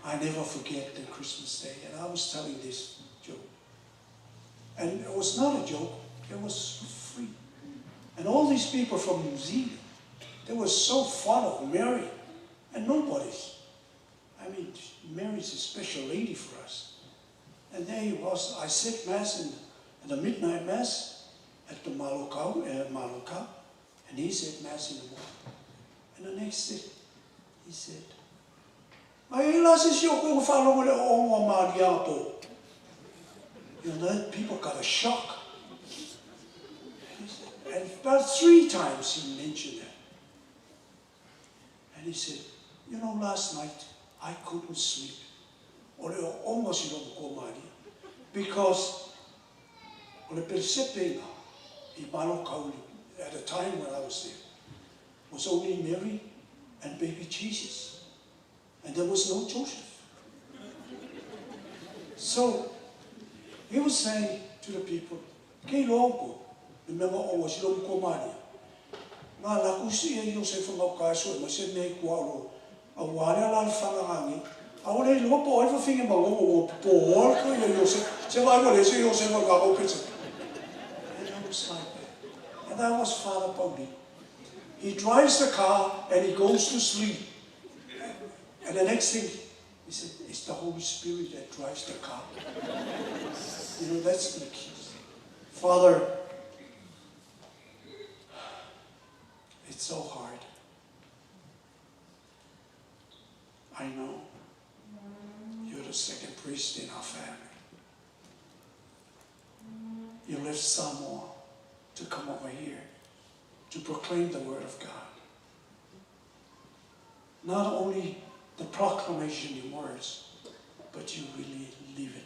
I never forget the Christmas day. And I was telling this joke. And it was not a joke, it was free. And all these people from New Zealand, they were so fond of Mary. And nobody's. I mean, Mary's a special lady for us. And there he was. I said Mass in, in the midnight Mass at the Malokau, uh, Malokau, and he said Mass in the morning. And the next day, he said, Mai la se si o ko whalongo le o o ma po. You know, people got a shock. And about three times he mentioned that. And he said, you know, last night I couldn't sleep. O le o onga si longo ko Maria. Because o le persepenga i malo kauli at a time when I was there was only Mary and baby Jesus. And there was no Joseph. So he was saying to the people, Ke logo, le mea o wa si longo ko Maria. Ngā laku si e Iosefa ngau kaso e ma se mea i kua ro. A wā lea la le whangangangi. A o le loa po ai whawhinge ma ngongo o po oa ko ia Iosefa. Se vai wa le se Iosefa ngā kau pete. And I was like that. And that was Father Pauli. He drives the car and he goes to sleep. And the next thing, he said, it's the Holy Spirit that drives the car. You know, that's the key. Father, it's so hard. I know you're the second priest in our family. You left Samoa to come over here to proclaim the Word of God. Not only the proclamation in words, but you really live it.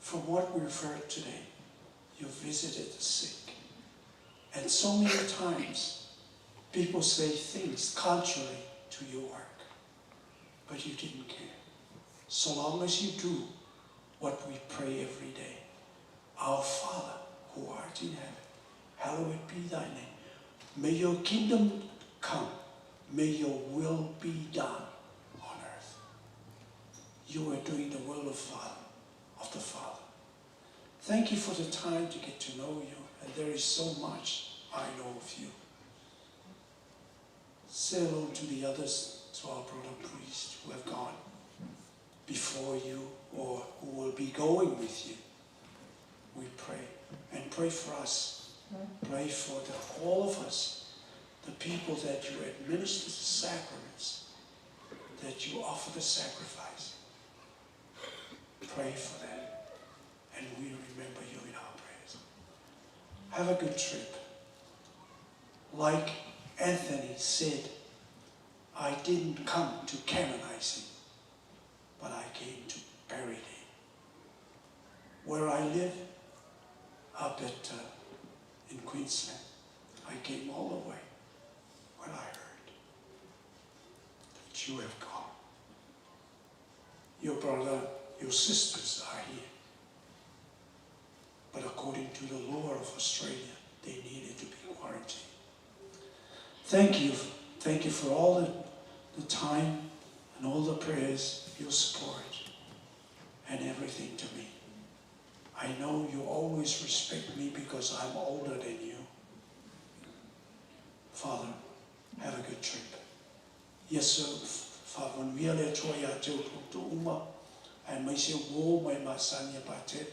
From what we've heard today, you visited the sick. And so many times, people say things contrary to your work, but you didn't care. So long as you do what we pray every day. Our Father, who art in heaven, hallowed be thy name. May your kingdom come. May your will be done on earth. You are doing the will of Father, of the Father. Thank you for the time to get to know you, and there is so much I know of you. Say hello to the others, to our brother priests who have gone before you or who will be going with you. pray for us. Pray for the, all of us, the people that you administer the sacraments, that you offer the sacrifice. Pray for them, and we remember you in our prayers. Have a good trip. Like Anthony said, I didn't come to canonize him, but I came to bury him. Where I live, up at in Queensland, I came all the way when I heard that you have gone. Your brother, your sisters are here. But according to the law of Australia, they needed to be quarantined. Thank you. Thank you for all the, the time and all the prayers, your support, and everything to me. I know you always respect me because I'm older than you. Father, have a good trip. Yes, sir, faamanuia le Atua ia te outou uma, aemaise uō ma e masani e Patele.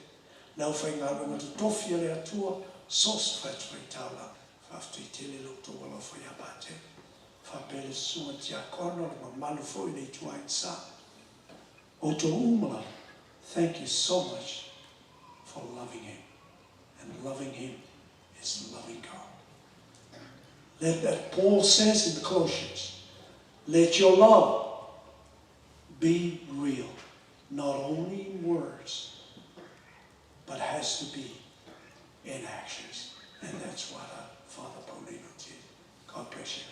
Le aufaigaluega totofi a le Atua, so o se fatafaitaulaga. Faafetai tele i lo outou alofa ia Patele. Faapea le susuga tiakono, le mamalu foi i le ituaiga sa. Outou uma lava, thank you so much for loving him. And loving him is loving God. Let that Paul says in Colossians, let your love be real, not only in words, but has to be in actions. And that's what Father Paulino did. God bless you.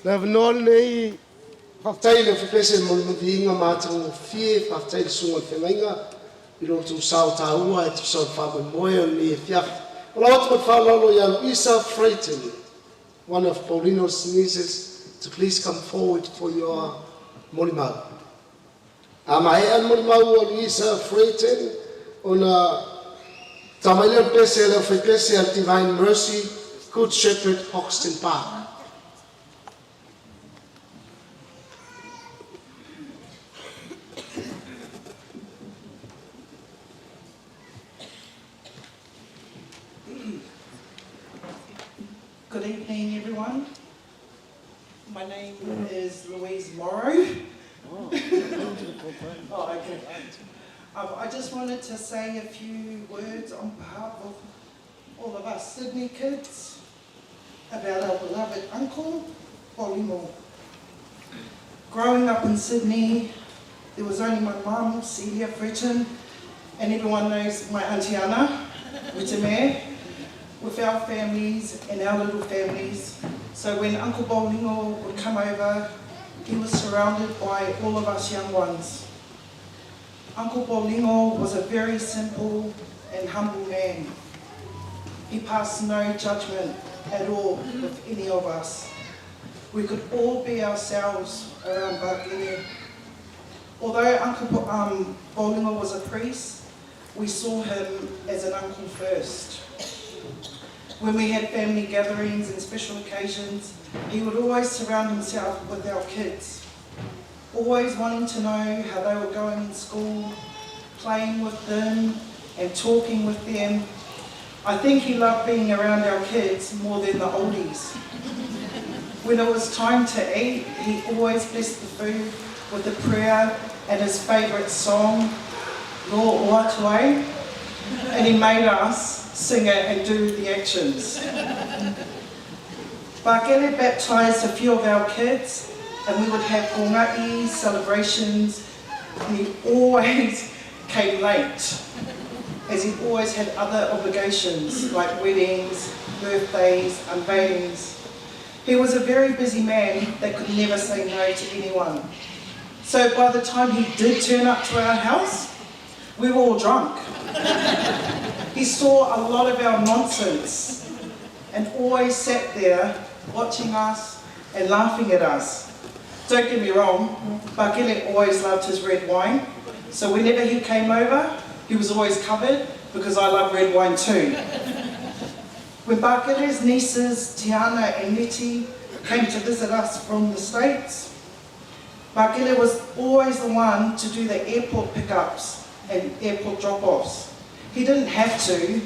Le avanoa lenei, faafetai i le Ofisa mo le viiga ma atagofie, faafetai i le susuga i le feagaiga i lo outou sao taua e tusa o le faamoemoe o lenei afiafi. O lau atu ma le faaaloalo ia Luisa Freighton, one of Paulino's nieces, to please come forward for your molimau. A maea le molimau a Luisa Freighton, ona tau mai lea o le pese a le aufaipese a le Divine Mercy, Good Shepherd, Hoxton Park. Good evening, everyone. My name is Louise Morrow. Oh, okay. I just wanted to say a few words on behalf of all of us Sydney kids about our beloved uncle, Bolimo. Growing up in Sydney, there was only my mum, Celia Fretton, and everyone knows my Auntie Anna, Witamere, with our families and our little families. So when Uncle Bolingo would come over, he was surrounded by all of us young ones. Uncle Bolingo was a very simple and humble man. He passed no judgment at all with any of us. We could all be ourselves around Bakele. Although Uncle Bolingo was a priest, we saw him as an uncle first. When we had family gatherings and special occasions, he would always surround himself with our kids, always wanting to know how they were going in school, playing with them and talking with them. I think he loved being around our kids more than the oldies. When it was time to eat, he always blessed the food with a prayer and his favourite song, Lo Oatue, and he made us sing it and do the actions. Bakele baptised a few of our kids, and we would have konga'i celebrations, and he always came late, as he always had other obligations like weddings, birthdays, unveilings. He was a very busy man that could never say no to anyone. So by the time he did turn up to our house, we were all drunk. He saw a lot of our nonsense and always sat there watching us and laughing at us. Don't get me wrong, Bakele always loved his red wine. So whenever he came over, he was always covered because I love red wine too. When Bakele's nieces, Tiana and Nettie, came to visit us from the States, Bakele was always the one to do the airport pickups and airport drop-offs. He didn't have to,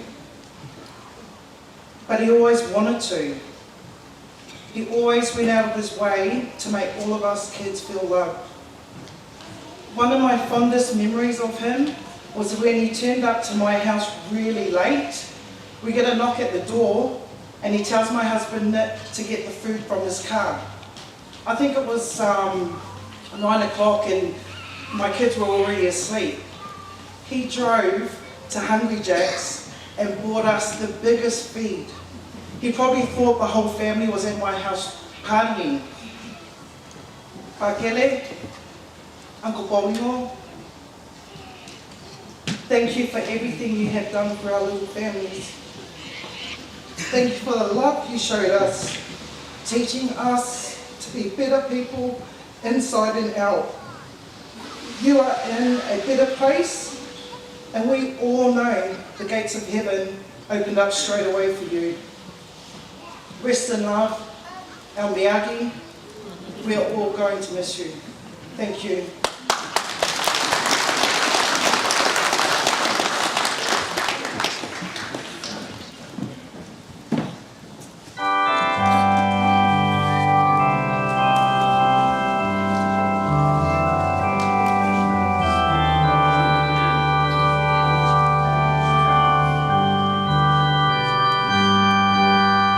but he always wanted to. He always went out of his way to make all of us kids feel loved. One of my fondest memories of him was when he turned up to my house really late. We get a knock at the door and he tells my husband Nick to get the food from his car. I think it was 9 o'clock and my kids were already asleep. He drove to Hungry Jack's and bought us the biggest feed. He probably thought the whole family was at my house partying. Pakele, Uncle Bolingo, thank you for everything you have done for our little families. Thank you for the love you showed us, teaching us to be better people inside and out. You are in a better place, and we all know the gates of heaven opened up straight away for you. Rest in love, our Miyagi. We are all going to miss you. Thank you.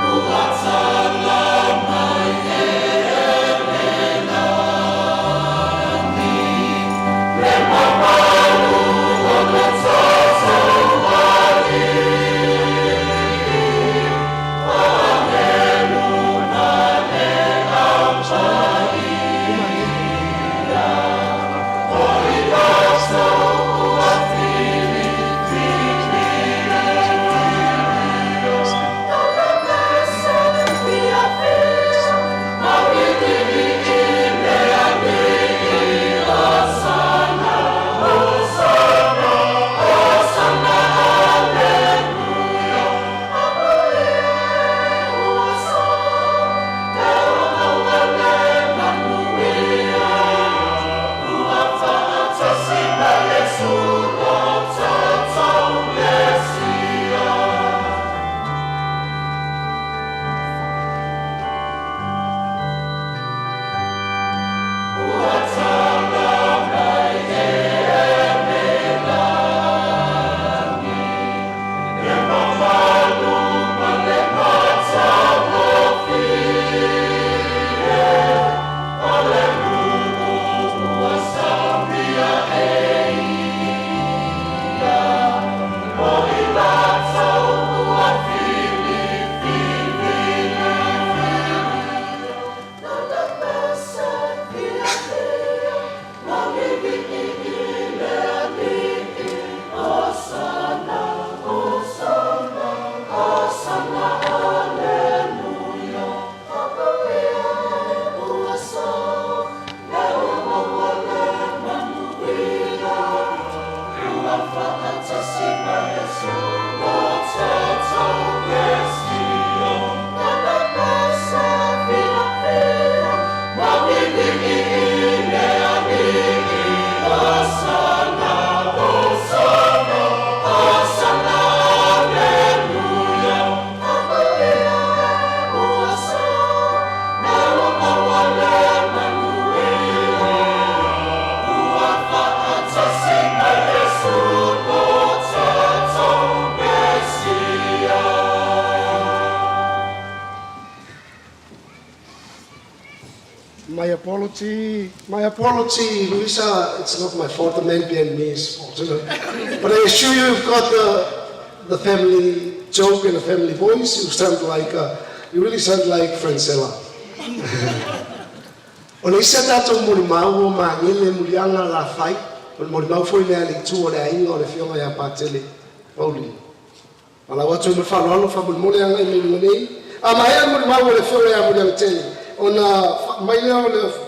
Ua My apology, my apology, Luisa. It's not my fault. The man behind me is fault. But I assure you, you've got the family joke and the family voice. You sound like, you really sound like Francella. O le isi a tatou molimau o Magele Muliaga Lafai, o le molimau foi lea a le itu o le aiga o le Afioga ia Patele Paulino. Valaau atu ai ma le faaaloalo faamolemole agai mai i luga nei. A maea le molimau a le Afioga ia Muliagatele, ona mai lea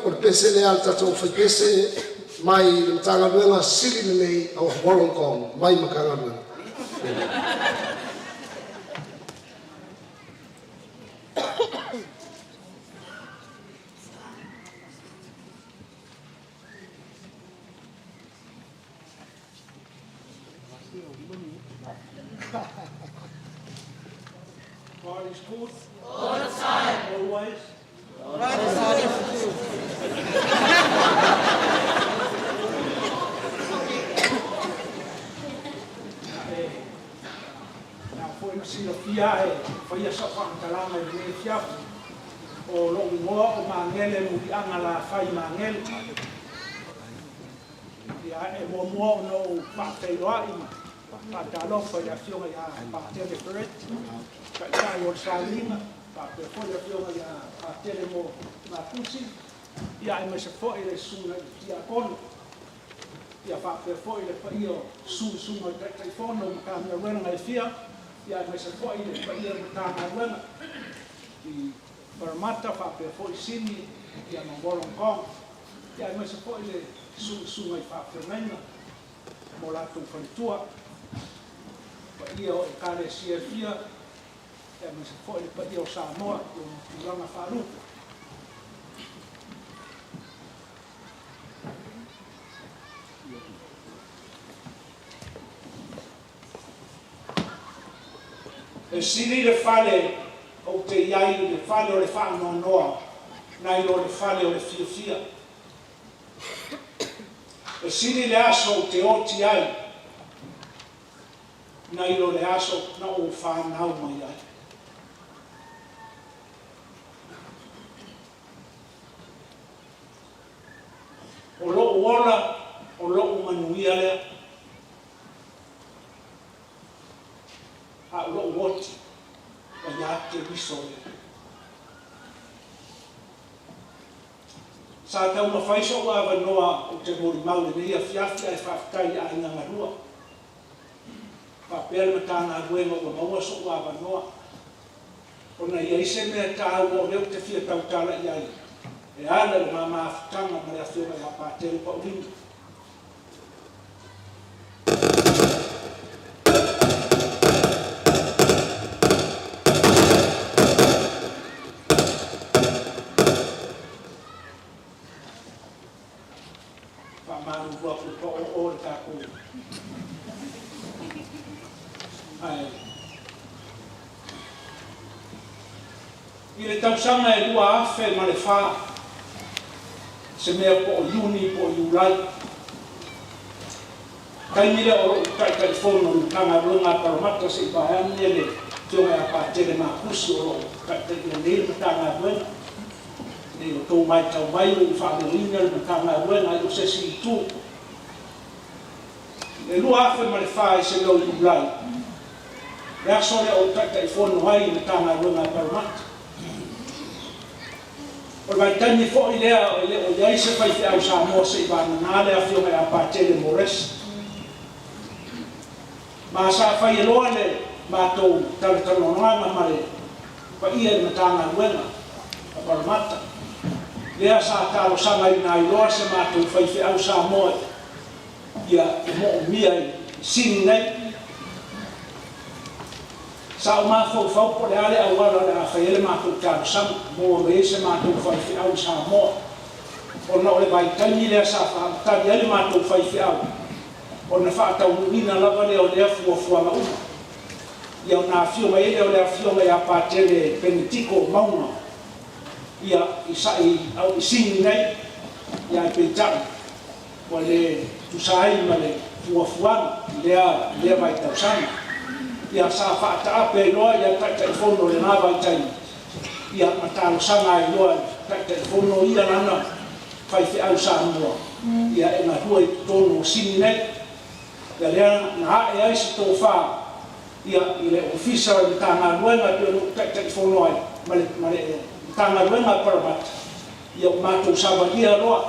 o le pese lea a le tatou faipese mai le Matagaluega sili lenei o Wollongong mai Matagaluega. God is good. All the time. Always. God is good. Na foi na silafia e faia sa'u faamatalaga i lenei afiafi, o lo'u igoa o Magele Muliaga Lafai Magele. Ia, e muamua ona ou faafeiloai ma faatalofa i le Afioga ia Patele Ferret, Taitai o le Sailiga, faapea foi le Afioga ia Patele Mo Matusi, ia aemaise foi le Susuga i le Tiakono, ia faapea foi le paia o susuga i Taitaifono o Matagaluega e fia, ia aemaise foi le paia o Matagaluega i Parramatta faapea foi Sini ia ma Wollongong, ia aemaise foi le susuga i faafeagaiga ma o latou faletua, paia o Ekalesia e fia, ia aemaise foi le paia o Samoa i ona tulaga faalupe. E sili le fale ou te i ai i le fale o le faanoanoa nai lo le fale o le fiafia. E sili le aso ou te oti ai nai lo le aso na ou fanau mai ai. O lo'u ola, o lo'u manuia lea. A o lo'u oti, ua iā Keriso lea. Sa taumafai so'u avanoa ou te molimau i lenei afiafi ae faafetai i le aiga galua. Faapea le Matagaluega ua maua so'u avanoa. Ona e i ai se mea taua o lea ou te fia tautala i ai e ala i le ma mafutaga ma le Afioga ia Patele Paulino. Faamalulu atu e pao'o le tatou ae i le tausaga e 2004, se mea po o Iuni po o Iulai, taimi lea o lou Taitaifono i le Matagaluega a Parramatta se i vaeane le Afioga ia Patele Makusi o lo o taitaia nei le Matagaluega. Nei o tou maitau mai ua ou faaleoina le Matagaluega i o se isi itu. I le 2004 i se mea o Iulai, le aso lea ou Taitaifono ai i le Matagaluega a Parramatta. O le vaitaimi foi lea e le o i ai se faifeau Samoa se i vagana le Afioga ia Patele Moresi. Ma sa fai e loa le matou talatalanoaga ma le paia i le Matagaluega a Parramatta, lea sa talosagaina ai loa se matou faifeau Samoa ia e moomia i Sini nei. Sa ou mafaufau po o le a le auala o le a fai ai le matou talosaga, maua mai ai se matou faifeau i Samoa, ona o le vaitaimi lea sa faatali ai le matou faifeau, ona faataunuuina lava lea o lea fuafuaga uma. Ia ona afio mai ai lea o le Afioga ia Patele Penetiko Mauga, ia, i sa'i au i Sini nei, ia ae peitai, ua le tusa ai ma le fuafuaga i lea, i lea vaitausaga. Ia, sa faataape ai loa ia Taitaifono i lena vaitaimi. Ia, ma talosaga ai loa i le Taitaifono ia lana faifeau Samoa, ia e galue i totonu o Sini nei. Ia lea na a'e ai se tofa, ia, i le Ofisa o le Matagaluega e pei ona ou Taitaifono ai ma le, ma le Matagaluega a Paremata, ia ua matou savalia loa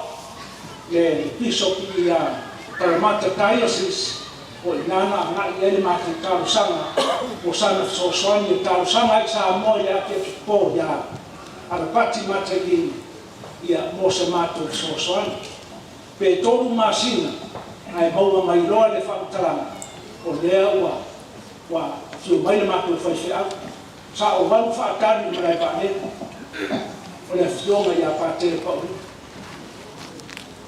le Bishop ia Paremata Diocese, o i ina na agai i ai le matou talosaga mo sana fesoasoani e talosaga ai i Samoa i le afiafi po ia Alapati Matailiina ia mo se matou fesoasoani. Pe tolu masina ae maua mai loa le faamatalaga o lea ua ua afio mai le matou faifeau. Sa ou alu faatali i le malae vaalele o le afioga ia Patele Paulino.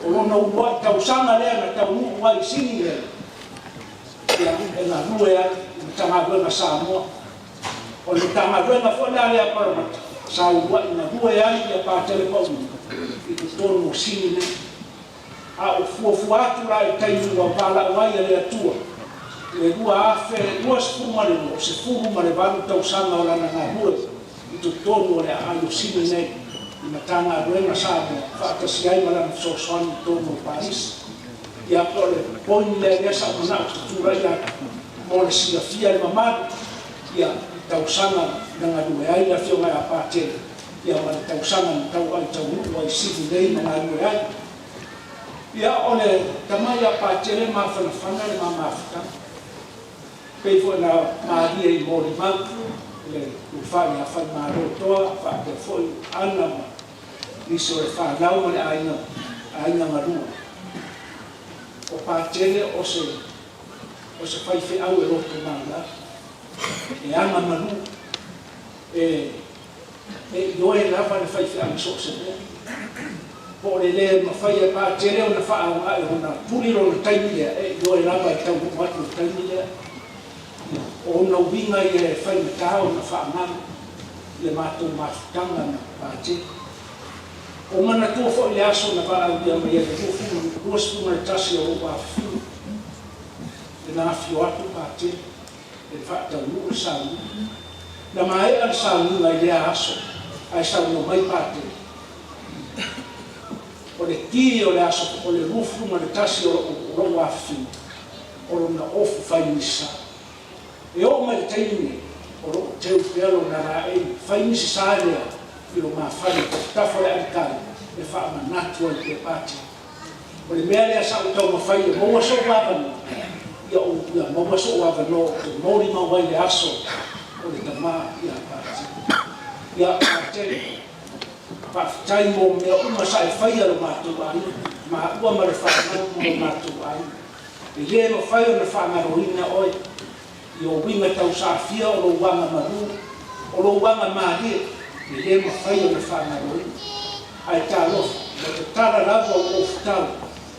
O lona uluai tausaga lea na taunuu ai i Sini nei, ia, e galue ai i Matagaluega Samoa. O le Matagaluega foi la lea a Paremata, sa uluai galue ai ia Patele Paulino i totonu o Sini nei. A o fuafua atu la i le taimi ua valaau ai e le Atua i le 2022, 18 tausaga o lana galue i totonu o le aai o Sini nei i Matagaluega Samoa faatasi ai ma lana fesoasoani i totonu o Palisi. Ia po o le point lea lea sa ou manao ou te tulai atu mo le silafia e le mamalu ia i tausaga na galue ai le Afioga ia Patele ia ma le tausaga na tau ai taunuu ai i Sini nei ma galue ai. Ia o le tama ia Patele e mafanafana le ma mafutaga. Pei foi ona malie i molimau i le tufa ia Faimalo Toa faapea foi Ana ma nisi o le fanau ma le aiga, aiga galua. O Patele o se o se faifeau e loto maualalo, e aga malu, e e ioe lava le faifeau i so o se mea. Po o le le mafai e Patele ona faaaoga e ona tuli lona taimi lea, e ioe lava e taunuu atu i le taimi lea. Ia, o ona uiga ia e faigata ona faamanu i le matou mafutaga ma Patele. O manatua foi le aso na valaaulia mai ai le 21 o lou afifio, le na afio atu Patele e faataunuu le sauniga. Na maea le sauniga i lea aso ae saunoa mai Patele, O le ki o le aso o le 21 o lou afifio, o lona ofu fai misa. E oo mai le taimi nei, o lo o teu pea lona laei fai misa lea i lo mafale i tafatafa o le alitari e faamanatu ai pea Patele. O le mea lea sa ou taumafai e maua sou avanoa, ia ou ia maua sou avanoa ou te molimau ai le aso o le tama ia Patele. Ia Patele, faafetai mo mea uma sa e faia lo matou aiga, maua ma le fanau mo lo matou aiga. E le mafai ona faagaloina oe i ou uiga tausafia o lou aga malu, o lou aga malie, e le mafai ona faagaloina. Ae talofa, ua tatala lava ou ofutau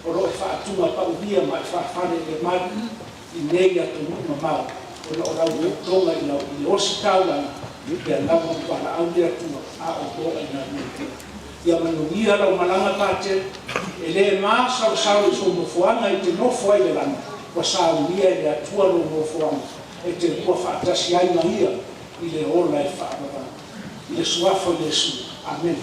o lo o faatuga paulia ma e faafale i le malu i nei atunuu mamao ona o lau tootoga i lau i le ositaulaga lea lava ua valaau le Atua a o lo e galue pea. Ia manuia lau malaga Patele, e le masalosalo i sou nofoaga i te nofo ai le lagi, ua saunia e le Atua lou nofoaga e te lua faatasi ai ma Ia i le ola e faavavau. I le Suafa o Iesu. Amene.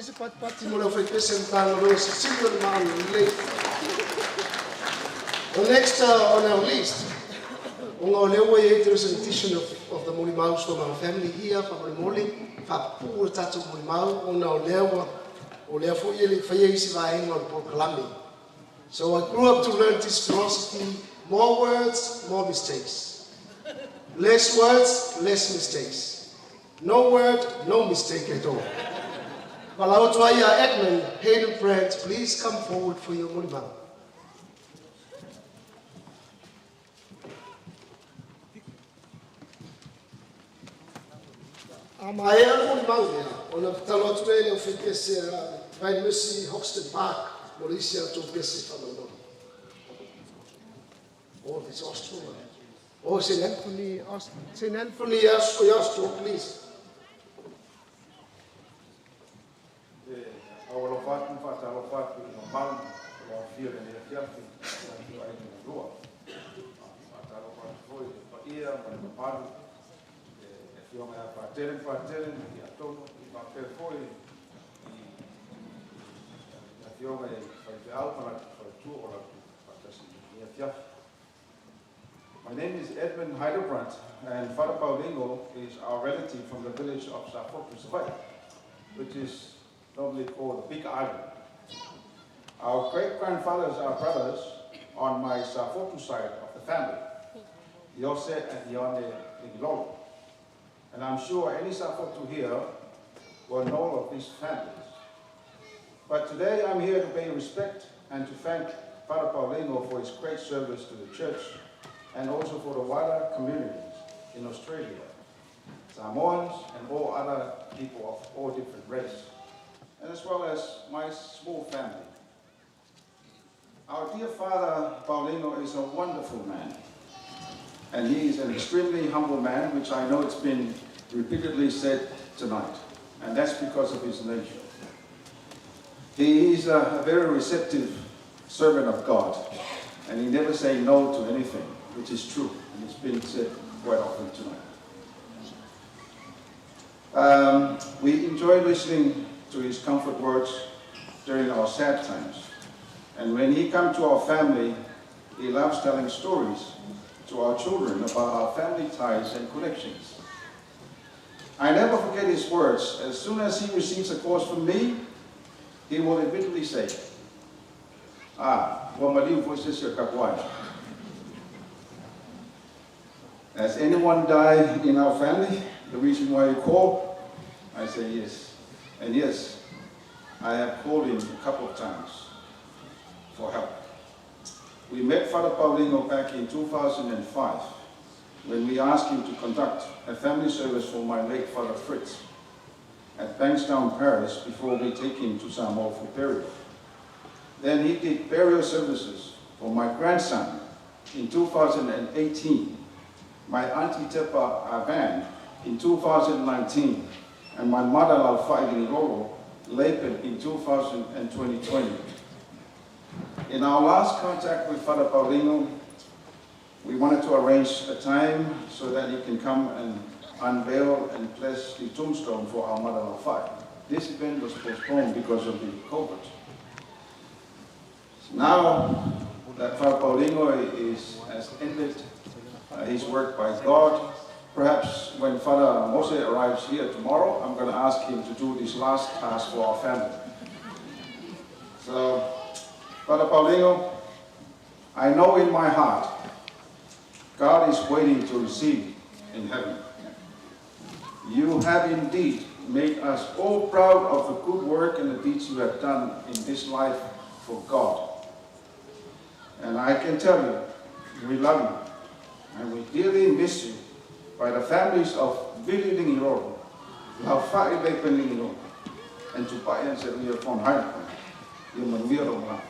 se patipati mo le aufaipese a le Matagaluega Silisili o le Ma Agalelei. The next on our list, ona o lea ua i ai there is an addition of the molimau from our family here, faamolemole, faapupuu le tatou molimau, ona o lea ua o lea foi e le i faia isi vaega o le polokalame. So I grew up to learn this philosophy: more words, more mistakes. Less words, less mistakes. No word, no mistake at all. Valaau atu ai ia Edmund Hayden Brandt, please come forward for your molimau. A maea le molimau lea, ona tatalo atu lea i le aufaipese a Divine Mercy Hoxton Park mo le isi a outou pese faamolemole. Oh, there's Austral. Oh, St. Anthony, St. Anthony Austral, please. E aualofa atu ma faatalofa atu i le mamalu o le aofia i lenei afiafi o tatou aiga e lua. Faatalofa atu foi i le paia ma le mamalu le afioga ia Patele ma Patele ma Tiatono, i faapea foi i le afioga i faifeau ma latou faletua o latou faatasi i lenei afiafi. My name is Edmund Heidebrandt, and Father Paulino is our relative from the village of Safotu, Savaii, which is normally called the Big Island. Our great-grandfathers are brothers on my Safotu side of the family, Yose and Ione Ligilolo. And I'm sure any Safotu here will know of these families. But today I'm here to pay respect and to thank Father Paulino for his great service to the church and also for the wider communities in Australia, Samoans and all other people of all different race, and as well as my small family. Our dear father, Paulino, is a wonderful man, and he is an extremely humble man, which I know it's been repeatedly said tonight, and that's because of his nature. He is a very receptive servant of God, and he never say no to anything, which is true, and it's been said quite often tonight. We enjoy listening to his comfort words during our sad times. And when he comes to our family, he loves telling stories to our children about our family ties and connections. I never forget his words. As soon as he receives a call from me, he will immediately say, "Ah, ua maliu foi se isi o kapuai. Has anyone died in our family? The reason why you call?" I say yes. And yes, I have called him a couple of times for help. We met Father Paulino back in 2005 when we asked him to conduct a family service for my late father Fritz at Bankstown Parish before we take him to Samoa for burial. Then he did burial services for my grandson in 2018, my auntie Tepa Avan in 2019, and my mother Laufai Loro Lapen in 2020. In our last contact with Father Paulino, we wanted to arrange a time so that he can come and unveil and bless the tombstone for our mother Laufai. This event was postponed because of the COVID. Now that Father Paulino has ended his work by God, perhaps when Father Mose arrives here tomorrow, I'm going to ask him to do this last task for our family. So, Father Paulino, I know in my heart God is waiting to receive you in heaven. You have indeed made us all proud of the good work and the deeds you have done in this life for God. And I can tell you, we love you, and we dearly miss you by the families of Vili Lingiroro, Laufai Lepen Lingiroro, and Tupai and Seruia von Heidelberg. Ia manuia lou malaga.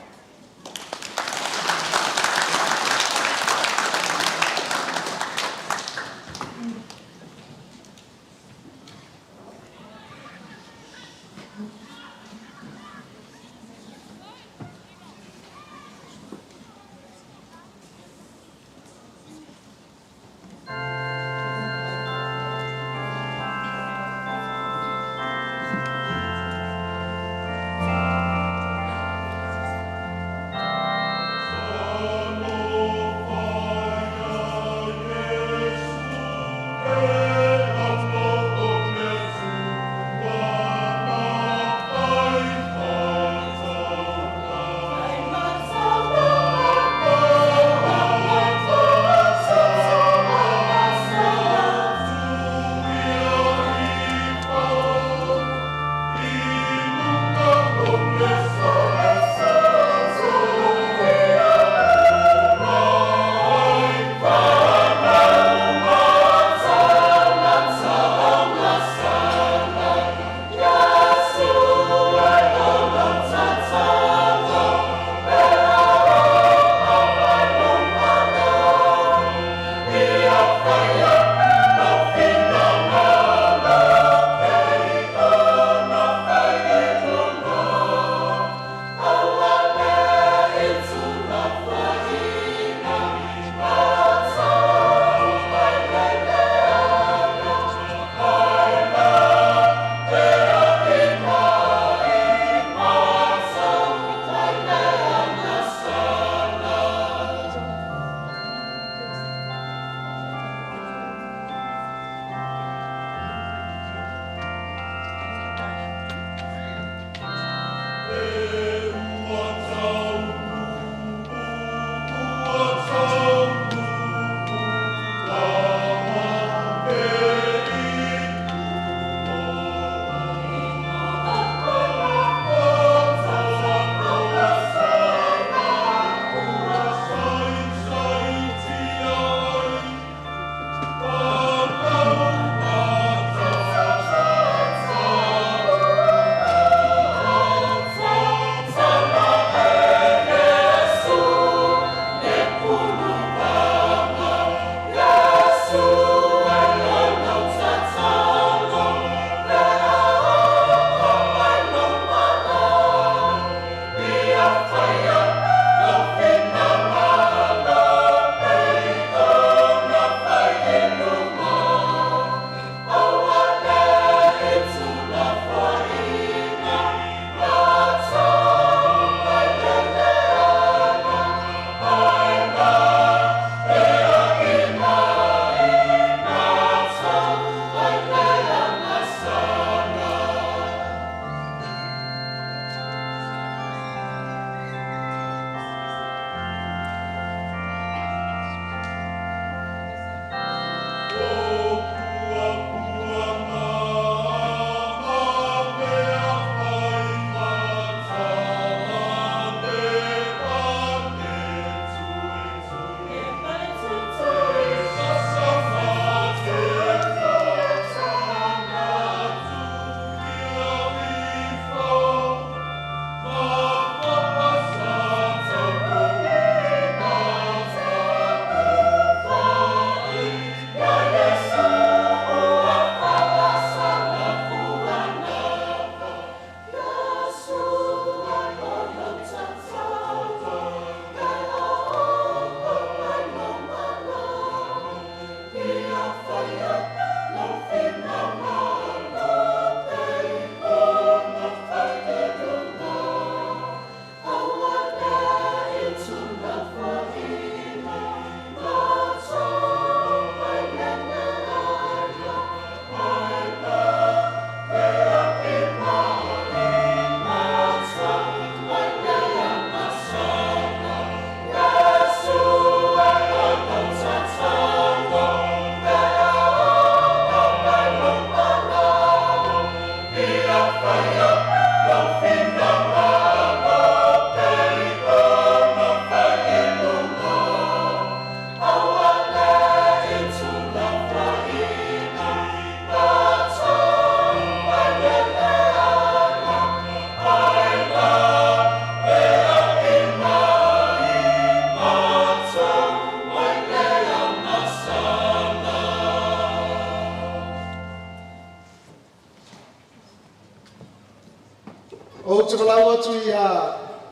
Ou te valaau atu iā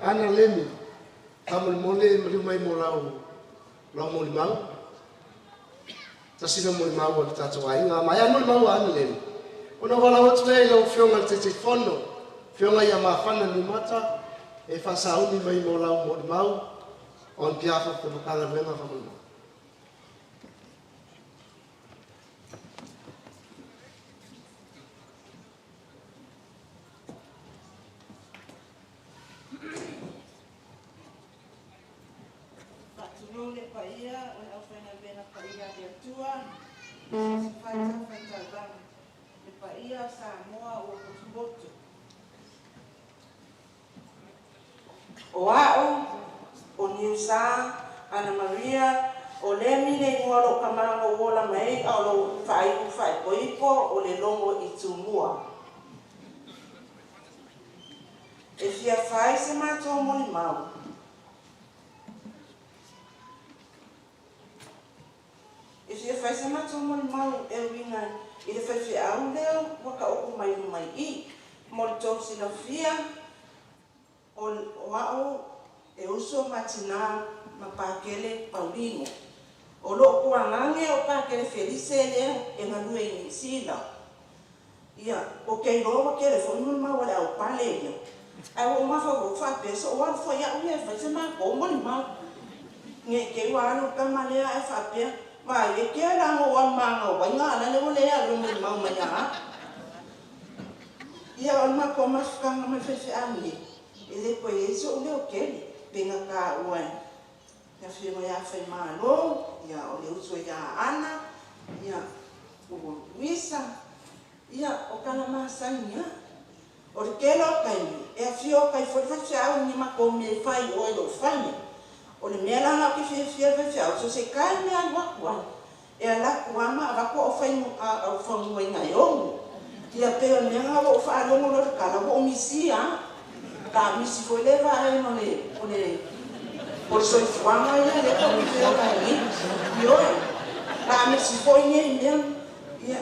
Ana Lemi, faamolemole e maliu mai mo lau lau molimau. Tasi lea molimau a le tatou aiga. A maea molimau a Ana Lemi, ona ou valaau atu lea i lau Afioga i le Taitaifono, Afioga ia Mafana Niumata e faasauni mai mo lau molimau on behalf of the Matagaluega faamolemole. Faatulou le paia o le aufaigaluega paia a le Atua i so o se fatafaitaulaga, le paia o Samoa ua potopoto. O a'u o Niusa Ana Maria o Lemi le igoa o lo'u tama na ou ola mai ai a o lou faaiu faaipoipo o le Logo i Tumua. E fia fai se matou molimau. E fia fai se matou molimau e uiga i le faifeau lea ua taoto mai luma i i. Mo le tou silafia, o a'u e uso ma tinā ma Pakele Paulino. O lo'u tuagane o Pakele Felise lea e galue i Niu Sila. Ia, ou te iloa ua tele foi molimau a le aupale ia, ae ua ou mafaufau ou faapea, se o alu foi au ia e fai se matou molimau. Ne i te i ua alu le tama lea ae faapea, vaai, e tea la na ou alu ma ana uaiga a la le ua le alu e molimau mai ia au. Ia, o le matou mafutaga ma le faifeau nei, e le toe i ai so'u leo tele, pei na taua e le Afioga ia Faimalo, ia o le uso ia Ana, ia o Luisa, ia o tala masani lava. O le tele o taimi, e afio atu ai foi le faifeau i ni matou mea e fai i o i lou fale. O le mea la lena ou te fiafia ai i le faifeau, so o se taimi lava e alu atu ai, e alu atu lava ma avatu au fanua e onu. Ia pei o le mea lena ua ou faalogo loa i le tala ua ou misia lava. Ta misi foi lea vaega o le o le o le soifuaga ia lea tatou te ola ai nei. Ioe, o le a misi foi nei mea. Ia.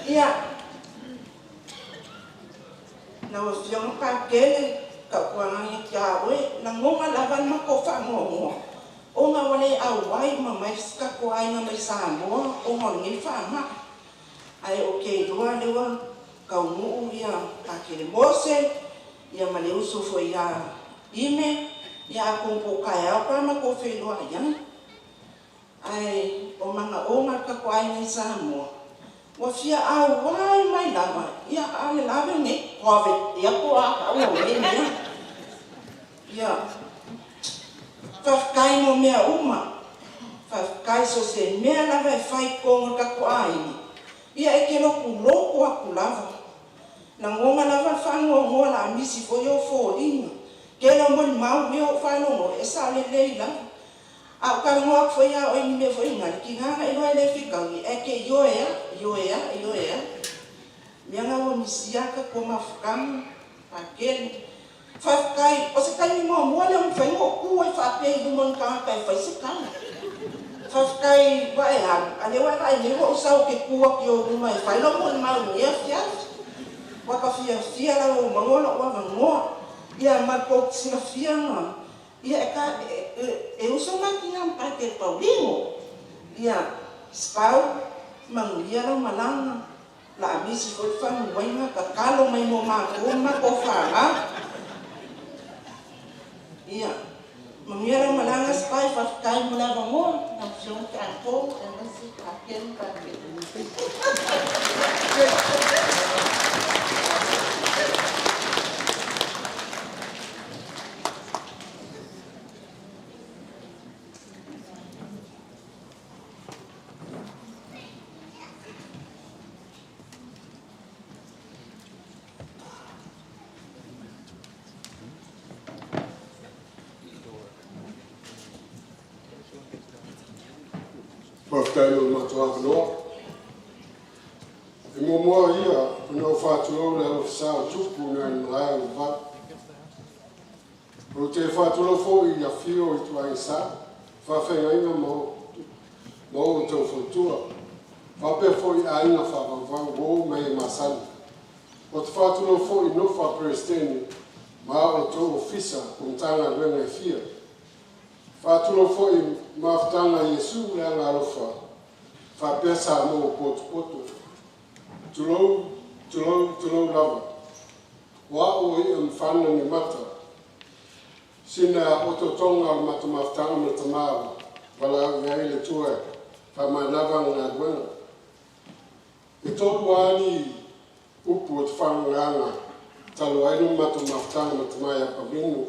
Ia. Lau Afioga Pakele, tautuana ia oe, lagona lava le matou faanoanoa ona ua le auai uma mai si tatou aiga mai Samoa ona o lenei faamai. Ae ou te iloa lea ua taunuu ia Pakele Mose ia ma le uso foi ia Ime, ia atonu po o taeao pe a matou feiloai ai. Ae o manaoga o le tatou aiga i Samoa, ua fia auai mai lava, ia a o le lave lenei, Covid, ia po o a tau o nei mea. Ia, faafetai mo mea uma, faafetai so o se mea lava e fai i totonu o le tatou aiga, ia e te lotulotu atu lava. Lagona lava le faanoanoa o le a misi foi ou foliga. Tele o molimau ia ua ou faalogo e sao lelei lava. A ou talanoa atu foi ia oe i ni mea foi na, tiga na iloa e le fetaui, ae te ioe lava, ioe lava, ioe lava. Mea na ua misia le tatou mafutaga, Patele. Faafetai, o se taimi muamua lea ua mafai ona ou tu ai faapea i luma o ni tagata e fai se tala. Faafetai ua e alu, a o lea ua e vaai nei ua ou sau ou te tu atu i ou luma e fai lau molimau i lenei afiafi. Ua ta fiafia lava ua maua lou avanoa. Ia ma le tou silafia ia e ta e uso ma tina ma Patele Paulino. Ia, Spau, manuia lau malaga. La misi foi le faguaina, tatalo mai mo matou ma matou fanau. Ia, manuia lau malaga Spy, faafetai mo le avanoa, lau Afioga Tapo, aemaise Patele ma Patele. Faafetai mo le matou avanoa. E muamua ia ona ou faatulou i le alofisa o Tupu na i le malae o Vavau. Ou te faatulou foi i le afio o Ituaiga Sa, Faafeagaiga ma o outou faletua. Faapea fo'i aiga faavauvau uō ma e masani. Ou te faatulou foi i nofo a Peresetene ma a outou Ofisa o Matagaluega e fia. Faatulou foi i mafutaga a Iesu le Agaalofa faapea Samoa ua potopoto. Tulou, tulou, tulou lava. O a'u o Iamafana Niumata, sina otootoga o le matou mafutaga ma le tamā ua valaau i ai le Atua e faamanava ana galuega. E tolu lava ni upu o te faagagaga talu ai le matou mafutaga ma le tama ia Paulino.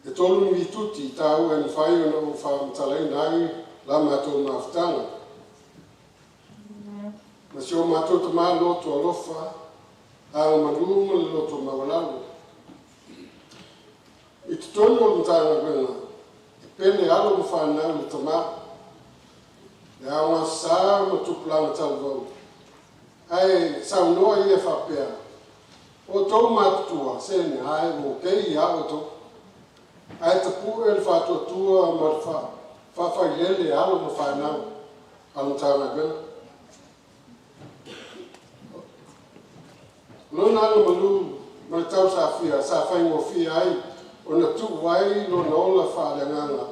E tolu ni vituti taua e mafai ona ou faamatalaina ai la matou mafutaga. Ma si o matou tamā loto alofa, agamalu ma le loto maualalo. I totonu o le Matagaluega, e pele alo ma fanau i le tamā, le aogāsasā ma tupulaga talavou, ae saunoa ia faapea, “O outou matutua, se lena ua ok lava outou.” Ae tapu'e le faatuatua ma le faafailele alo ma fanau a le Matagaluega. O lona agamalu ma le tausafia sa faigofie ai ona tuu ai lona ola faaleagaga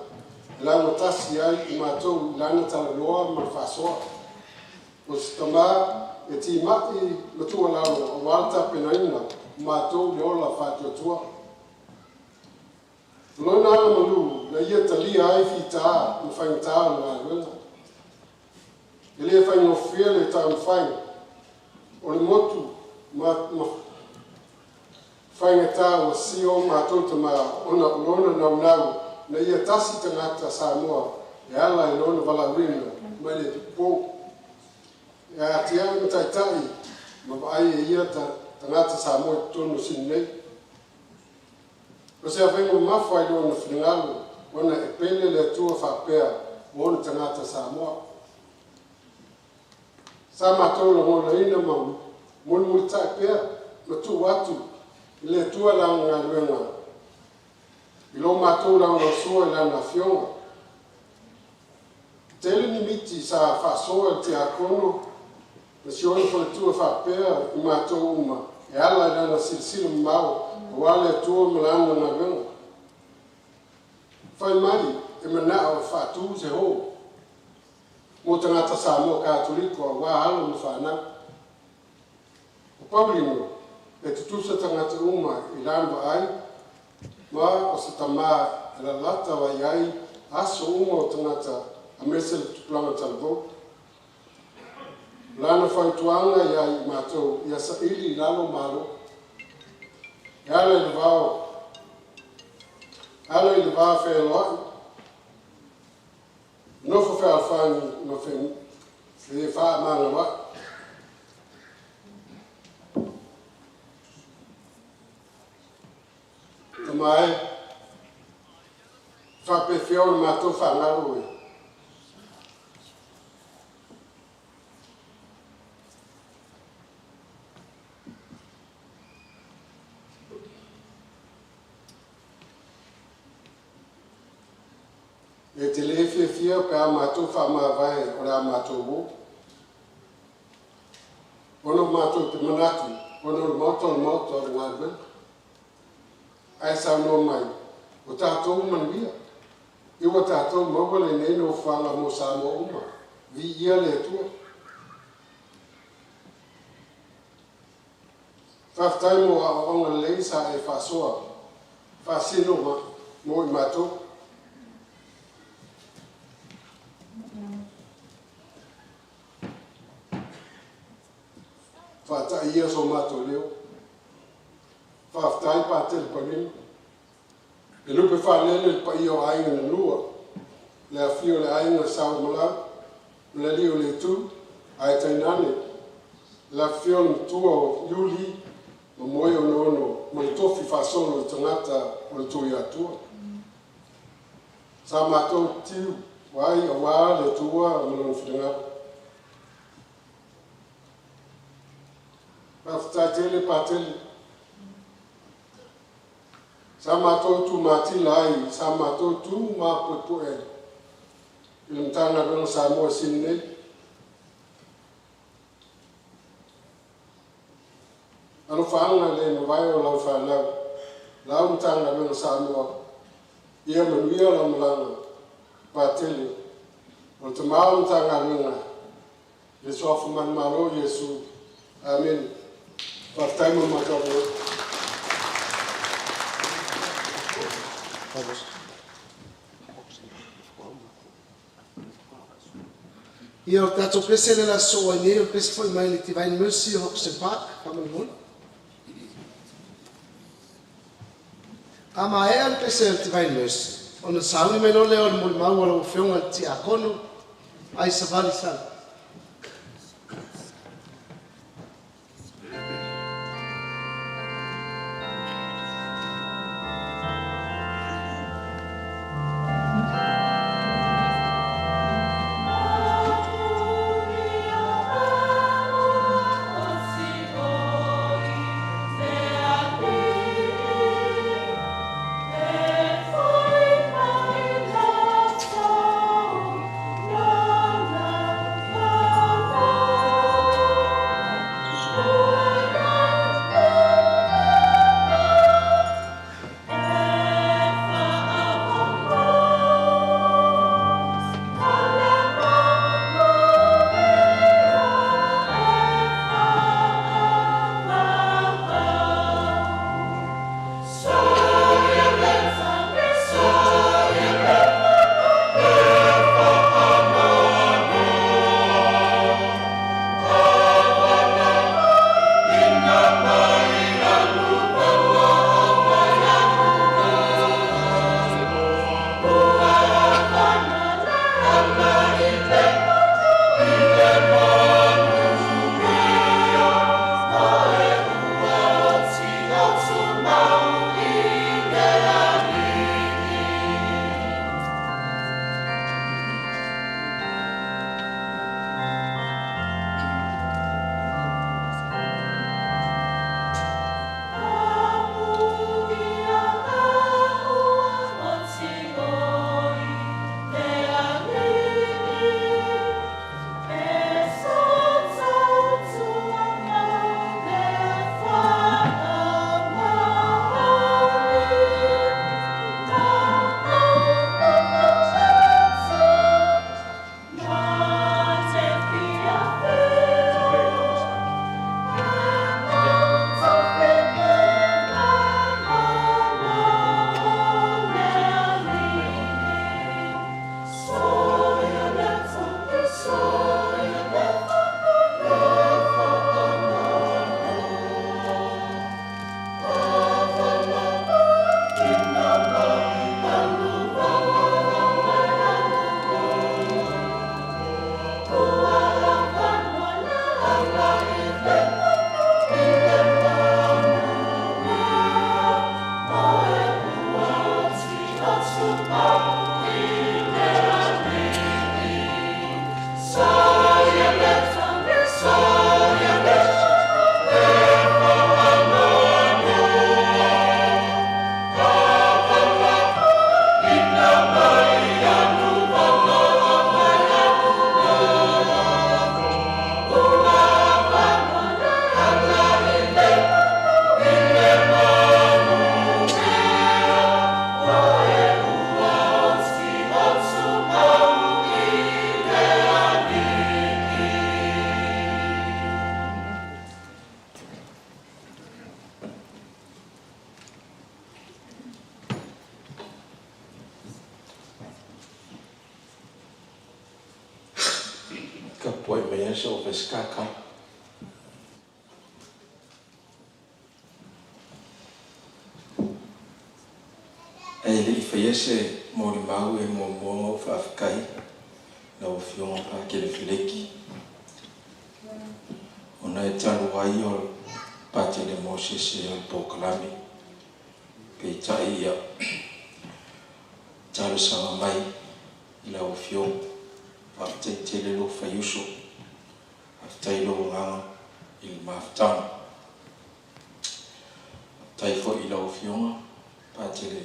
e laugatasi ai i matou i lana talanoa ma le faasoa. O se tamā e timai ma tuualalo aua le tapenaina o matou i le ola faatuatua. O lona agamalu na ia talia ai fitā ma faigata o le galuega. E le faigofie le taumafai o le motu ma faigata ua si o matou tamā ona o lona naunau ina ia tasi tagata Samoa e ala i lona valaauina mai le atunuu. E atiae ma taitai ma vaai e ia tagata Samoa i totonu o Sini nei. O se avega mamafa i lona finagalo ona e pele le Atua faapea ma ona tagata Samoa. Sa matou lagonaina ma mulimulitai pea ma tuu atu i le Atua lana galuega i lo matou lagolagosua i lana afioga. E tele ni miti sa faasoa e le tiakono ma si ona faletua faapea i matou uma e ala i lana silasila mamao aua le Atua ma lana galuega. Fai mai e manao e faatu se hall mo tagata Samoa Katoliko aua alo ma fanau. O Paulino e tutusa tagata uma i lana vaai ma o se tamā e lalata i ai aso uma o tagata aemaise le tupulaga talavou. O lana fautuaga ia i matou ia saili i lalo malo. E ala i le vao, ala i le va fealoai, nofo fealofani ma fefaamagaloai. Tama e, faapefea ona matou faagalo e. E te le fiafia pe a matou faamavae o le a matou o. Ona o matou te manatu, ona o le maota o le maota o le galuega. Ae saunoa mai, o tatou manuia. I ua tatou maua lenei nofoaga mo Samoa uma. Viia le Atua. Faafetai mo aoaoga lelei sa e faasoa faasino ma mo i matou. Faata'i ia so matou leo. Faafetai Patele Paulino. E lupe faalele le paia o aiga na lua, le afio o le aiga Sa Umalau, le alii o le itu, ae tainane le afifio o le matua o Iuli ma Moe Onoono ma le tofi faasolo i tagata o le Tuiatua. Sa matou tiu ai aua le Atua ma lona finagalo. Faafetai tele Patele. Sa matou tumatila ai, sa matou tu mapuepue. I le Matagaluega Samoa e sili nei. Alofaaga le mavae o lau fanau, lau Matagaluega Samoa, ia manuia lau malaga. Patele o le tama o le Matagaluega i le suafa manumalo o Iesu. Amene. Faafetai mo le matou avanoa. Ia, o le tatou pese lea o le a sosoo ai nei o le pese foi mai le Divine Mercy o Hoxton Park, faamolemole. A maea le pese a le Divine Mercy, ona sauni mai loa lea o le molimau a lau Afioga i le Tiakono Ai Savali Sala. Tapuai maia se i ou fai se tatalo. Ae le i faia se molimau e muamua ona ou faafetai i lau Afioga Patele Feleki, ona e talu ai o le Patele Mosese o le polokalame, peitai ia talosaga mai i lau Afioga. Faafetai tele lou fai uso, faafetai lou agaga i le mafutaga. Faafetai foi i lau Afioga Patele.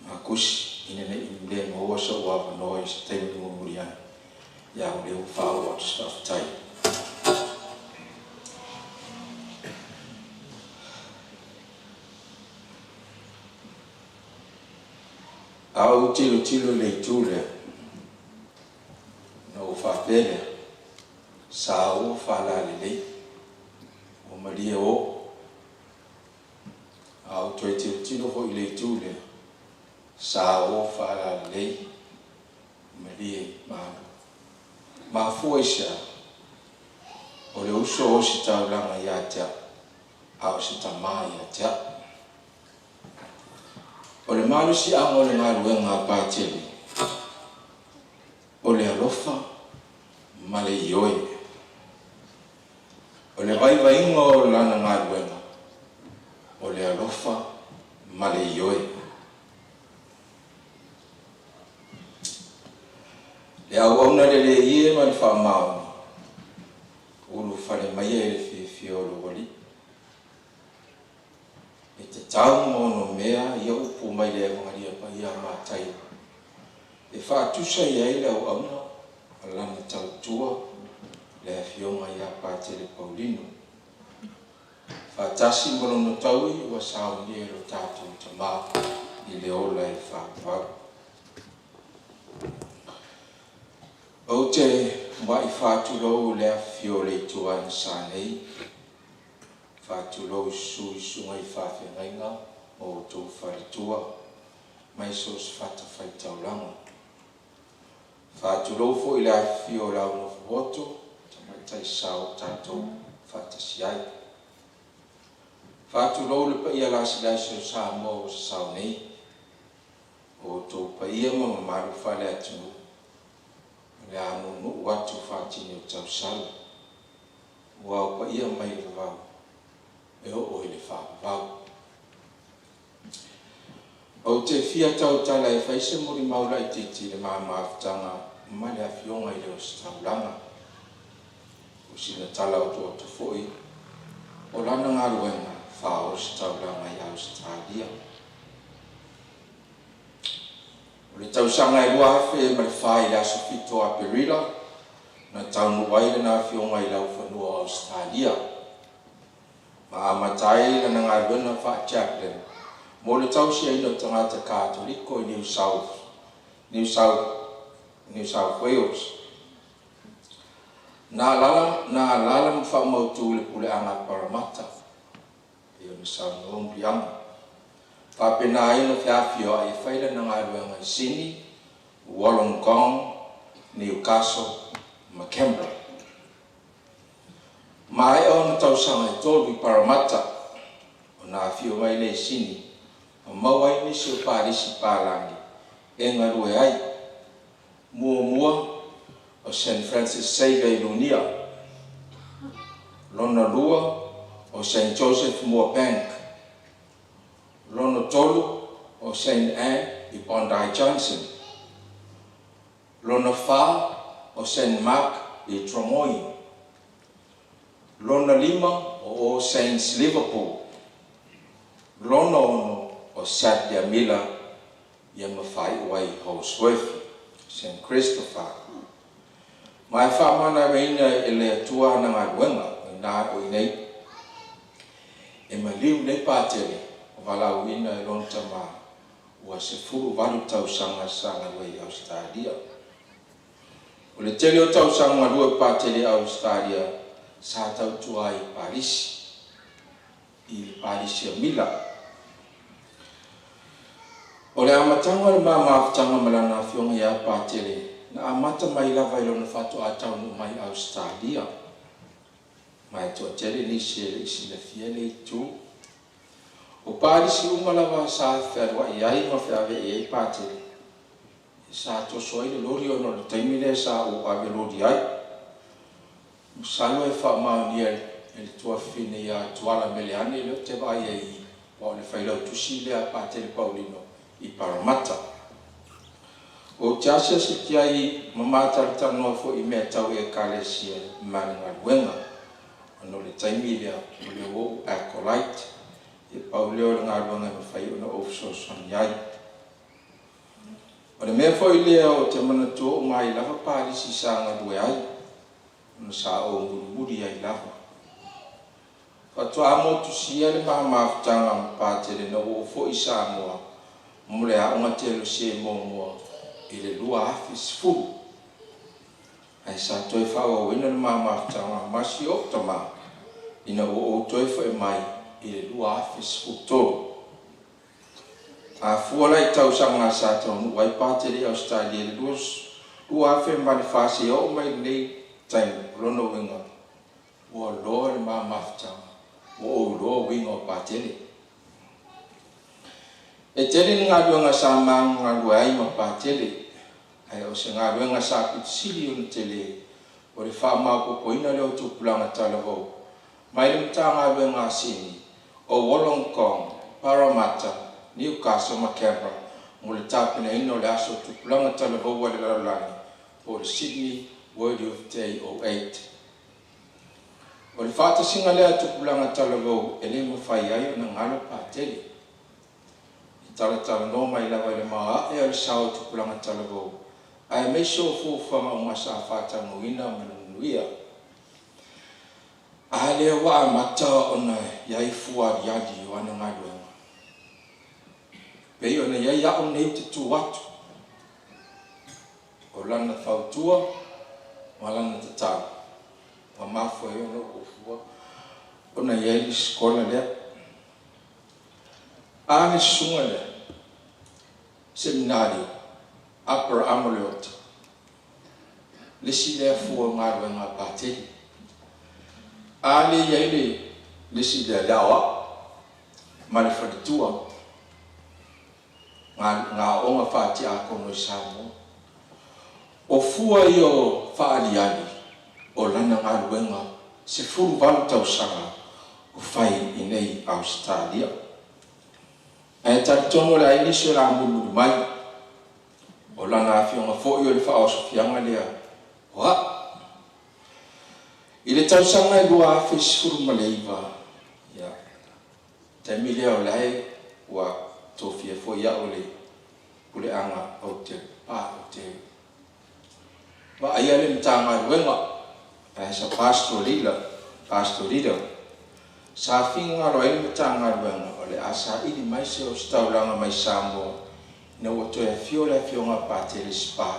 Makusi ina ne i le maua so'u avanoa i se taimi mulimuli ane, ia o lea ua faaoo atu se faafetai. A ou tilotilo i le itu lea, ona ou faapea lea, sa ua faalalelei, ua malie o. A ou toe tilotilo foi i le itu lea, sa ua faalalelei, malie malo. Mafua i se a? O le uso o ositaulaga ia te au, a o se tamā ia te au. O le malosiaga o le galuega a Patele, o le alofa ma le ioe. O le vaivaiga o lana galuega, o le alofa ma le ioe. Le auauna lelei e ma le faamaoni, ulufale maia i le fiafia o lou Alii. E tatau ma onomea ia upu mai le Evagalia Paia a Mataio e faatusa i ai le auauna ma lana tautua le Afioga ia Patele Paulino, faatasi ma lona taui ua saunia e lo tatou Tamā i le ola e faavavau. Ou te muai faatulou i le afifio o le Itu Agasā nei, faatulou i susu i susuga i faafeagaiga ma outou faletua mai so o se fatafaitaulaga. Faatulou foi i le afifio o le au nofo hato, tamaitai sao ua tatou faatasi ai. Faatulou le paia lasilasi o Samoa ua sasao nei, o outou paia ma mamalu faaleatunuu o le a nuunuu atu faatini o tausala, aua o paia mai le vavau e oo i le faavavau. Ou te fia tautala e fai se molimau laitiiti i le ma mafutaga ma le Afioga i le Ositaulaga. O sina tala otooto foi o lana galuega faa-ositaulaga i Ausetalia. O le tausaga e 2004 i le aso 7 o Aperila na taunuu ai lana afioga i laufanua o Ausetalia, ma amata ai lana galuega faa-chaplain mo le tausiaina o tagata Katoliko i New South Wales. Na alaala ma faamautu i le puleaga a Paramatta pei ona saunoa Muliaga. Faapena ai ona feafioai e fai lana galuega i Sini, Wollongong, Newcastle ma Canberra. Maea ona tausaga e 3 i Paramatta, ona afio mai lea i Sini ma maua ai nisi o palisi palagi e galue ai. Muamua o St Francis Xavier i Lunia, lona lua o St Joseph Moorebank, lona tolu o St Anne i Bondi Junction, lona fa o St Mark i Drummoyne, lona lima o All Saints Liverpool, lona ono o Sadlier Miller ia ma faai'u ai i Holsworthy, St Christopher. Ma e faamagaloina e le Atua ana galuega ina o i nei. E maliu nei Patele o valaauina e lona tamā ua 18 tausaga sa galue i Ausetalia. O le tele o tausaga galue o Patele i Ausetalia sa tautua ai i Palisi, i le Palisi a Mila. O le amataga o le ma mafutaga ma lana afioga ia Patele na amata mai lava i lona faatoa taunuu mai i Ausetalia. Ma e toatele nisi e le i silafia le itu. O palisi uma lava sa fealuai ai ma feaveai ai Patele, sa toso ai le loli ona o le taimi lea sa ou ave loli ai. Masalo e faamaonia e le tuafafine ia Tuala Meleane lea ou te vaai ai i aua o le failautusi lea a Patele Paulino i Paramatta. Ou te asiasi ai ma matalatalanoa foi i mea tau Ekalesia ma le galuega. Ona o le taimi lea o le ua ou acolyte, e pau lea o le galuega e mafai ona ou fesoasoani ai. O le mea foi lea ou te manatua uma ai lava palisi sa galue ai, ona sa ou mulimuli ai lava. Faatoa motusia le ma mafutaga ma Patele ina ua ou foi i Samoa mo le aoga teolosia muamua i le 2010. Ae sa toe faaauauina le ma mafutaga ma si ou tama ina ua ou toe foi mai i le 2013. A fua la i tausaga sa taunuu ai Patele i Ausetalia i le 2004 seia oo mai i lenei taimi, o lona uiga ua loa le ma mafutaga, ua ou iloa uiga o Patele. E tele ni galuega sa ma galue ai ma Patele, ae o se galuega sa aupito sili ona tele, o le faamaopoopoina lea o tupulaga talavou mai le Matagaluega a Sini o Wollongong, Parramatta, Newcastle ma Canberra mo le tapenaina o le Aso o Tupulaga Talavou a le Lalolagi po o le Sydney World Youth Day 08. O le faatasiga lea o tupulaga talavou e le mafai ai ona galo Patele. E talatalanoa mai lava i le maoae o le sao o tupulaga talavou aemaise o fuafuaga uma sa faataunuuina ma le manuia. A lea ua amata ona i ai fua aliali o ana galuega, pei ona i ai a'u nei ou te tu atu, o lana fautua ma lana tatalo ua mafua ai ona ou fua ona i ai le sikola lea. A le susuga lea, Seminario Aperamo Leota, le isi lea fua o galuega a Patele. A lea e i ai le isi lea, le aoao ma le faletua, ngā aoga faa-tiakono i Samoa. O fua ia o faaaliali o lana galuega 18 tausaga o fai i inei i Ausetalia. Ae talitonu o le a i ai nisi o le a mulimuli mai, o lana afioga foi o le faaosofiaga lea o a'u. I le tausaga e 2019, ia, taimi lea o la e ua tofia foi a'u e le puleaga ou te pa ou te vaaia le Matagaluega as a pastoral leader, sa finagalo ai le Matagaluega o le a saili mai se ositaulaga mai Samoa ina ua toe afio le Afioga a Patele Spa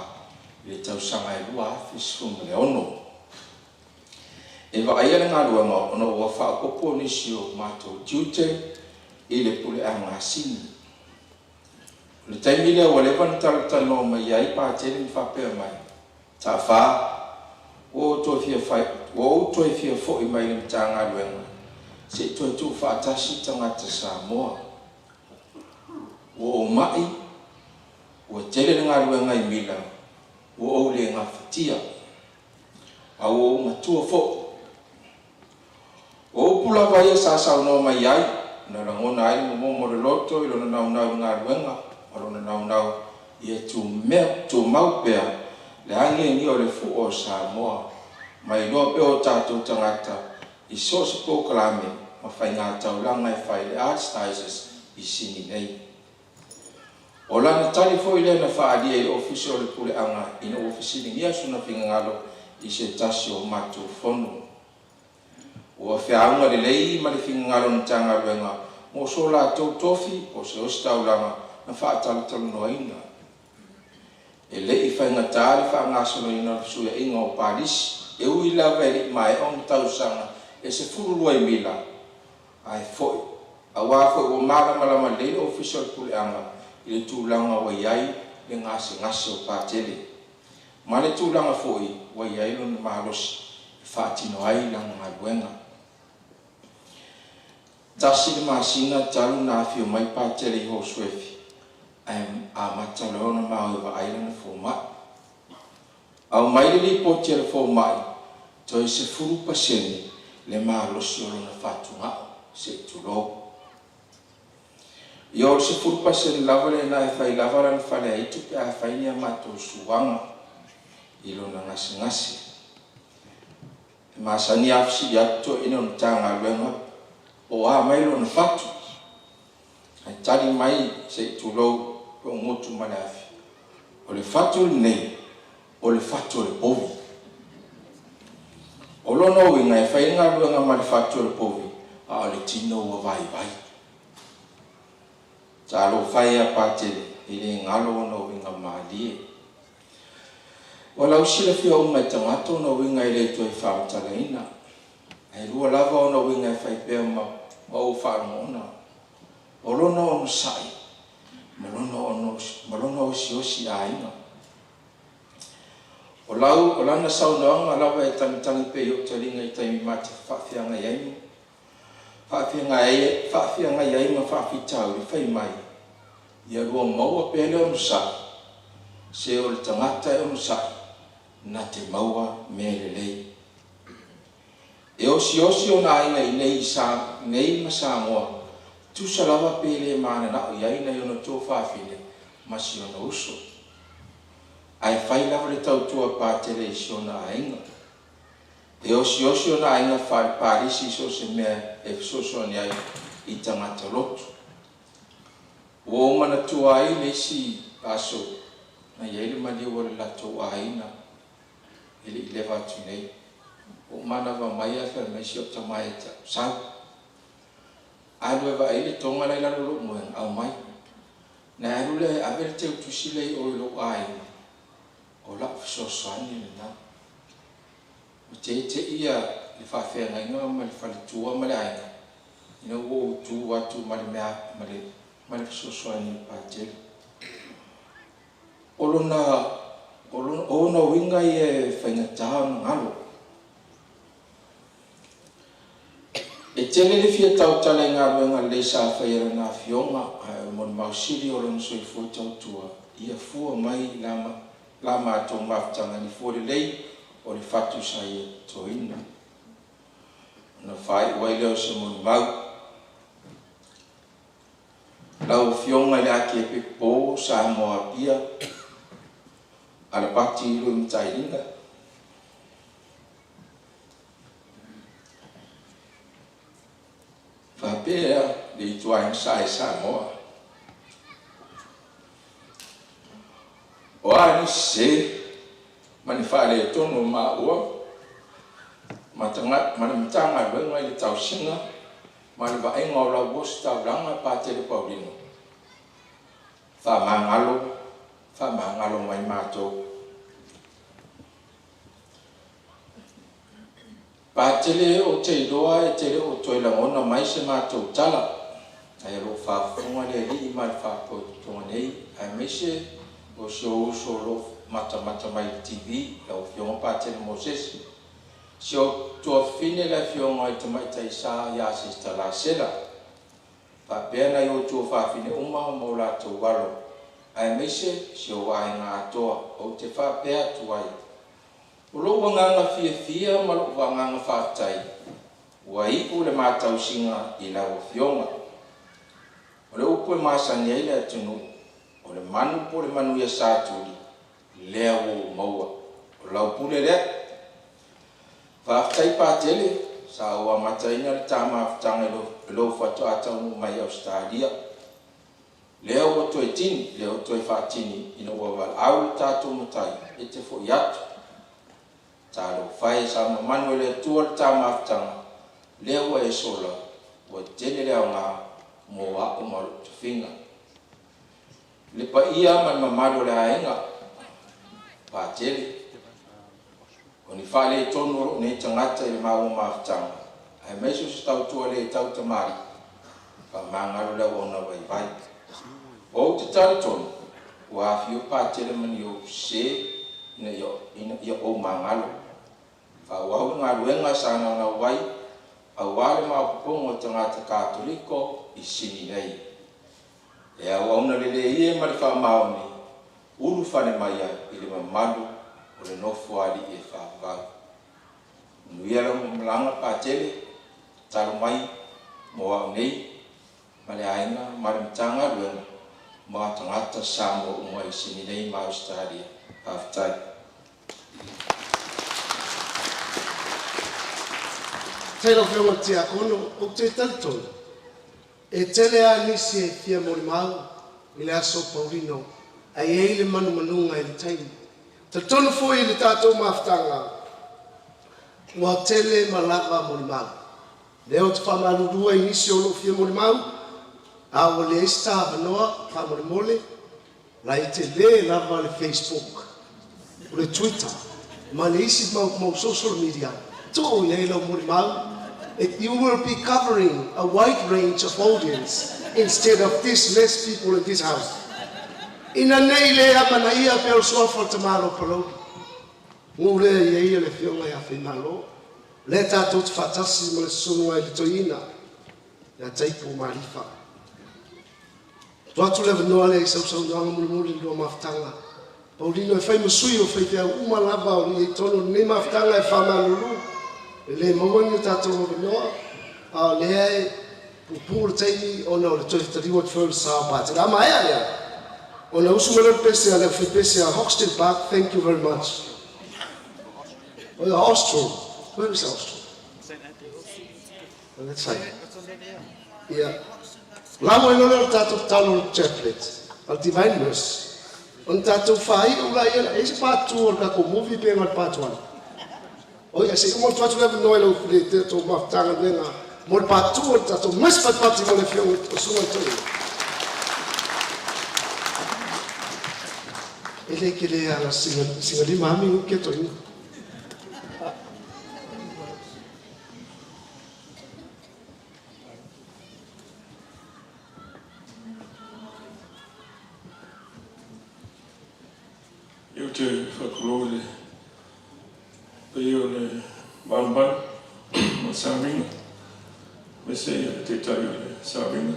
i le tausaga e 2016 e vaaia le galuega, ona ua faaopoopo nisi o matou tiute i le puleaga a Sini. O le taimi lea ua leva ona talatalanoa mai ai Patele ma faapea mai, “Taafa, ua ou toe fia ua ou toe fia foi mai i le Matagaluega se i toe tuufaatasi tagata Samoa. Ua ou mai, ua tele le galuega i Mila, ua ou le gafatia, a ua ou matua foi.” O upu lava ia sa saunoa mai ai, na lagona ai le momomo o le loto i lona naunau i le galuega ma lona naunau ia tumau pea le agiagia o le fua o Samoa ma iloa pea o tatou tagata i so o se polokalame ma faigataulaga e fai i le Archdiocese i Sini nei. O lana tali foi lea na faaalia i le Ofisa o le Puleaga ina ua fesiligia sona finagalo i se tasi o matou fono. Ua feauga lelei ma le finagalo o le Matagaluega mo so latou tofi o se ositaulaga na faatalatalanoaina. E le i faigata le faagasoloina o le fesuiaiga o palisi, e ui lava e le i maea ona tausaga e 12 i Mila, ae foi, auā foi ua malamalama lelei le Ofisa o le Puleaga i le tulaga ua i ai le gasegase o Patele, ma le tulaga foi ua i ai lona malosi e faatino ai lana galuega. 1 le masina talu ona afio mai Patele i Hosuefi, ae amata loa ona ma o e vaai lana fomai. Aumai le lipoti a le fomai, toe 10% le malosi o lona fatuga'o, se i tulou. Ia o le 10% lava lena e fai lava lana faleaitu pe a fai ni a matou suaga i lona gasegase. E masani a fesili atu toeaiina o le Matagaluega po o a mai lona fatu, ae tali mai, se i tulou, pe ua gutu ma le afi. O le fatu lenei, o le fatu o le povi. O lona uiga e fai le galuega ma le fatu o le povi, a o le tino ua vaivai. Talofa e ia Patele, e le galo ona uiga malie. Ua lausilafia uma e tagata ona uiga e le toe faamatalaina. Ae lua lava ona uiga e fai pea ma ou faalogona. O lona onosai ma lona osiosi aiga. O lau o lana saunoaga lava e tagitagi pea i ou taliga i taimi ma te faafeagai ai faafeagai ai ma faafitauli, fai mai, Ia lua maua pea le onosai, se o le tagata e onosai, na te maua mea lelei. E osiosi ona aiga i inei i sa nei ma Samoa, tusa lava pe le mananao i ai nai ona tuafafine ma si ona uso. Ae fai lava le tautua a Patele i si ona aiga. E osiosi ona aiga faalepalisi i so o se mea e fesoasoani ai i tagata lotu. Ua ou manatua ai le isi aso na i ai le maliu o le latou aiga e le i leva atu nei. Ua ou manava mai ae fai mai si au tama ia te au, Sau, alu e vaai le toga la e i lalo o lou moega, aumai. Na e alu lea e ave le teutusi lea i o i lou aiga, o lau fesoasoani lena. Ua tete'i le faafeagaiga ma le faletua ma le aiga ina ua ou tu atu ma le mea ma le ma le fesoasoani i Patele. O lona o ona uiga ia e faigata ona galo. E tele le fia tautala i galuega lelei sa faia e lana afioga, ae o le molimau sili o lona soifua tautua, ia fua mai la la matou mafutaga i le fua lelei o le fatu sa ia totoina. Ona faaiu ai lea o se molimau. Lau Afioga i le Akepekepo o Samoa Apia, Alapati Luimatailiga, faapea le ituaiga sa i Samoa. O a nisi sese ma ni faaletonu o maua ma le Matagaluega i le tausiga ma le vaaiga o lau ositaulaga Patele Paulino, faamagalo, faamagalo mai matou. Patele ou te iloa e te le o toe lagona mai se matou tala, ae o lo o faafofoga le Alii ma le faafogafoga nei, aemaise o si ou uso o lo o matamata mai i le TV, lau Afioga Patele Mosese. Si ou tuafafine le Afioga i le Tamaitai Sa ia Seta Lasela, faapea nai ou tuafafine uma ma o latou alo, aemaise si ou aiga atoa. Ou te faapea atu ai, o lou agaga fiafia ma lou agaga faafetai, ua iu le ma tausiga i lau Afioga. O le upu e masani ai le atunuu, o le manu po o le manuia Satuli, lea ua ou maua. O lau pule lea. Faafetai Patele, sa ou amataina le ta mafutaga i lou faatoa taunuu mai i Ausetalia. Lea ua toe tini, lea ua toe faatini ina ua valaau le tatou Matai e te foi atu. Talofa e, sa mamanu e le Atua le ta mafutaga, lea ua e sola, ua tele le aoga mo a'u ma lou tofiga. Le paia ma le mamalu o le aiga Patele, o ni faaletonu o lou nei tagata i le maua mafutaga, aemaise o se tautua le tautamalii, faamagalo le auauna vaivai. Ou te talitonu, ua afio Patele ma ni ou sese ina ia ou magalo. Faaauau le galuega sa naunau ai aua le maopoopoga o tagata Katoliko i Sini nei. E auauna lelei e ma le faamaoni, ulufale mai ai i le mamalu o le Nofoalii e faavavau. Manuia lau malaga Patele, tatalo mai mo au nei ma le aiga ma le Matagaluega ma tagata Samoa uma i Sini nei ma Ausetalia. Faafetai. Faafetai i lau Afioga i le Tiakono. Ou te talitonu, e tele lava nisi e fia molimau i le Aso Paulino. Ae i ai le manumanuga i le taimi. Talitonu foi i le tatou mafutaga, ua tele ma lava molimau. Lea ou te faamalulua i nisi o loo fia molimau, a ua leai se ta avanoa, faamolemole, la e tele lava le Facebook, o le Twitter, ma le isi mau social media, tuu i ai lau molimau. You will be covering a wide range of audience instead of this less people in this house. Ina nei le amanaia pe o le suafa o le tamalo o Palauli. Gu lea i ai le afioga ia Faimalo. Lea tatou te faatasi ma le susuga i le toeaina ia Taipo Malifa. Tuu atu le avanoa lea i sausaunoaga mulimuli i le lua mafutaga. Paulino e fai ma sui o faifeau uma lava o i totonu o lenei mafutaga e faamalulu e le maua ni o tatou avanoa, a o lea e puupuu le taimi ona o le toe taliu atu foi o le sa o Patele. A maea lea, ona usu mai lea o le pese a le aufaipese a Hoxton Park. Thank you very much. Oh, Austral. Where is Austral? Oh, that's right. Yeah. Lamo i lole o le tatou tatalo o le chaplet, o le Divine Mercy. O le tatou whai ula ia, e se part 2 o le tatou movie pe nga le part 1. O ia, se uma tu atu le avanoa i lau le tatou mafutaga lenga mo le part 2 o le tatou mas patipati mo le afioga o susuga i le toeaina. E le ke le ala singa, singa lima ami u ke toeaina. Ia ou te faatulou i le paia o le mamalu ma le sauniga, aemaise le Taitai o le sauniga,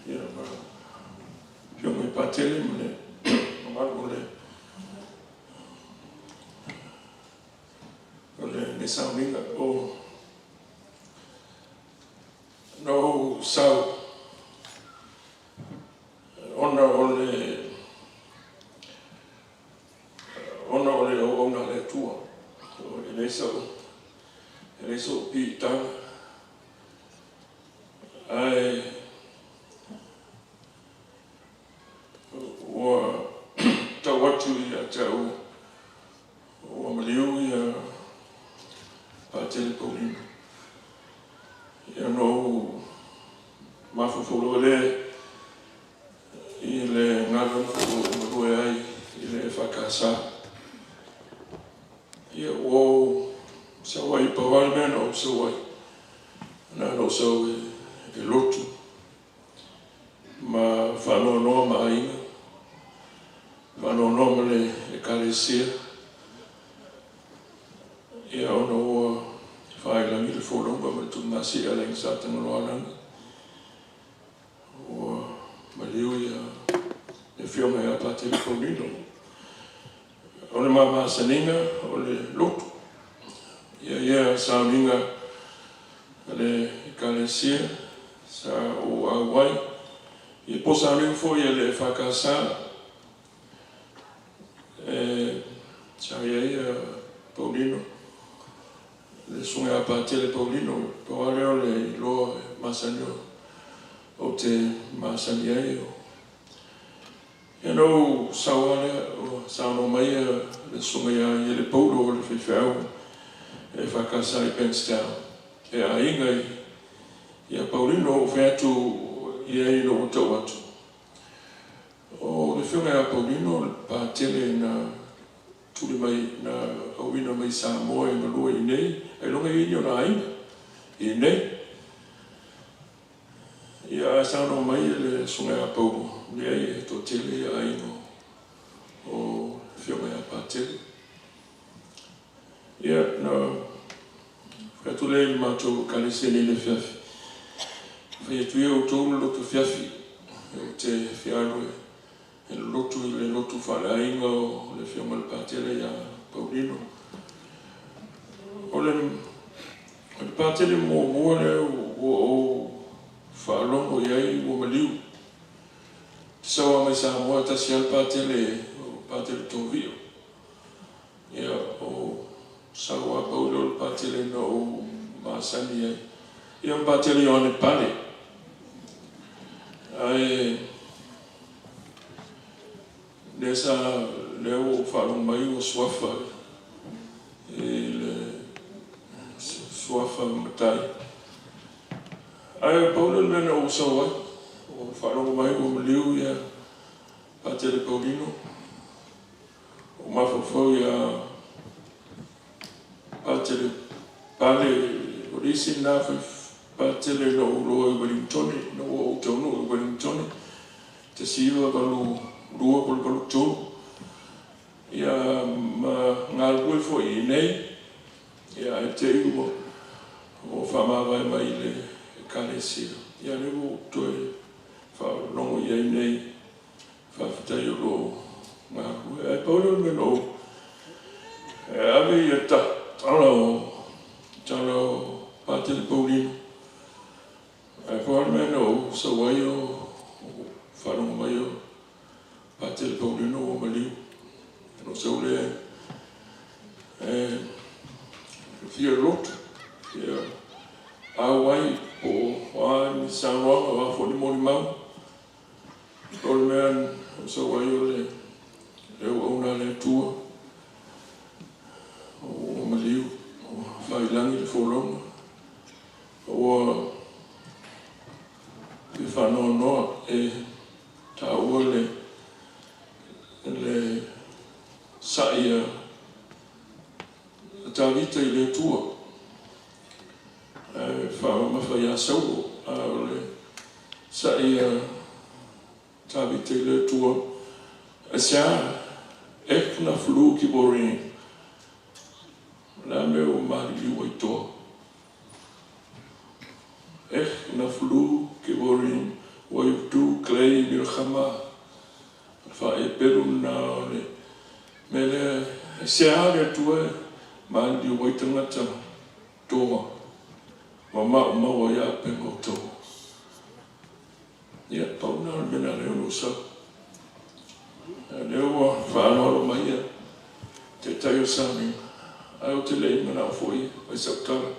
ia ma le Afioga i Patele ma le mamalu o lenei sauniga. O na ou sau ona o le auauna a le Atua. E leai sou piitaga, ae ua tau atu ia te au ua maliu ia Patele Paulino. Ia na ou mafaufau lava lea i le galuega foi ua ou galue ai i le EFKS. Ia ua ou sau ai, pau lava le mea na ou sau ai, na ona ou sau e lotu ma faanoanoa ma aiga, faanoanoa ma le Ekalesia, ia ona ua faailagi le folauga ma le tuligasia a le Aiga Sa Tagaloaalagi, ua maliu ia le afioga ia Patele Paulino. O le mamasaniga o le lotu, ia ia sauniga a le Ekalesia sa ou auai, ia po sauniga foi a le EFKS e sa i ai ia Paulino, le susuga ia Patele Paulino, pau lava lea o le iloa e masani ou te masani ai. Ia na ou sau lava lea, ua saunoa mai le susuga ia Iele Paulo o le faifeau EFKS i Bankstown, e aiga ia Paulino. Ou fai atu i ai ina ua tau atu, o le afioga ia Paulino le Patele na tuli mai, na auina mai Samoa e galue i inei, ailoga e i ai ni ona aiga i inei. Ia ae saunoa mai le susuga ia Paulo, leai e toatele ia aiga o le afioga ia Patele. Ia na fai atu lea i le matou ekalesia nei i le afiafi, fai atu ia outou le lotu afiafi, ou te fia alu e lotu i le lotu faaleaiga o le afioga i le Patele ia Paulino. O le Patele muamua lea ua ou faalogo i ai ua maliu. Te sau lava mai Samoa e tasi lava le Patele, o Patele Tovio. Ia, o sau lava pau lea o le Patele na ou masani ai. Ia ma Patele Ioane Pale. Ae Lea sa, lea ua ou faalogo mai ua suafa i le suafa matai. Ae pau lea o le mea na ou sau ai, ua ou faalogo mai ua maliu ia Patele Paulino, ua ou mafaufau ia Patele Pale, o le isi lena Patele na ou iloa i Ueligitone, ina ua ou taunuu i Ueligitone, 1982 po o le 83, ia ma galulue foi i inei, ia ae te i ua faamavae mai i le Ekalesia. Ia lea ua ou toe faalogo i ai nei, faafetai o lo o galulue. Ae pau lea o le mea na ou ave ia tala o tala o Patele Paulino, ae pau lava le mea na ou sau ai o faalogo mai o Patele Paulino ua maliu. Ona ou sau lea e fia lotu, fia auai po o a ni saunoaga, o a foi ni molimau. O le mea na ou sau ai o le auauna a le Atua, ua maliu, ua faiilagi le folauga, ua fia faanoanoa e taua le sa'i a Tavita i le Atua, ae faamamafa ia Saulo, a o le sa'i a Tavita i le Atua, aisea e na flu ki boring, o le a mea ua maliliu ai toa? Ech na flu kiborim wa yufdu klei milchama. O le faaepelu lena o le mea lea, aisea le Atua e maliliu ai tagata toa ma maumau ai auupega o taua? Ia, pau lena o le mea na ala ai ona ou sau. A o lea ua faaaloalo mai ia Taitai o le Sauniga, ae ou te le i manao foi e fai sau tala.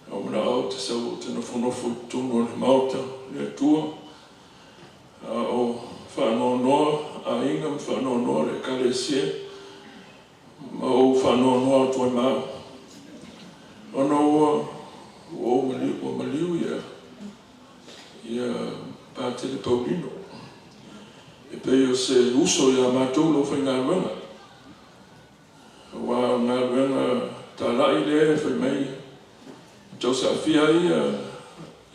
Na ou manao ou te sau ou te nofonofo i totonu o le Maota o le Atua, a o faanoanoa aiga ma faanoanoa le Ekalesia, ma ou faanoanoa atu ai ma au, ona ua ou maliu, ua maliu ia ia Patele Paulino, e pei o se uso ia matou le aufaigaluega. Aua o le galuega talai lea e fai mai e tausaafia ai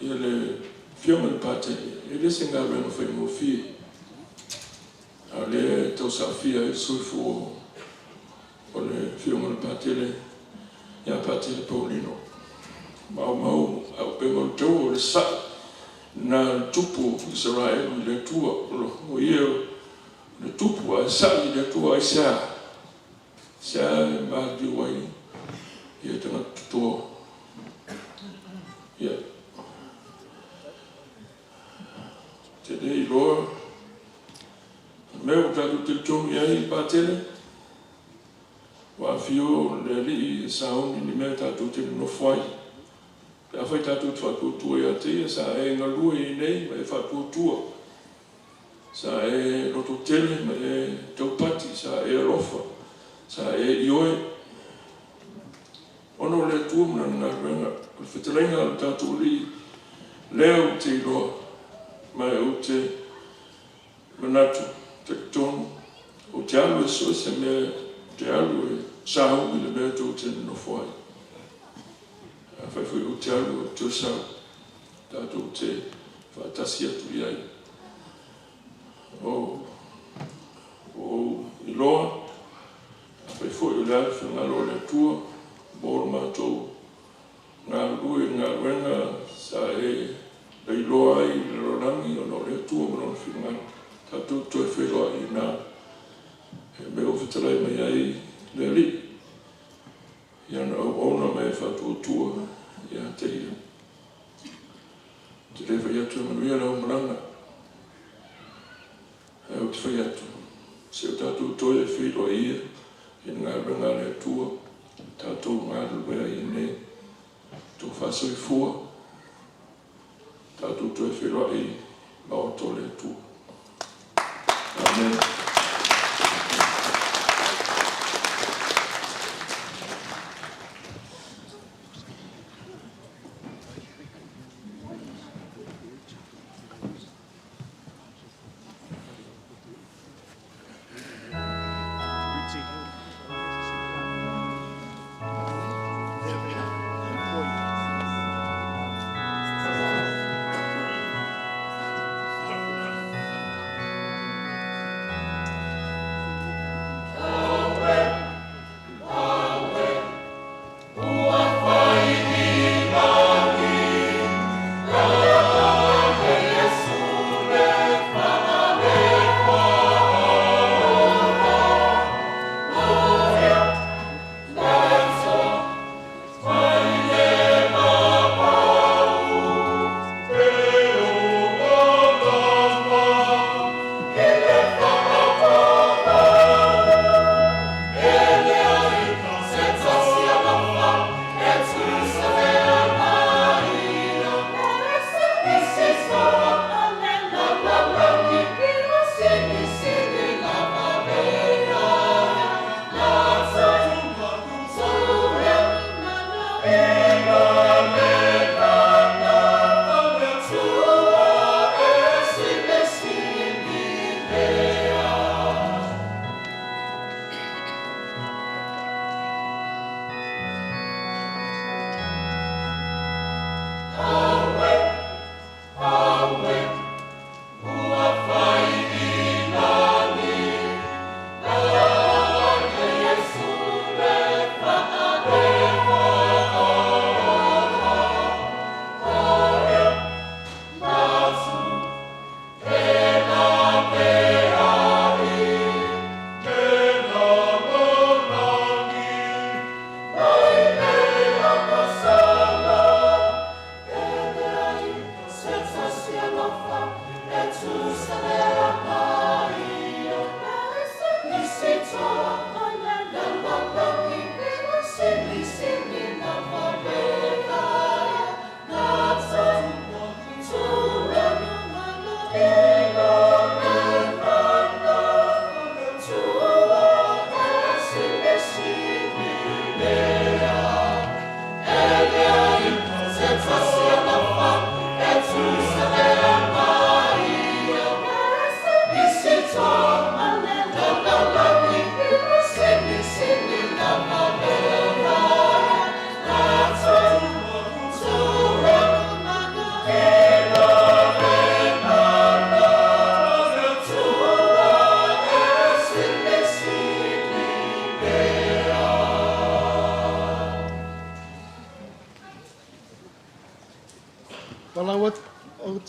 ia le Afioga i le Patele, e le se galuega faigofie, a o lea e tausaafia ai le soifua o le Afioga i le Patele ia Patele Paulino. Maumau auupega o le taua, o le sa'i lena a le tupu o Isaraelu i le Atua, o ia le tupu ae sa'i i le Atua, aisea? Aisea e maliliu ai ia tagata totoa? Ia, te le iloa mea ua tatou talitonu i ai i Patele, ua afio le alii e sauni ni mea tatou te nonofo ai. Pe afai tatou te faatuatua ia te ia, sa e galue i inei ma e faatuatua. Sa e lototele ma e taupati, sa e alofa, sa e ioe. Ona o le Atua ma Lana galuega, o le fetalaiga a lo tatou Alii, lea ou te iloa, ma ou te manatu, talitonu, ou te alu e sue se mea, ou te alu e sauni le mea tou te nonofo ai. Afai foi ou te alu ou te sau, tatou te faatasi atu i ai. O ou iloa, afai foi o le a le finagalo o le Atua mo le matou galulue i le galuega sa e lailoa ai i le lalolagi ona o le Atua ma Lona finagalo, tatou te toe feiloai i ina e mea ua fetalai mai ai le Alii i ana auauna ma e faatuatua ia te Ia. Ou te le fai atu e manuia lau malaga, ae ou te fai atu, se o tatou toe feiloai ia i le galuega a le Atua, tatou galulue ai i inei, outou faasoifua, tatou toe feiloai i le maota o le Atua. Amene.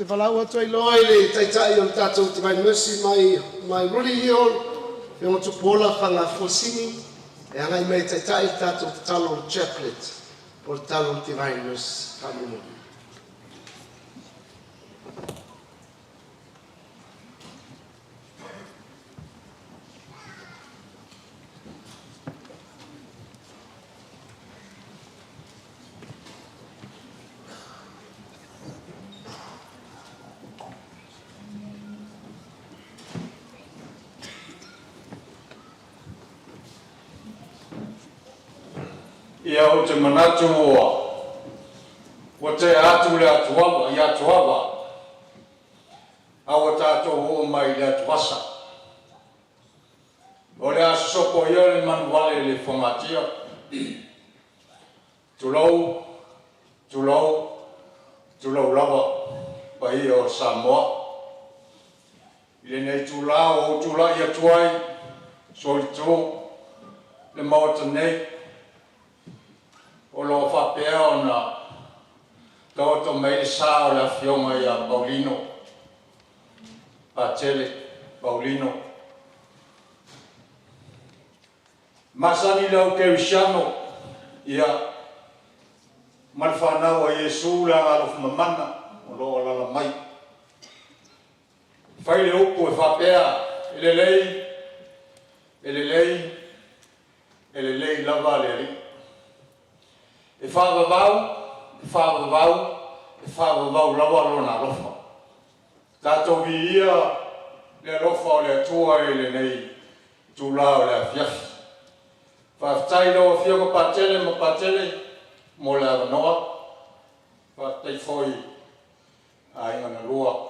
valaau atu ai loa i le Taitai o le tatou Divine Mercy mai mai Ruli Hill, Afioga Tupuola Fagafuasini e agai mai e taitai le tatou tatalo o le Chaplet po o le tatalo o le Divine Mercy. Faamolemole. Ia ou te manatu ua tea atu le atuava i atuava, a ua tatou oo mai i le atuvasa. O le a sosopo ia le manuvale i le fogatia. Tulou, tulou, tulou lava paia o Samoa. I lenei itula ua ou tulai atu ai e solitu le Maota nei o lo o faapea ona taoto mai ai le sa o le Afioga ia Paulino Patele Paulino. E masani le au kerisiano ia ma le fanau a Iesu le Agaalofa Mamana o lo o alaala mai. Fai le upu e faapea, e lelei, e lelei, e lelei lava le Alii. E faavavau, e faavavau, e faavavau lava Lona alofa. Tatou viia le alofa o le Atua i lenei itula o le afiafi. Faafetai i lau Afioga Patele ma Patele mo le avanoa. Faafetai foi i aiga na lua,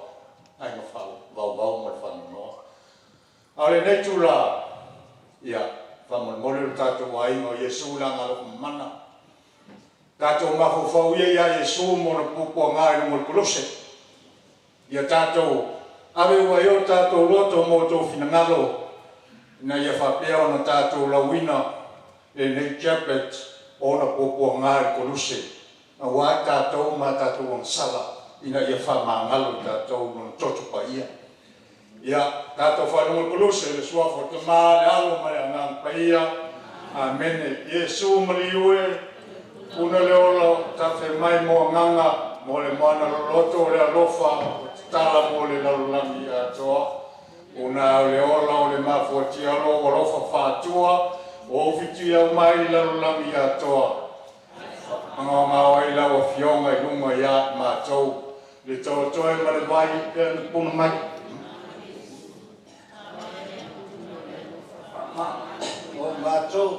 aiga Faavauvau ma le Faanoanoa. A o lenei itula, ia, faamolemole lo tatou aiga o Iesu i le Agaalofa Mamana, tatou mafaufau ia ia Iesu ma ona puapuaga i luga o le koluse. Ia tatou ave uma i ai o tatou loto ma outou finagalo ina ia faapea ona tatou lauina lenei chaplet o ona puapuaga i le koluse aua tatou ma a tatou agasala ina ia faamagalo i tatou i Lona toto paia. Ia tatou faalogo i le koluse i le Suafa o le Tama, le Alo ma le Agaga Paia. Amene. Iesu maliu e, puna le ola tafe mai mo agaga, mo le moana loloto o le alofa ua tatala mo le lalolagi atoa. Puna o le ola o le mafuatia lou alofa faatua, ua ou fituiau mai i le lalolagi atoa. Magaogao ai lau Afioga i luga ia i matou, le toatoe ma le vai pea na puna mai. O matou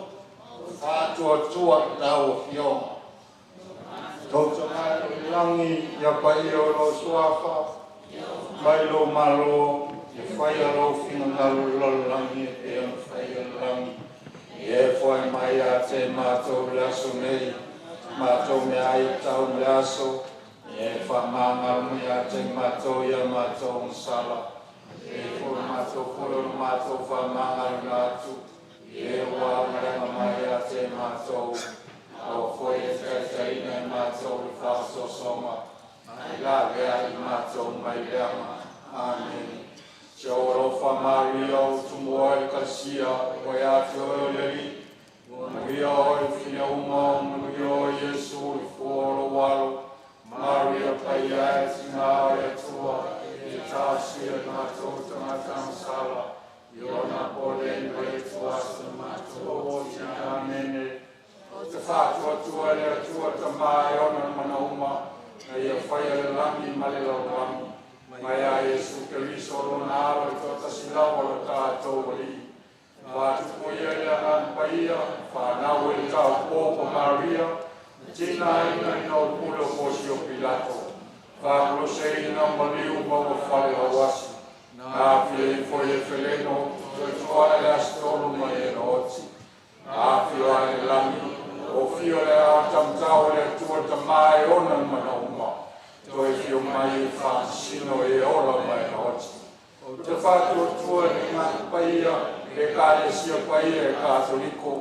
faatuatua i lau Afioga. Toto mai o lagi ia paia o lou suafa, mai lou malo, ia faia lou finagalo i le lalolagi e pei ona faia i le lagi. Ia e foai mai ia te matou i le aso nei, matou meaai e tatau mo le aso, ia e faamagalo mai ia te matou ia matou agasala, e pei foi ona matou foi o matou faamagaloina atu i e ua agalega mai ia te matou. Aua foi ne i taitaiina i matou i le faaosoosoga, ae lavea ai i matou mai le aga. Amene. Si ou alofa Maria ua tumua ai le Ekalesia, ua ia te oe o le Alii, manuia oe i fine uma, manuia oe Iesu, le fua o lou alo. Maria Paia e, Tina o le Atua, e talosia i matou tagata agasala, i ona po nei ma le ituaso na matou oti. Amene. O te faatuatua i le Atua Tama e ona le mana uma, na ia faia le lagi ma le lalolagi, ma ia Iesu Keriso o lona alo e toatasi lava lo tatou Alii, na faatupu ia i le Agaga Paia, fanau i le taopopo Maria, na tigaina ina o le pule o Posio Pilato, faakoloseina maliu ma ua fale lauasi, na afia ifo i Efeleno, toe toa le aso tolu ma e na oti, afio ae le lagi, ofio le ao tamatao o le Atua Tama e ona le mana uma, toe fio mai e faamasino e ola mai na oti. O te faatuatua i le Agaga Paia, le Ekalesia Paia e Katoliko,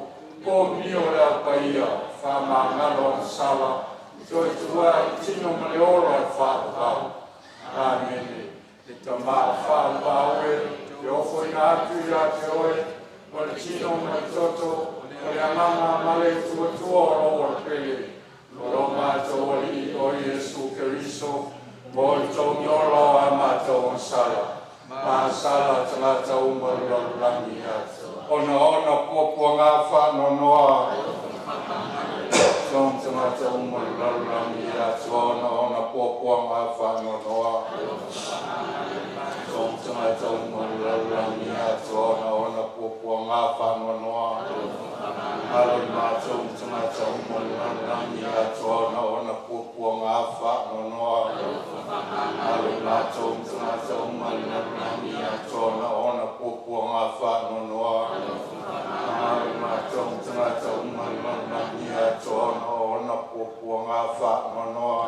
komunio le Au Paia, faamagalo agasala, toe tua i le tino ma le ola e faavavau. Amene. Le Tama whaapau e, te ofo ina atu ia te oe, ma le tino ma le toto, o le anganga ma le tuatua o lou o le pele. O lo mātou alii o Iesu Keriso, mo le togi ola o a mātou agasala, ma agasala a tagata uma o le lalolagi atoa. Ona puapuaga faanoanoa. Tong tagata uma o le lalolagi atoa, ona puapuaga faanoanoa. Tong tagata uma o le lalolagi atoa, ona puapuaga faanoanoa. Alo i mātou ma tagata uma o le lalolagi atoa, ona puapuaga faanoanoa. Alo i mātou ma tagata uma o le lalolagi atoa, ona puapuaga faanoanoa. Alo i mātou ma tagata uma o le lalolagi atoa, ona puapuaga faanoanoa.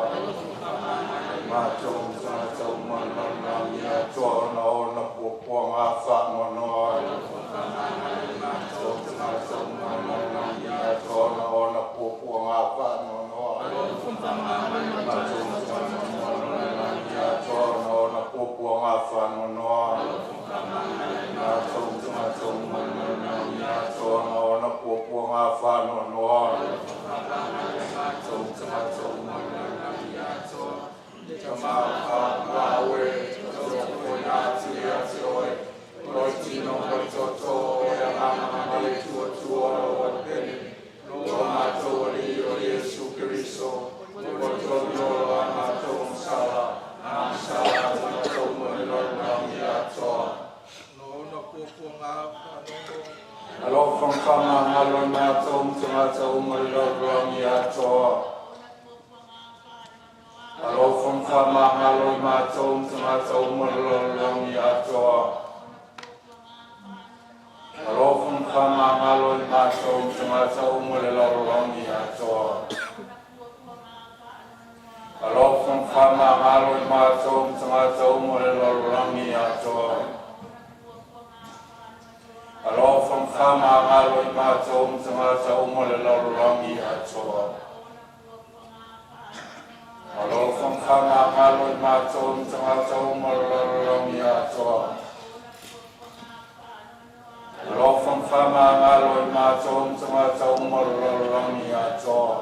Mātou ma tagata uma o le lalolagi atoa, ona puapuaga faanoanoa. Mātou ma tagata uma o le lalolagi atoa, ona puapuaga faanoanoa. Mātou ma tagata uma o le lalolagi atoa, ona puapuaga faanoanoa. Mātou ma tagata uma o le lalolagi atoa, ona puapuaga faanoanoa. Mātou ma tagata uma o le lalolagi atoa, le Tama whaapau e, te ofo ina atu ia te oe, o le tino ma le toto, o le anganga ma le tuatua o lou o le pele, lo mātou alii o Iesu Keriso, mo le togi ola o a mātou agasala, ma agasala a tagata uma o le lalolagi atoa. Ona puapuaga faanoanoa. Alofa ma faamagalo i mātou ma tagata uma o le lalolagi atoa. Alofa ma faamagalo i mātou ma tagata uma o le lalolagi atoa. Alofa ma faamagalo i mātou ma tagata uma o le lalolagi atoa. Alofa ma faamagalo i mātou ma tagata uma o le lalolagi atoa. Alofa ma faamagalo i mātou ma tagata uma o le lalolagi atoa. Alofa ma faamagalo i mātou ma tagata uma o le lalolagi atoa. Alofa ma faamagalo i mātou ma tagata uma o le lalolagi atoa.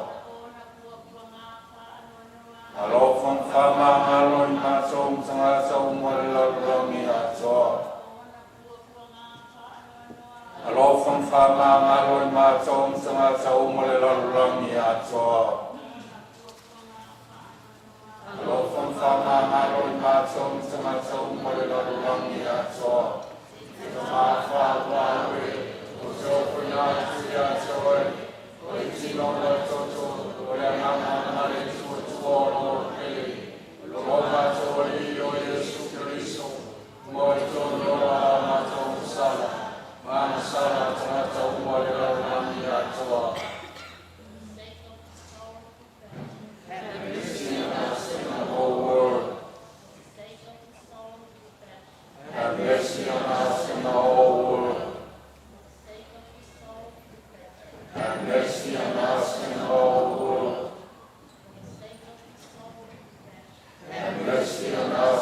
Alofa ma faamagalo i mātou ma tagata uma o le lalolagi atoa. Alofa ma faamagalo i mātou ma tagata uma o le lalolagi atoa. Alofa ma faamagalo i mātou ma tagata uma o le lalolagi atoa. Tama whaapau e, o te ofo ina atu ia te oe, o le tino ma le toto, o le anganga ma le tuatua o lou o le pele, lo mātou alii o Iesu Keriso, mo le togi ola o a mātou agasala, ma agasala a tagata uma o le lalolagi atoa. Have mercy on us and the whole world. Have mercy on us and the whole world. Have mercy on us and the whole world. Have mercy on us.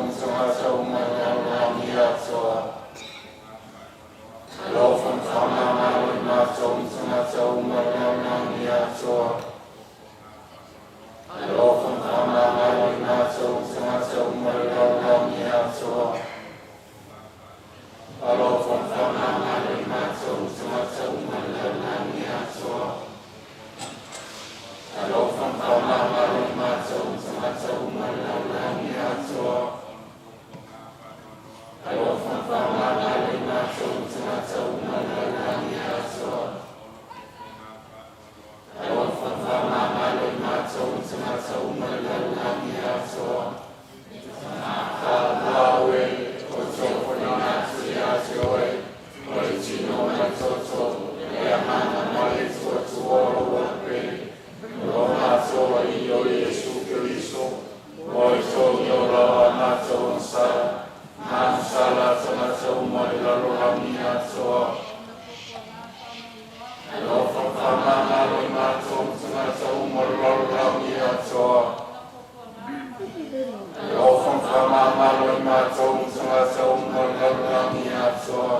matou ma tagata uma o le lalolagi atoa. Alofa ma faamagalo i matou ma tagata uma o le lalolagi atoa. Alofa ma faamagalo i matou ma tagata uma o le lalolagi atoa. Alofa ma faamagalo i matou ma tagata uma o le lalolagi atoa. Alofa ma faamagalo i matou ma tagata uma o le lalolagi atoa. Alofa ma faamagalo i matou ma tagata uma o le lalolagi atoa. Alofa ma faamagalo i matou ma tagata uma o le lalolagi atoa. Faatuau e o tofona atu ia te oe, o le tino ma le toto, le agaga ma le tuatua o lou Alo Pele, o lo matou Alii o Iesu Keriso, mo le totogiina o a matou agasala, ma agasala a tagata uma o le lalolagi atoa. Alofa ma faamagalo i matou ma tagata uma o le lalolagi atoa. Alofa ma faamagalo i matou ma tagata uma o le lalolagi atoa.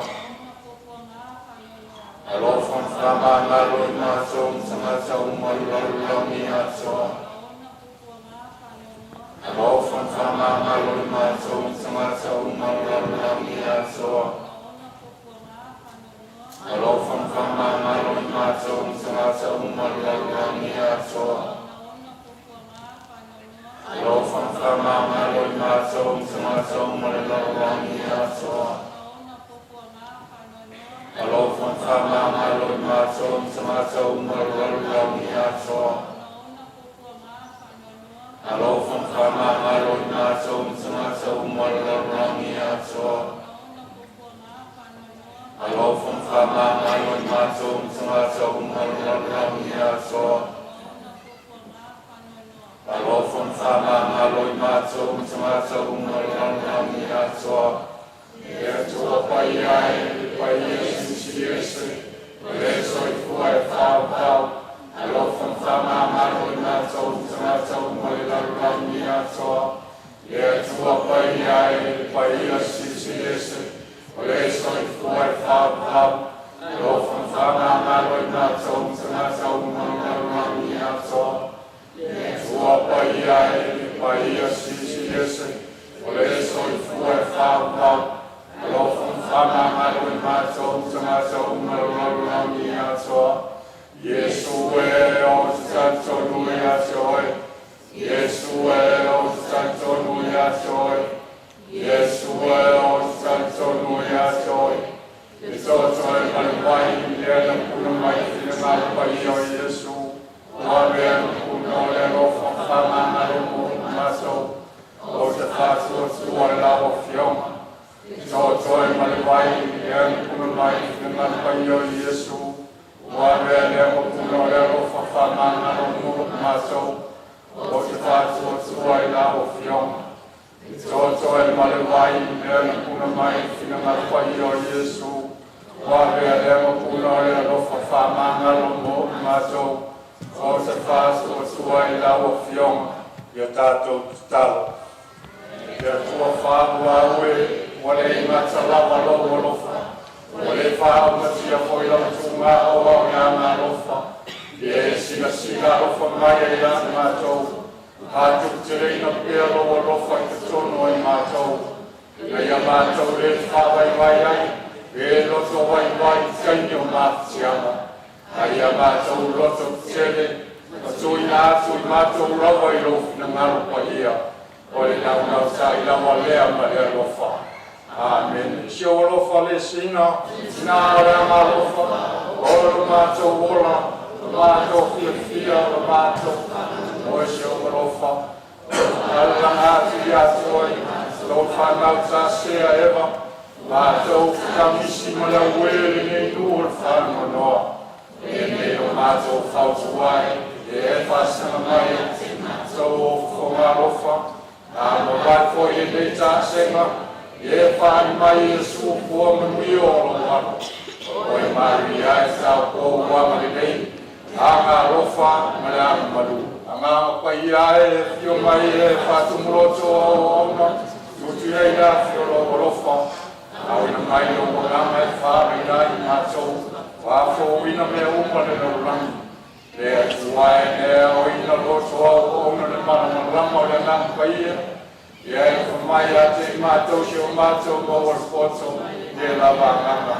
Alofa ma faamagalo i matou ma tagata uma o le lalolagi atoa. Alofa ma faamagalo i matou ma tagata uma o le lalolagi atoa. Alofa ma faamagalo i matou ma tagata uma o le lalolagi atoa. Alofa ma faamagalo i matou ma tagata uma o le lalolagi atoa. Alofa ma faamagalo i matou ma tagata uma o le lalolagi atoa. Alofa ma faamagalo i matou ma tagata uma o le lalolagi atoa. Alofa ma faamagalo i matou ma tagata uma o le lalolagi atoa. Alofa ma faamagalo i matou ma tagata uma o le lalolagi atoa. E Atua paia e, le paia silisili ese, o le soifua e faavavau, alofa ma faamagalo i matou ma tagata uma o le lalolagi atoa. Le Atua paia e, le paia silisili ese, o le soifua e faavavau, alofa ma faamagalo i matou ma tagata uma o le lalolagi atoa. Le Atua paia e, le paia silisili ese, o le soifua e faavavau, alofa ma faamagalo i matou ma tagata uma o le lalolagi atoa. Iesu e, ou te talitonu ia te oe. Iesu e, ou te talitonu ia te oe. Iesu e, ou te talitonu ia te oe. Le toto e ma le vai, lea na puna mai i finagalo paia o Iesu. Ua avea ma puna o le alofa faamagalo mo matou. Ou te faatuatua i lau Afioga. Le toto e ma le vai, lea na puna mai i finagalo paia o Iesu. Ua avea lea ma puna o le alofa faamagalo mo matou. Ou te faatuatua i lau Afioga. Le toto e ma le vai, lea na puna mai i finagalo paia o Iesu. Ua avea lea ma puna o le alofa faamagalo mo matou. Ou te faatuatua i lau Afioga. Ia tatou tatalo. Le Atua faavae, ua le gata lava lou alofa. Ua le faaumatia foi lau tuga o au le alofa. Ia e silasila alofa mai ai ia matou. Faatuputeleina pea lou alofa i totonu o i matou. Ina ia matou le faavaivai ai, pe loto vaivai i taimi o mafatiaga. A ia matou loto tetele, ma tuuina atu i matou lava i lou finagalo paia. O le naunautai lava lea ma le alofa. Amene. Si ou alofa le sina, na o le alofa, o lo matou ola, lo matou fiafia, lo matou, o si ou alofa. Alalaga atu ia te oe, lou fanau tasea Eva, matou kamisi ma le auē lenei nuu o le faanoanoa. E nei o matou fautua ai, e faasaga mai tou fofoga alofa, a mavae foi lenei tasega, e faali mai Iesu pua manuia o lou alo. O e manuia ai taupou ua agalelei, agalofa ma le agamalu. Agaga paia e afio mai e faatumuloto o auauna, Silasila i le afi o lou alofa, aoina mai lou agaga e faaloina ai i matou, faafouina mea uma le lalolagi. Le Atua e na e aoina loto o auauna le malamalama o le Agaga Paia, ia e alofa mai ia te i matou si o matou maua le poto i lea lava Agaga,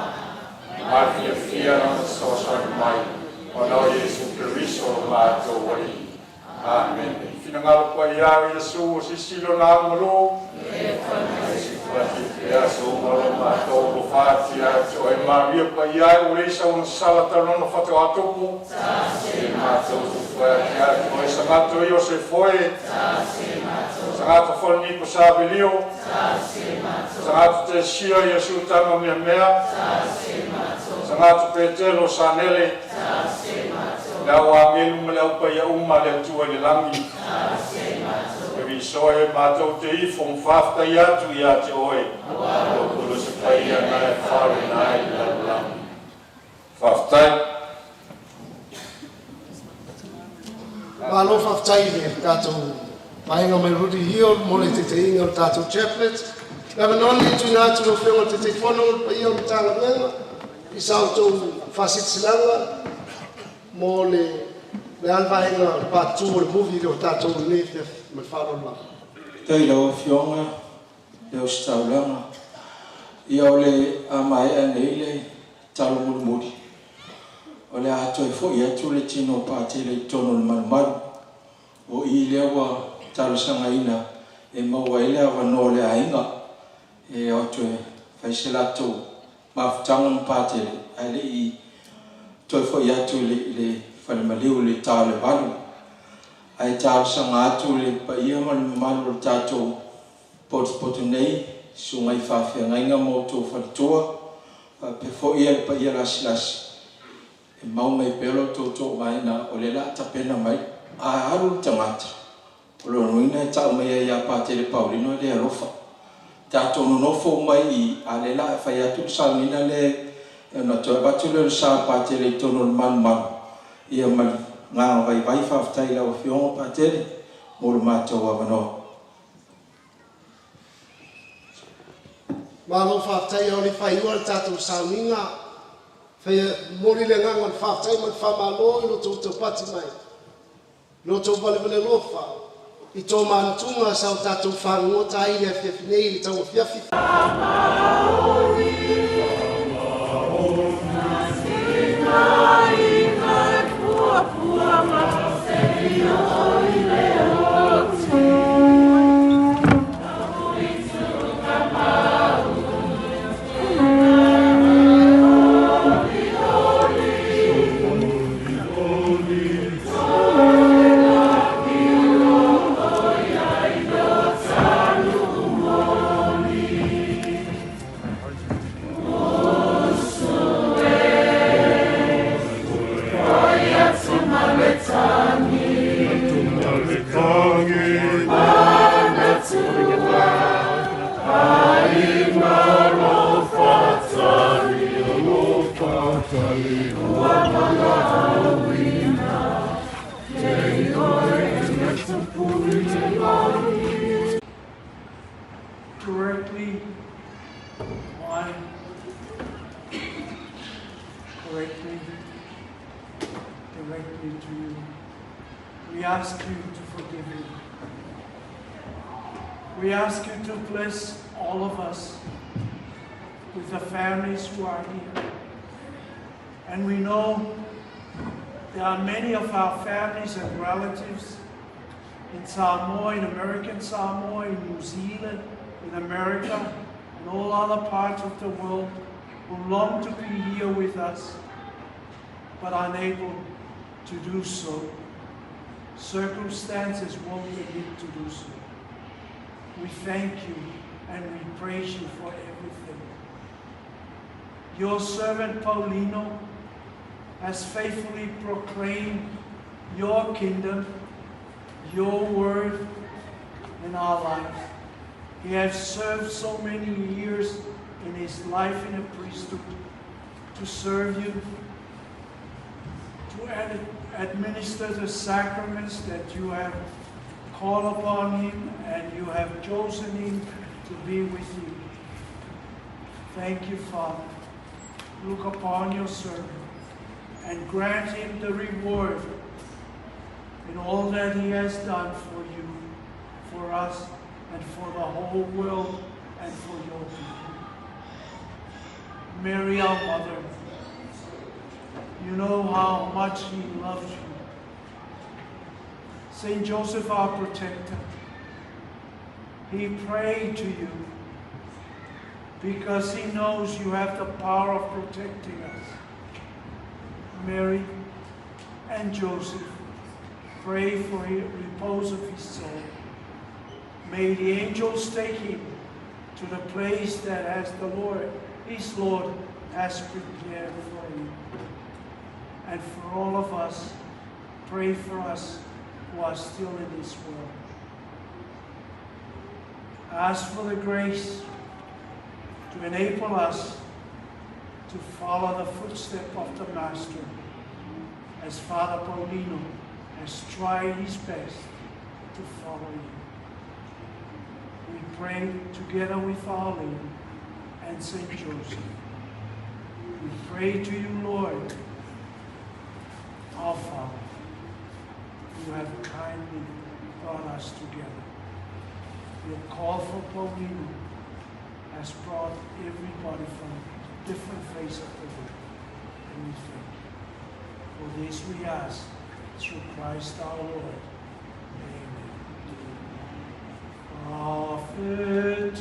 ma le fiafia Lona fesoasoani mai, ona o Iesu Keriso lo matou Alii. Amene. Finagalo paia o Iesu o silisili ona ao malu, pea so ma lo matou alofa atu ia te oe Maria paia e ua leai sau agasala talu ona faatoa tupu, se matou tupu atu ia te oe Sagato Iosefo e, Sagato Falaniko Savelio, Sagato Tesia Iesu Tama Meamea, Sagato Petelo Sanele, le au agelu ma le au paia uma a le Atua i le lagi. E visoa e matou te ifo ma faafetai atu ia te oe, lou Kulusi Paia na e faaloina ai le lalolagi. Faafetai. Malo faafetai i le tatou vaega mai Rudi Hill mo le taitaiga o le tatou chaplet. Le avanoa lenei e tuuina atu i lau Afioga i le Taitaifono ma le paia o le Matagaluega i sa outou faasilasilaga mo le a le vaega o le part 2 o le movie o tatou i lenei afiafi ma le faaaloalo lava. Faafetai i lau Afioga le Ositaulaga. Ia o le a maea nei le talo mulimuli, o le a toe fo'i atu le tino o Patele i totonu o le malumalu. O i lea ua talosagaina e maua ai le avanoa o le aiga e o atu e fai se latou mafutaga ma Patele ae le'i toe fo'i atu i le falemaliu i le ta o le 8. Ae talosaga atu le paia ma le mamalu o le tatou potopoto nei, susuga i faafeagaiga ma outou faletua, faapea foi le paia lasilasi, e mau mai pea lo outou toavaeina o lea o le a tapena mai. A alu le tagata, o lona uiga e tau mai ai ia Patele Paulino e le alofa. Tatou nonofo uma i i, a o lea o le a fai atu le sauniga lea ona toe avatu lea o le sa o Patele i totonu o le malumalu, ia ma le agaga vaivai. Faafetai i lau Afioga Patele mo le matou avanoa. Malo faafetai ao le i faaiua le tatou sauniga, faia momoli le agaga o le faafetai ma le faamalo i lo outou taupati mai, lo outou valevale alofa i to manatunga sa o tatou fagogota ai i le afiafi nei i le tauafiafi. Directly, mine, correctly, directly to you. We ask you to forgive him. We ask you to bless all of us with the families who are here. And we know there are many of our families and relatives in Samoa, in American Samoa, in New Zealand, in America, and all other parts of the world who long to be here with us, but unable to do so. Circumstances won't permit to do so. We thank you and we praise you for everything. Your servant Paulino has faithfully proclaimed your kingdom, your word in our lives. He has served so many years in his life in the priesthood to serve you, to administer the sacraments that you have called upon him and you have chosen him to be with you. Thank you, Father. Look upon your servant and grant him the reward in all that he has done for you, for us, and for the whole world, and for your people. Mary, our mother, you know how much he loves you. Saint Joseph, our protector, he prayed to you because he knows you have the power of protecting us. Mary and Joseph, pray for the repose of his soul. May the angels take him to the place that has the Lord, his Lord, has prepared for him. And for all of us, pray for us who are still in this world. Ask for the grace to enable us to follow the footstep of the Master as Father Paulino has tried his best to follow you. We pray together with our Lady and Saint Joseph. We pray to you, Lord, our Father, who have kindly brought us together. Your call for Paulino has brought everybody from different faces of the world, and we thank you. For this we ask through Christ our Lord. Amen. Prophet,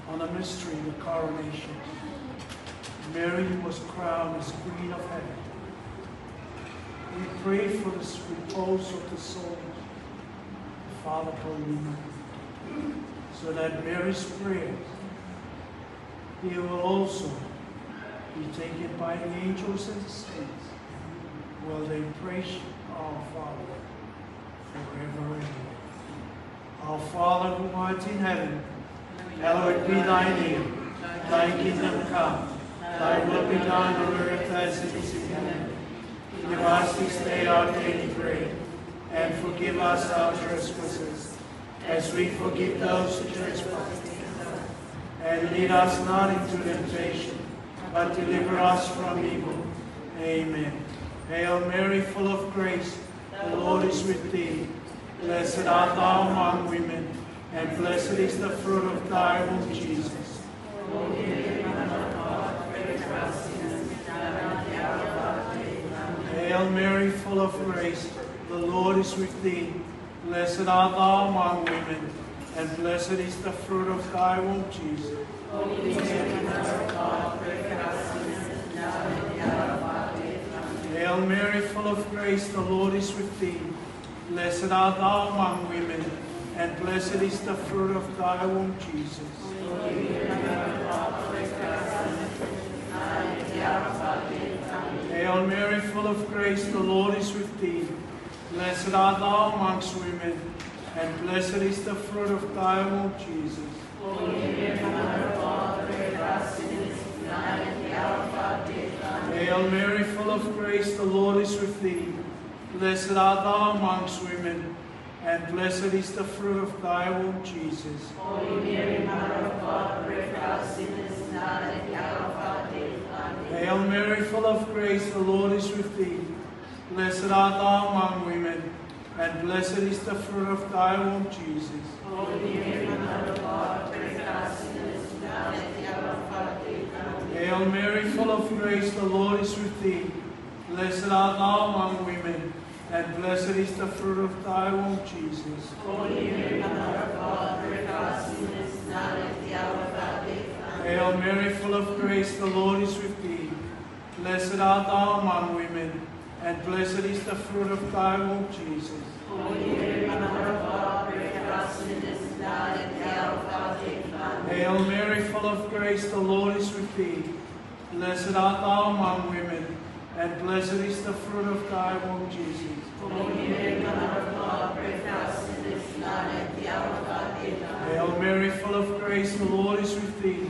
On a mystery, the coronation. Mary was crowned as Queen of Heaven. We pray for the repose of the soul of Father Paulino, so that Mary's prayers, he will also be taken by the angels and the saints, while they praise our Father forever and ever. Our Father who art in heaven, hallowed be thy name. Thy kingdom come, thy will be done on earth as it is in heaven. Give us this day our daily bread, and forgive us our trespasses, as we forgive those who trespass against us. And lead us not into temptation, but deliver us from evil. Amen. Hail Mary, full of grace, the Lord is with thee. Blessed art thou among women, and blessed is the fruit of thy womb, Jesus. Holy Mary, Mother of God, pray for us sinners, now and at the hour of our death. Amen. Hail Mary, full of grace, the Lord is with thee. Blessed art thou among women, and blessed is the fruit of thy womb, Jesus. Holy Mary, Mother of God, pray for us sinners, now and at the hour of our death. Amen. Hail Mary, full of grace, the Lord is with thee. Blessed art thou among women, and blessed is the fruit of thy womb, Jesus. Holy Mary, Mother of God, pray for us sinners, now and at the hour of our death. Amen. Hail Mary, full of grace, the Lord is with thee. Blessed art thou amongst women, and blessed is the fruit of thy womb, Jesus. Holy Mary, Mother of God, pray for us sinners, now and at the hour of our death. Amen. Hail Mary, full of grace, the Lord is with thee. Blessed art thou amongst women, and blessed is the fruit of thy womb, Jesus. Holy Mary, Mother of God, pray for us sinners, now and at the hour of our death. Amen. Hail Mary, full of grace, the Lord is with thee. Blessed art thou among women, and blessed is the fruit of thy womb, Jesus. Holy Mary, Mother of God, pray for us sinners, now and at the hour of our death. Amen. Hail Mary, full of grace, the Lord is with thee. Blessed art thou among women, and blessed is the fruit of thy womb, Jesus. Holy Mary, Mother of God, pray for us sinners, now and at the hour of our death. Amen. Hail Mary, full of grace, the Lord is with thee. Blessed art thou among women, and blessed is the fruit of thy womb, Jesus. Holy Mary, Mother of God, pray for us sinners, now and at the hour of our death. Amen. Hail Mary, full of grace, the Lord is with thee. Blessed art thou among women, and blessed is the fruit of thy womb, Jesus. Holy Mary, Mother of God, pray for us sinners, now and at the hour of our death. Amen. Hail Mary, full of grace, the Lord is with thee.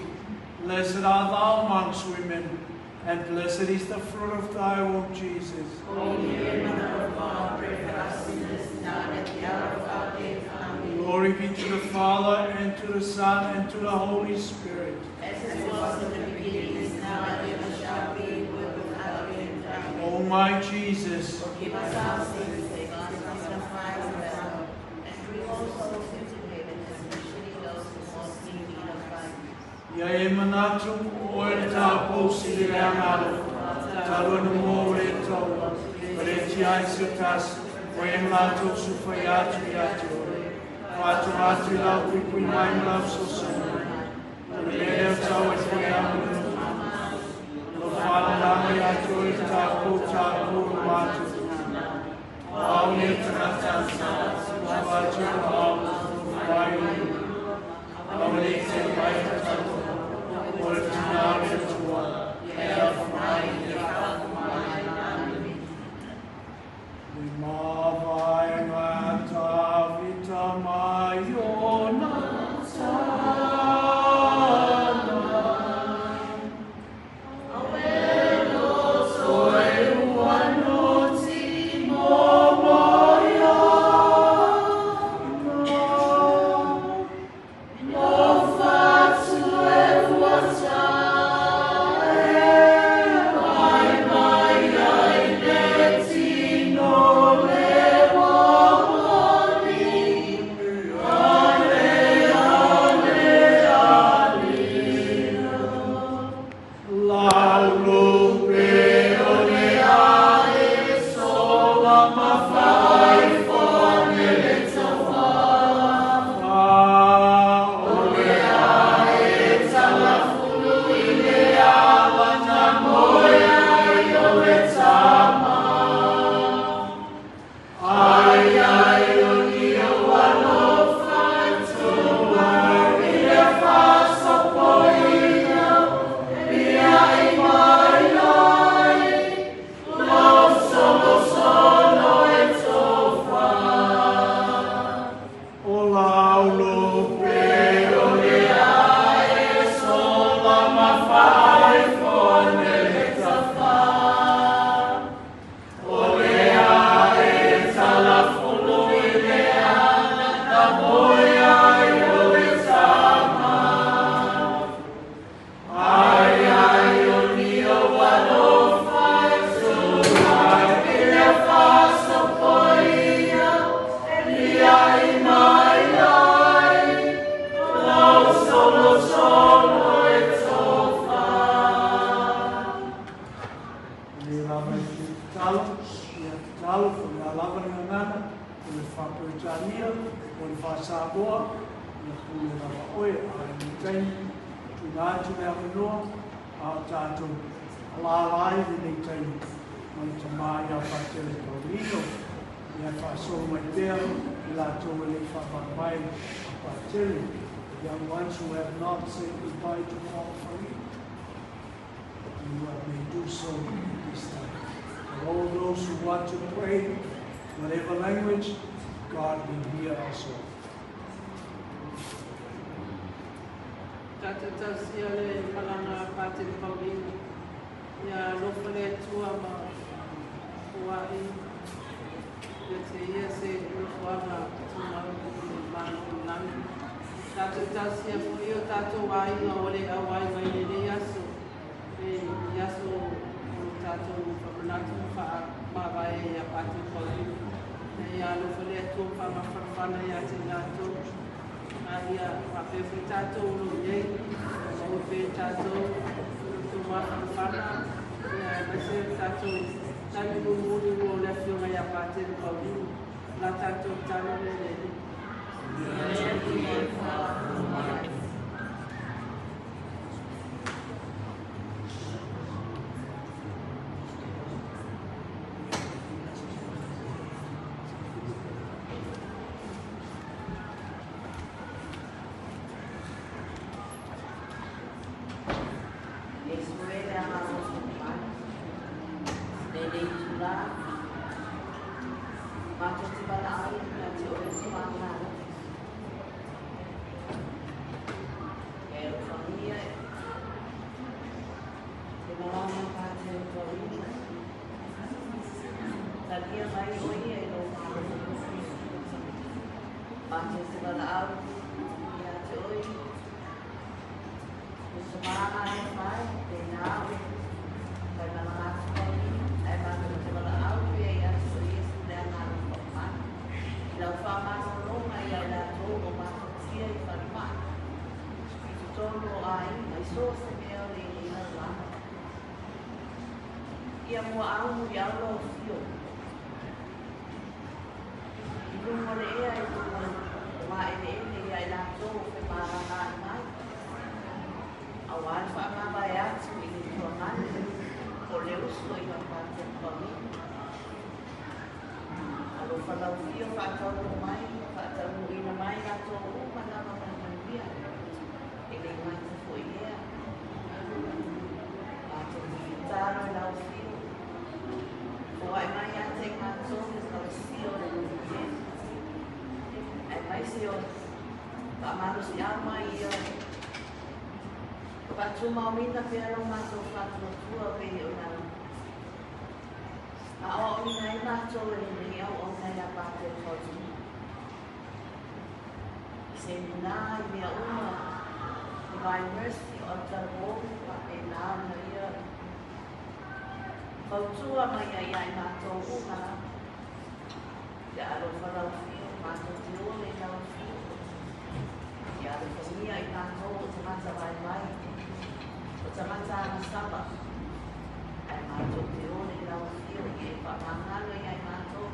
Blessed art thou amongst women, and blessed is the fruit of thy womb, Jesus. Holy Mary, Mother of God, pray for us sinners, now and at the hour of our death. Amen. Glory be to the Father, and to the Son, and to the Holy Spirit. As it was in the beginning, is now, and ever shall be, world without end. Amen. O my Jesus, Forgive us our sins, save us from the fire of hell, and bring all souls into heaven, especially those who most need of thy mercy. Ia e manatu o e tāpou si le lea ngalo, talo na mō le taua, o le tia i se tasi, o e mātou su whai atu i atu ore. Whātu atu i lau pui pui mai ma lau so mai. O le mea leo tau e whai amu no. Lo whāna langa i atu i tāpou tāpou o mātou. Au ne tangata, su atu o au, mai o. Au le te mai te tato, o le tina o le tua, e a whamai e Amen. Le mavae ngā tavita mai o nā tāna. Soe ua no ti mo mai ana. No whatu e Solosolo e tofa. Le lava i te tatalo, ia tatalo, po le lava le gagana, po le faa-Peretania, po le faa-Samoa, ia pule lava oe, a i le taimi, tuuina atu le avanoa, a o tatou alaala ai lenei taimi ma le tamā ia Patele Paulino, ia faasolo mai pea i latou e le i faamavae a Patele. The young ones who have not said goodbye to Father Paulino, you may do so this time. For all those who want to pray, whatever language, God will hear us all. Tatou tausia le malaga a Patele Paulino. Ia alofa le Atua ma foai ia te ia se nofoaga tumau i le Malo o le Lagi. Tatou tausia foi o tatou aiga ua le auai mai lenei aso, le aso o lo tatou faamanatu ma faamavae ia Patele Paulino. Ia alofa le Atua ma faamafanafana ia te i latou. A ia faapea foi tatou o lo o i ai, ia maua pea e tatou lo outou mafanafana, ia aemaise le tatou taimi mulimuli ua o le Afioga ia Patele Paulino. O la tatou tatalo lea i le Alii. Iesu e le agaga mai, lenei itulā, matou te valaauina ia te oe le Malo. E alofagia te malama Patele Paulino. Talia mai oe ia i lou Malo. Matou te valaau ia te oe le tama alofa e, pēnā oe fai malaga atu Paulino, ae matou te valaau pea ia te oe Iesu le agaga faamai. I lau faamalologa ia i latou o matatia i falemai, i totonu o aiga, i so o se mea o lenei lalolagi. Ia muaau muliau lou afio i luga o le ea i luga o maeleele ia i latou o femalagaai mai, auā le faamavae atu i le Itu Agai o le uso i Patele Paulino. Alofa lau afio faataunuu mai, faataunuuina mai latou uma lava ma le manuia, e le gata foi i lea. Matou te tatalo i lau afio, foai mai ia te i matou le kalesia o le loto tele, aemaise o faamalosiau mai ia faatumauina pea lo matou faatuatua pei ona aoaoina ai matou e lenei auauna ia Patele Paulino. I se nunā i mea uma, Divine Mercy o autalavou faapena ona ia fautua mai ai ia i matou uma lava. Ia alofa lau afio, matou te ole i lau afio. Ia alofagia i matou o tagata vaivai, o tagata agasala, ae matou te ole i lau afio ia e faamagalo ia i matou.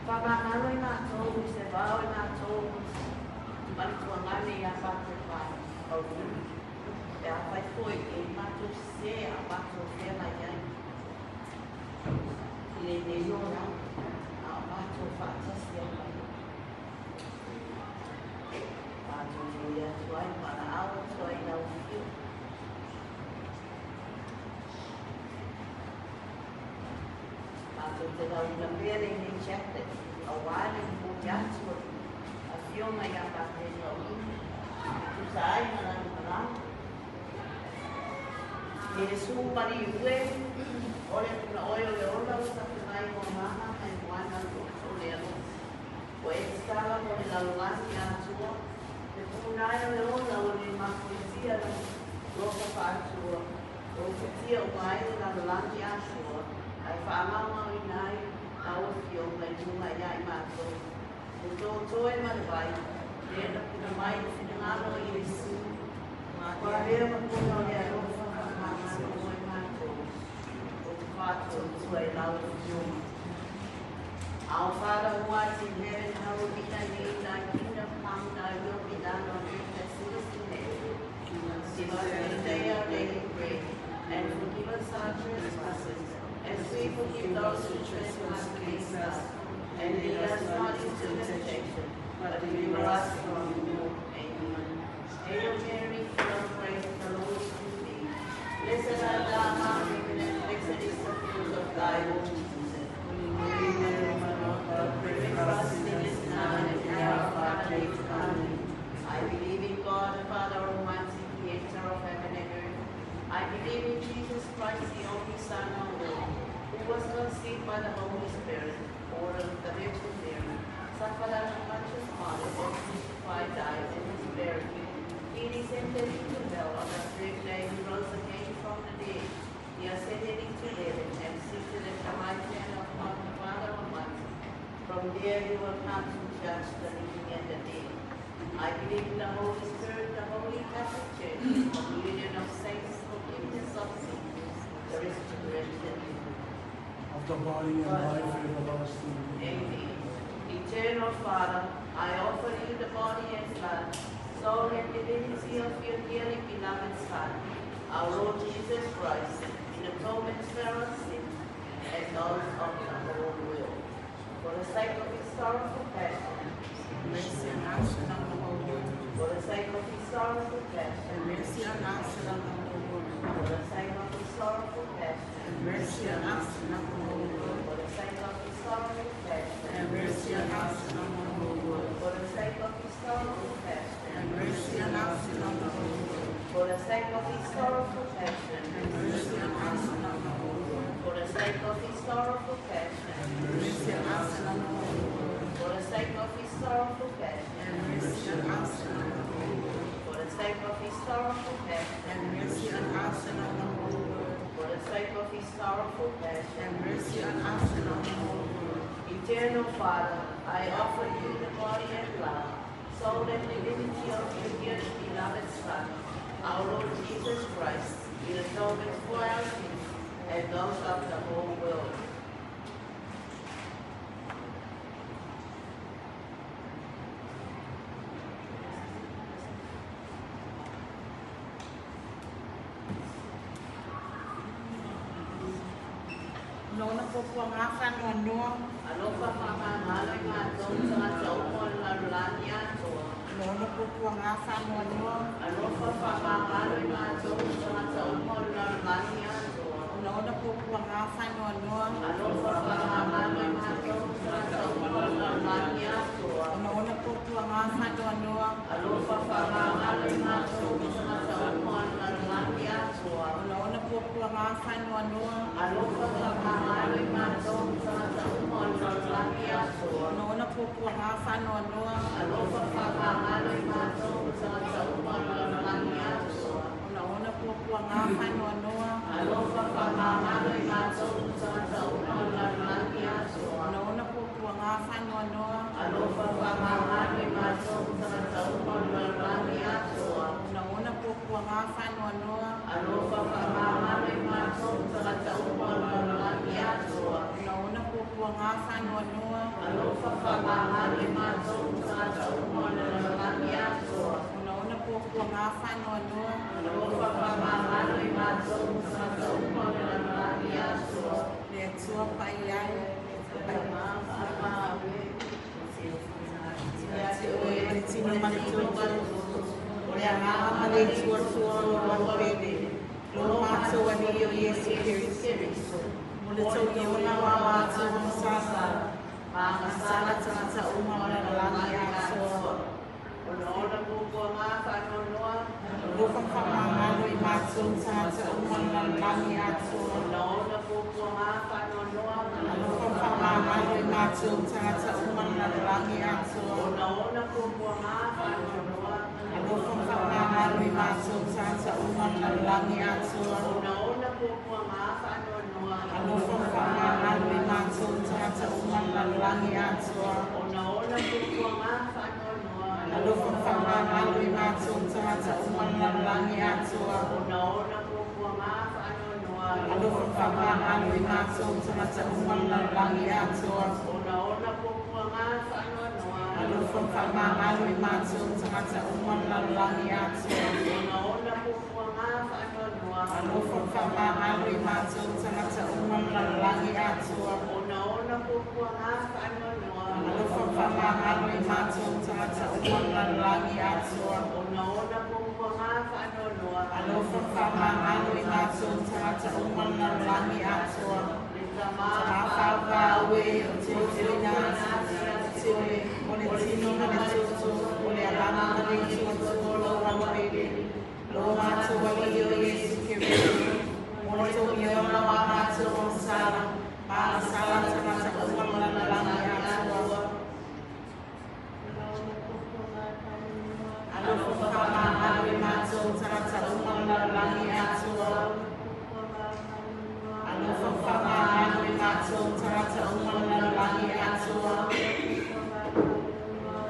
Faamagalo i matou i se vao i matou ma le tuagane ia Patele Paulino. Pe afai foi e i matou sesē a o matou feagai ai i lenei olaga, a o matou faatasi ai ma ia. Matou te ole atu ai ma valaau atu ai i lau afio. Matou te lauina pea lenei chaplet auā le momoli atu o le Afioga ia Patele Paulino e tusa ai ma lana malaga. E Iesu maliu e, ole atu na oe o le ola ua tafe mai mo agaga ma e moana o le alofa. Ua e tatala mo le lalolagi atoa, le punae o le ola ua le mafuafia lau lofa faatua, ua ufatia uma ai le lalolagi atoa, ae faamaumauina ai lau Afioga i luga ia i matou, le totoe ma le vai, lea na puna mai le finagalo. finagalo o Iesu, ua avea ma puna o le alofa faamagalo mo i matou, ou te faatuatua i lau Afioga. Our Father who art in heaven, hallowed be thy name. Thy kingdom come, thy will be done on earth as it is in heaven. Give us this day our daily bread, and forgive us our trespasses, as we forgive those who trespass against us. And lead us not into temptation, but deliver us from evil. Amen. Hail Mary, full of grace, the Lord is with thee. Blessed art thou among women, and blessed is the fruit of thy womb, Jesus. Holy Mary, Mother of God, pray for us sinners now and at the hour of our death. Amen. I believe in God, the Father Almighty, creator of heaven and earth. I believe in Jesus Christ, the only Son, our Lord, who was conceived by the Holy Spirit, born of the Virgin Mary, suffered under Pontius Pilate, was crucified, died, and was buried. He descended into hell. On the third day he rose again from the dead. He ascended into heaven and seated at the right hand of God the Father Almighty. From there he will come to judge the living and the dead. I believe in the Holy Spirit, the Holy Catholic Church, the communion of saints, forgiveness of sins, the resurrection of the body and life everlasting. Amen. Eternal Father, I offer you the body and blood, soul and divinity of your dearly beloved Son, our Lord Jesus Christ, in atonement for our sins and those of the whole world. For the sake of his sorrowful passion, Mercy on us and on the whole world. For the sake of his sorrowful passion, Mercy on us and on the whole world. For the sake of his sorrowful passion, Mercy on us and on the whole world. For the sake of his sorrowful passion, Mercy on us and on the whole world. For the sake of his sorrowful passion, Mercy on us and on the whole world. For the sake of his sorrowful passion, Mercy on us and on the whole world. For the sake of his sorrowful passion, Mercy on us and on the whole world. For the sake of his sorrowful passion, Mercy on us and on the whole world. For the sake of his sorrowful passion, Mercy on us and on the whole world. For the sake of his sorrowful passion, Mercy on us and on the whole world. Eternal Father, I offer you the body and blood, soul and divinity of your dearly beloved Son, our Lord Jesus Christ, in atonement for our sins and those of the whole world. Nona puapua gafanoanoa. Alofa faamagalo i matou tagata uma o le lalolagi atoa. Nona puapua gafanoanoa. Alofa faamagalo i matou tagata uma o le lalolagi atoa. Nona puapua gafanoanoa. Alofa faamagalo i matou tagata uma o le lalolagi atoa. Nona puapua gafanoanoa. Alofa faamagalo i matou tagata uma o le lalolagi atoa. Nona puapua gafanoanoa. Alofa faamagalo i matou tagata uma o le lalolagi atoa. Nona puapua gafanoanoa. Alofa faamagalo i matou tagata uma o le lalolagi atoa. Nona puapua gafanoanoa. Alofa faamagalo i matou tagata uma o le lalolagi atoa. Nona puapua gafanoanoa. Alofa faamagalo i matou tagata uma o le lalolagi atoa. Nona puapua gafanoanoa. Alofa faamagalo i matou tagata uma o le lalolagi atoa. Nona puapua gafanoanoa. Alofa faamagalo i matou tagata uma o le lalolagi atoa. Nona puapua gafanoanoa. Alofa faamagalo i matou tagata uma o le lalolagi atoa. Le Atua pai ai. Ia te oe le tino ma le toto. O le agaga ma le tuatua o lau pele. Lo mātou ani o Iesu Keriso. Mo le tauiona wa mātou masasa. Masala tagata uma o le lalolagi atoa. Ona puapua gafanoanoa. Alofa faamagalo i matou tagata uma o le lalolagi atoa. Ona puapua gafanoanoa. Alofa faamagalo i matou tagata uma o le lalolagi atoa. Ona puapua gafanoanoa. Alofa faamagalo i matou tagata uma o le lalolagi atoa. Ona puapua gafanoanoa. Alofa faamagalo i matou tagata uma o le lalolagi atoa. Ona puapua gafanoanoa. Alofa faamagalo i matou matou tagata uma le lalolagi atoa. Onaona puapuaga faanoanoa. Alofa faamagalo i matou tagata uma le lalolagi atoa. Onaona puapuaga faanoanoa. Alofa faamagalo i matou tagata uma le lalolagi atoa. Onaona puapuaga faanoanoa. Alofa faamagalo i matou tagata uma le lalolagi atoa. Onaona puapuaga faanoanoa. Alofa faamagalo i matou tagata uma le lalolagi atoa. Onaona puapuaga faanoanoa. Alofa faamagalo i matou tagata uma le lalolagi atoa. Le Tama Tama e o te tuina atu o le tino ma le toto o le agaga ma le tuatua o lou agalelei lo matou Alii o Iesu Keriso mo le togiona o a matou agasala ma agasala tagata uma le lalolagi atoa. Alofa faamagalo i matou tagata uma le lalolagi atoa. Alofa faamagalo i matou tagata uma le lalolagi atoa.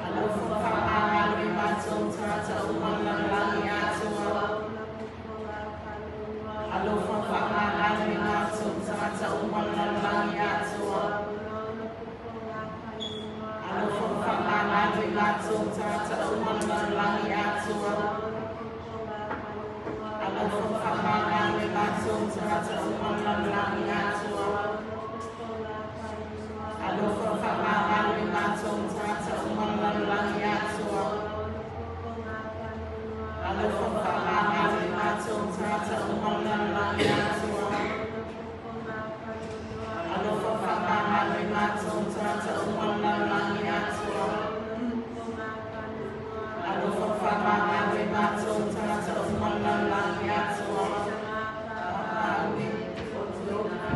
Alofa faamagalo i matou tagata uma le lalolagi atoa. Alofa faamagalo i matou tagata uma le lalolagi atoa. Alofa faamagalo i matou tagata uma le lalolagi atoa. Alofa faamagalo i matou tagata uma le lalolagi atoa. Alofa faamagalo i matou tagata uma le lalolagi atoa. Alofa faamagalo i matou tagata uma le lalolagi atoa. Alofa faamagalo i matou tagata uma le lalolagi atoa. Alofa faamagalo i matou tagata uma le lalolagi atoa. Amen.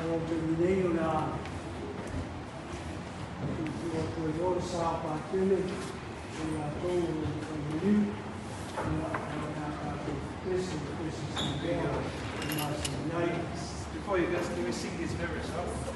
O le taimi nei o le a tuutuu atu ai loa le sa o Patele ia i latou o lo o fai maliu, ia, ae o le a tatou pese i pese Samoa e masani ai. Before you guys, can we sing this verse? Huh?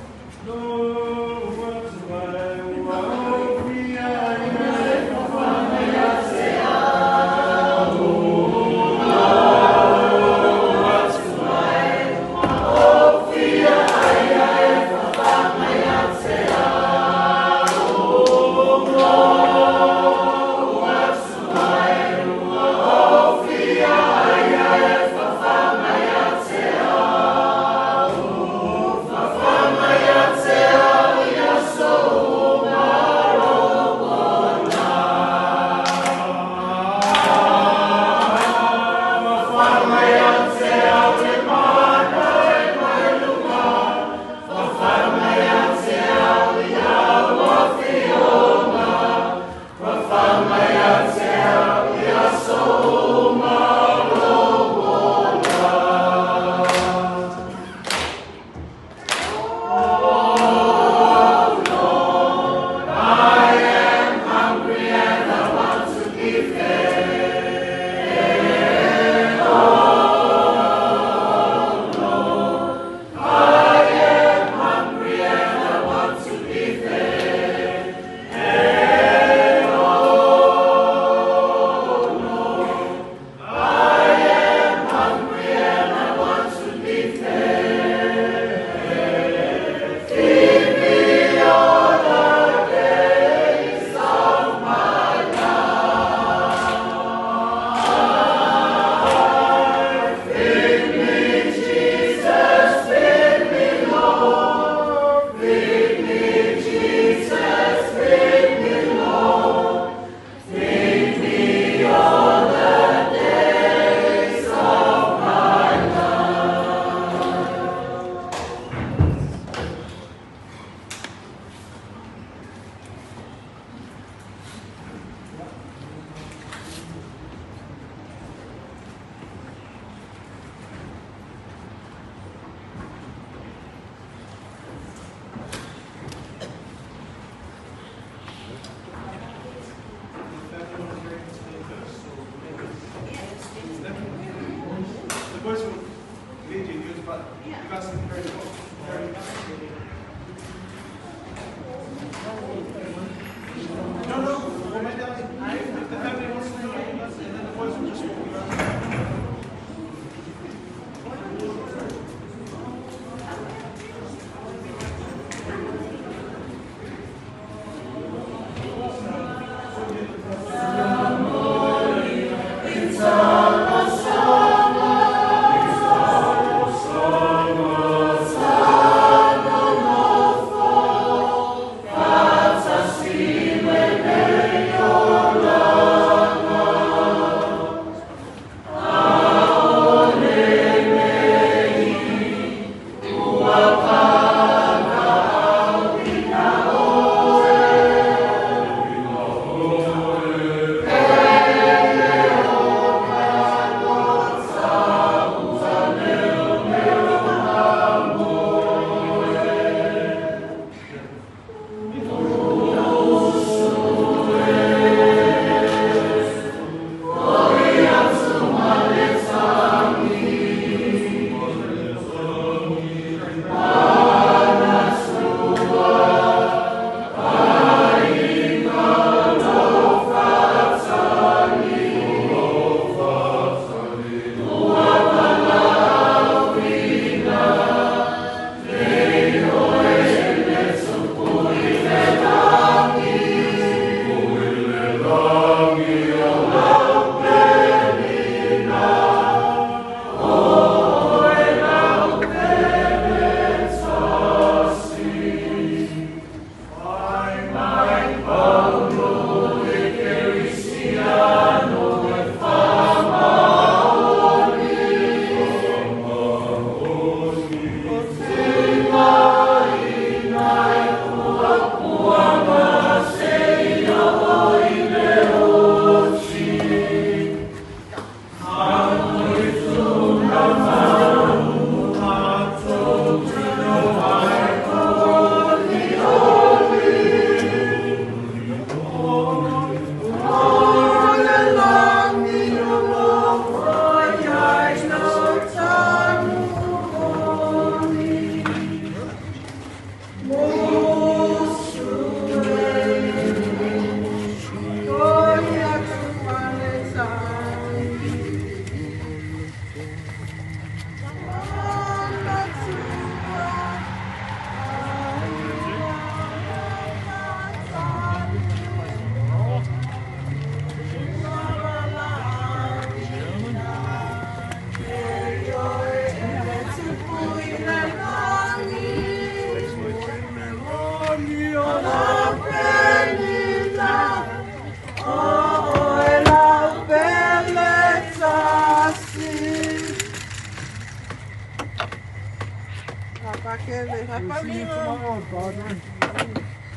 Patele. Bye, We'll see you Paulino. tomorrow, Padre.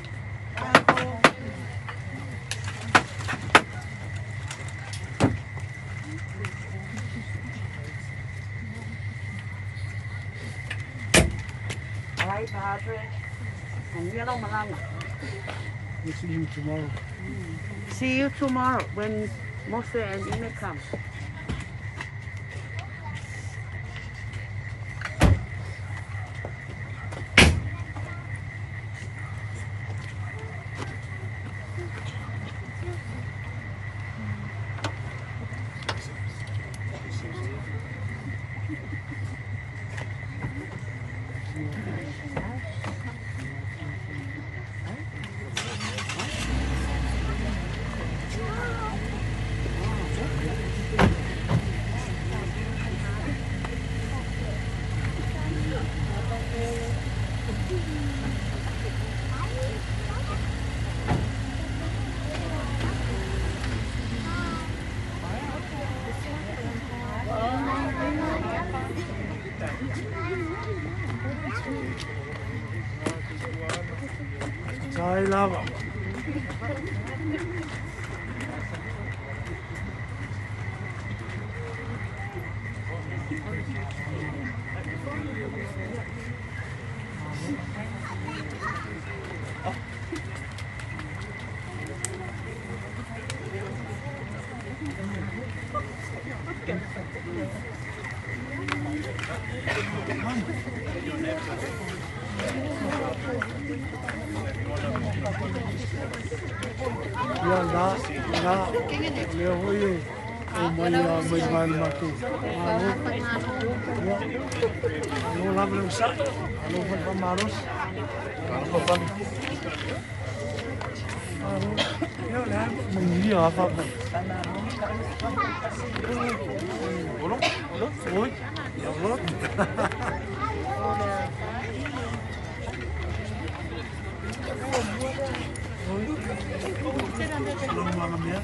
Bye, Padre. And yellow malanga. We'll see you tomorrow. See you tomorrow when Mose and Ime come. Tai lava. Ia la, la, lea hoi e, o mai a mai mai le matou. Malo. Ia. Alo lava le usai. Alo fai fa malosi. Malo. Ia le ai mangia a fa mai. Olo, olo, oi. Ia olo. Oi. Lo mga mea.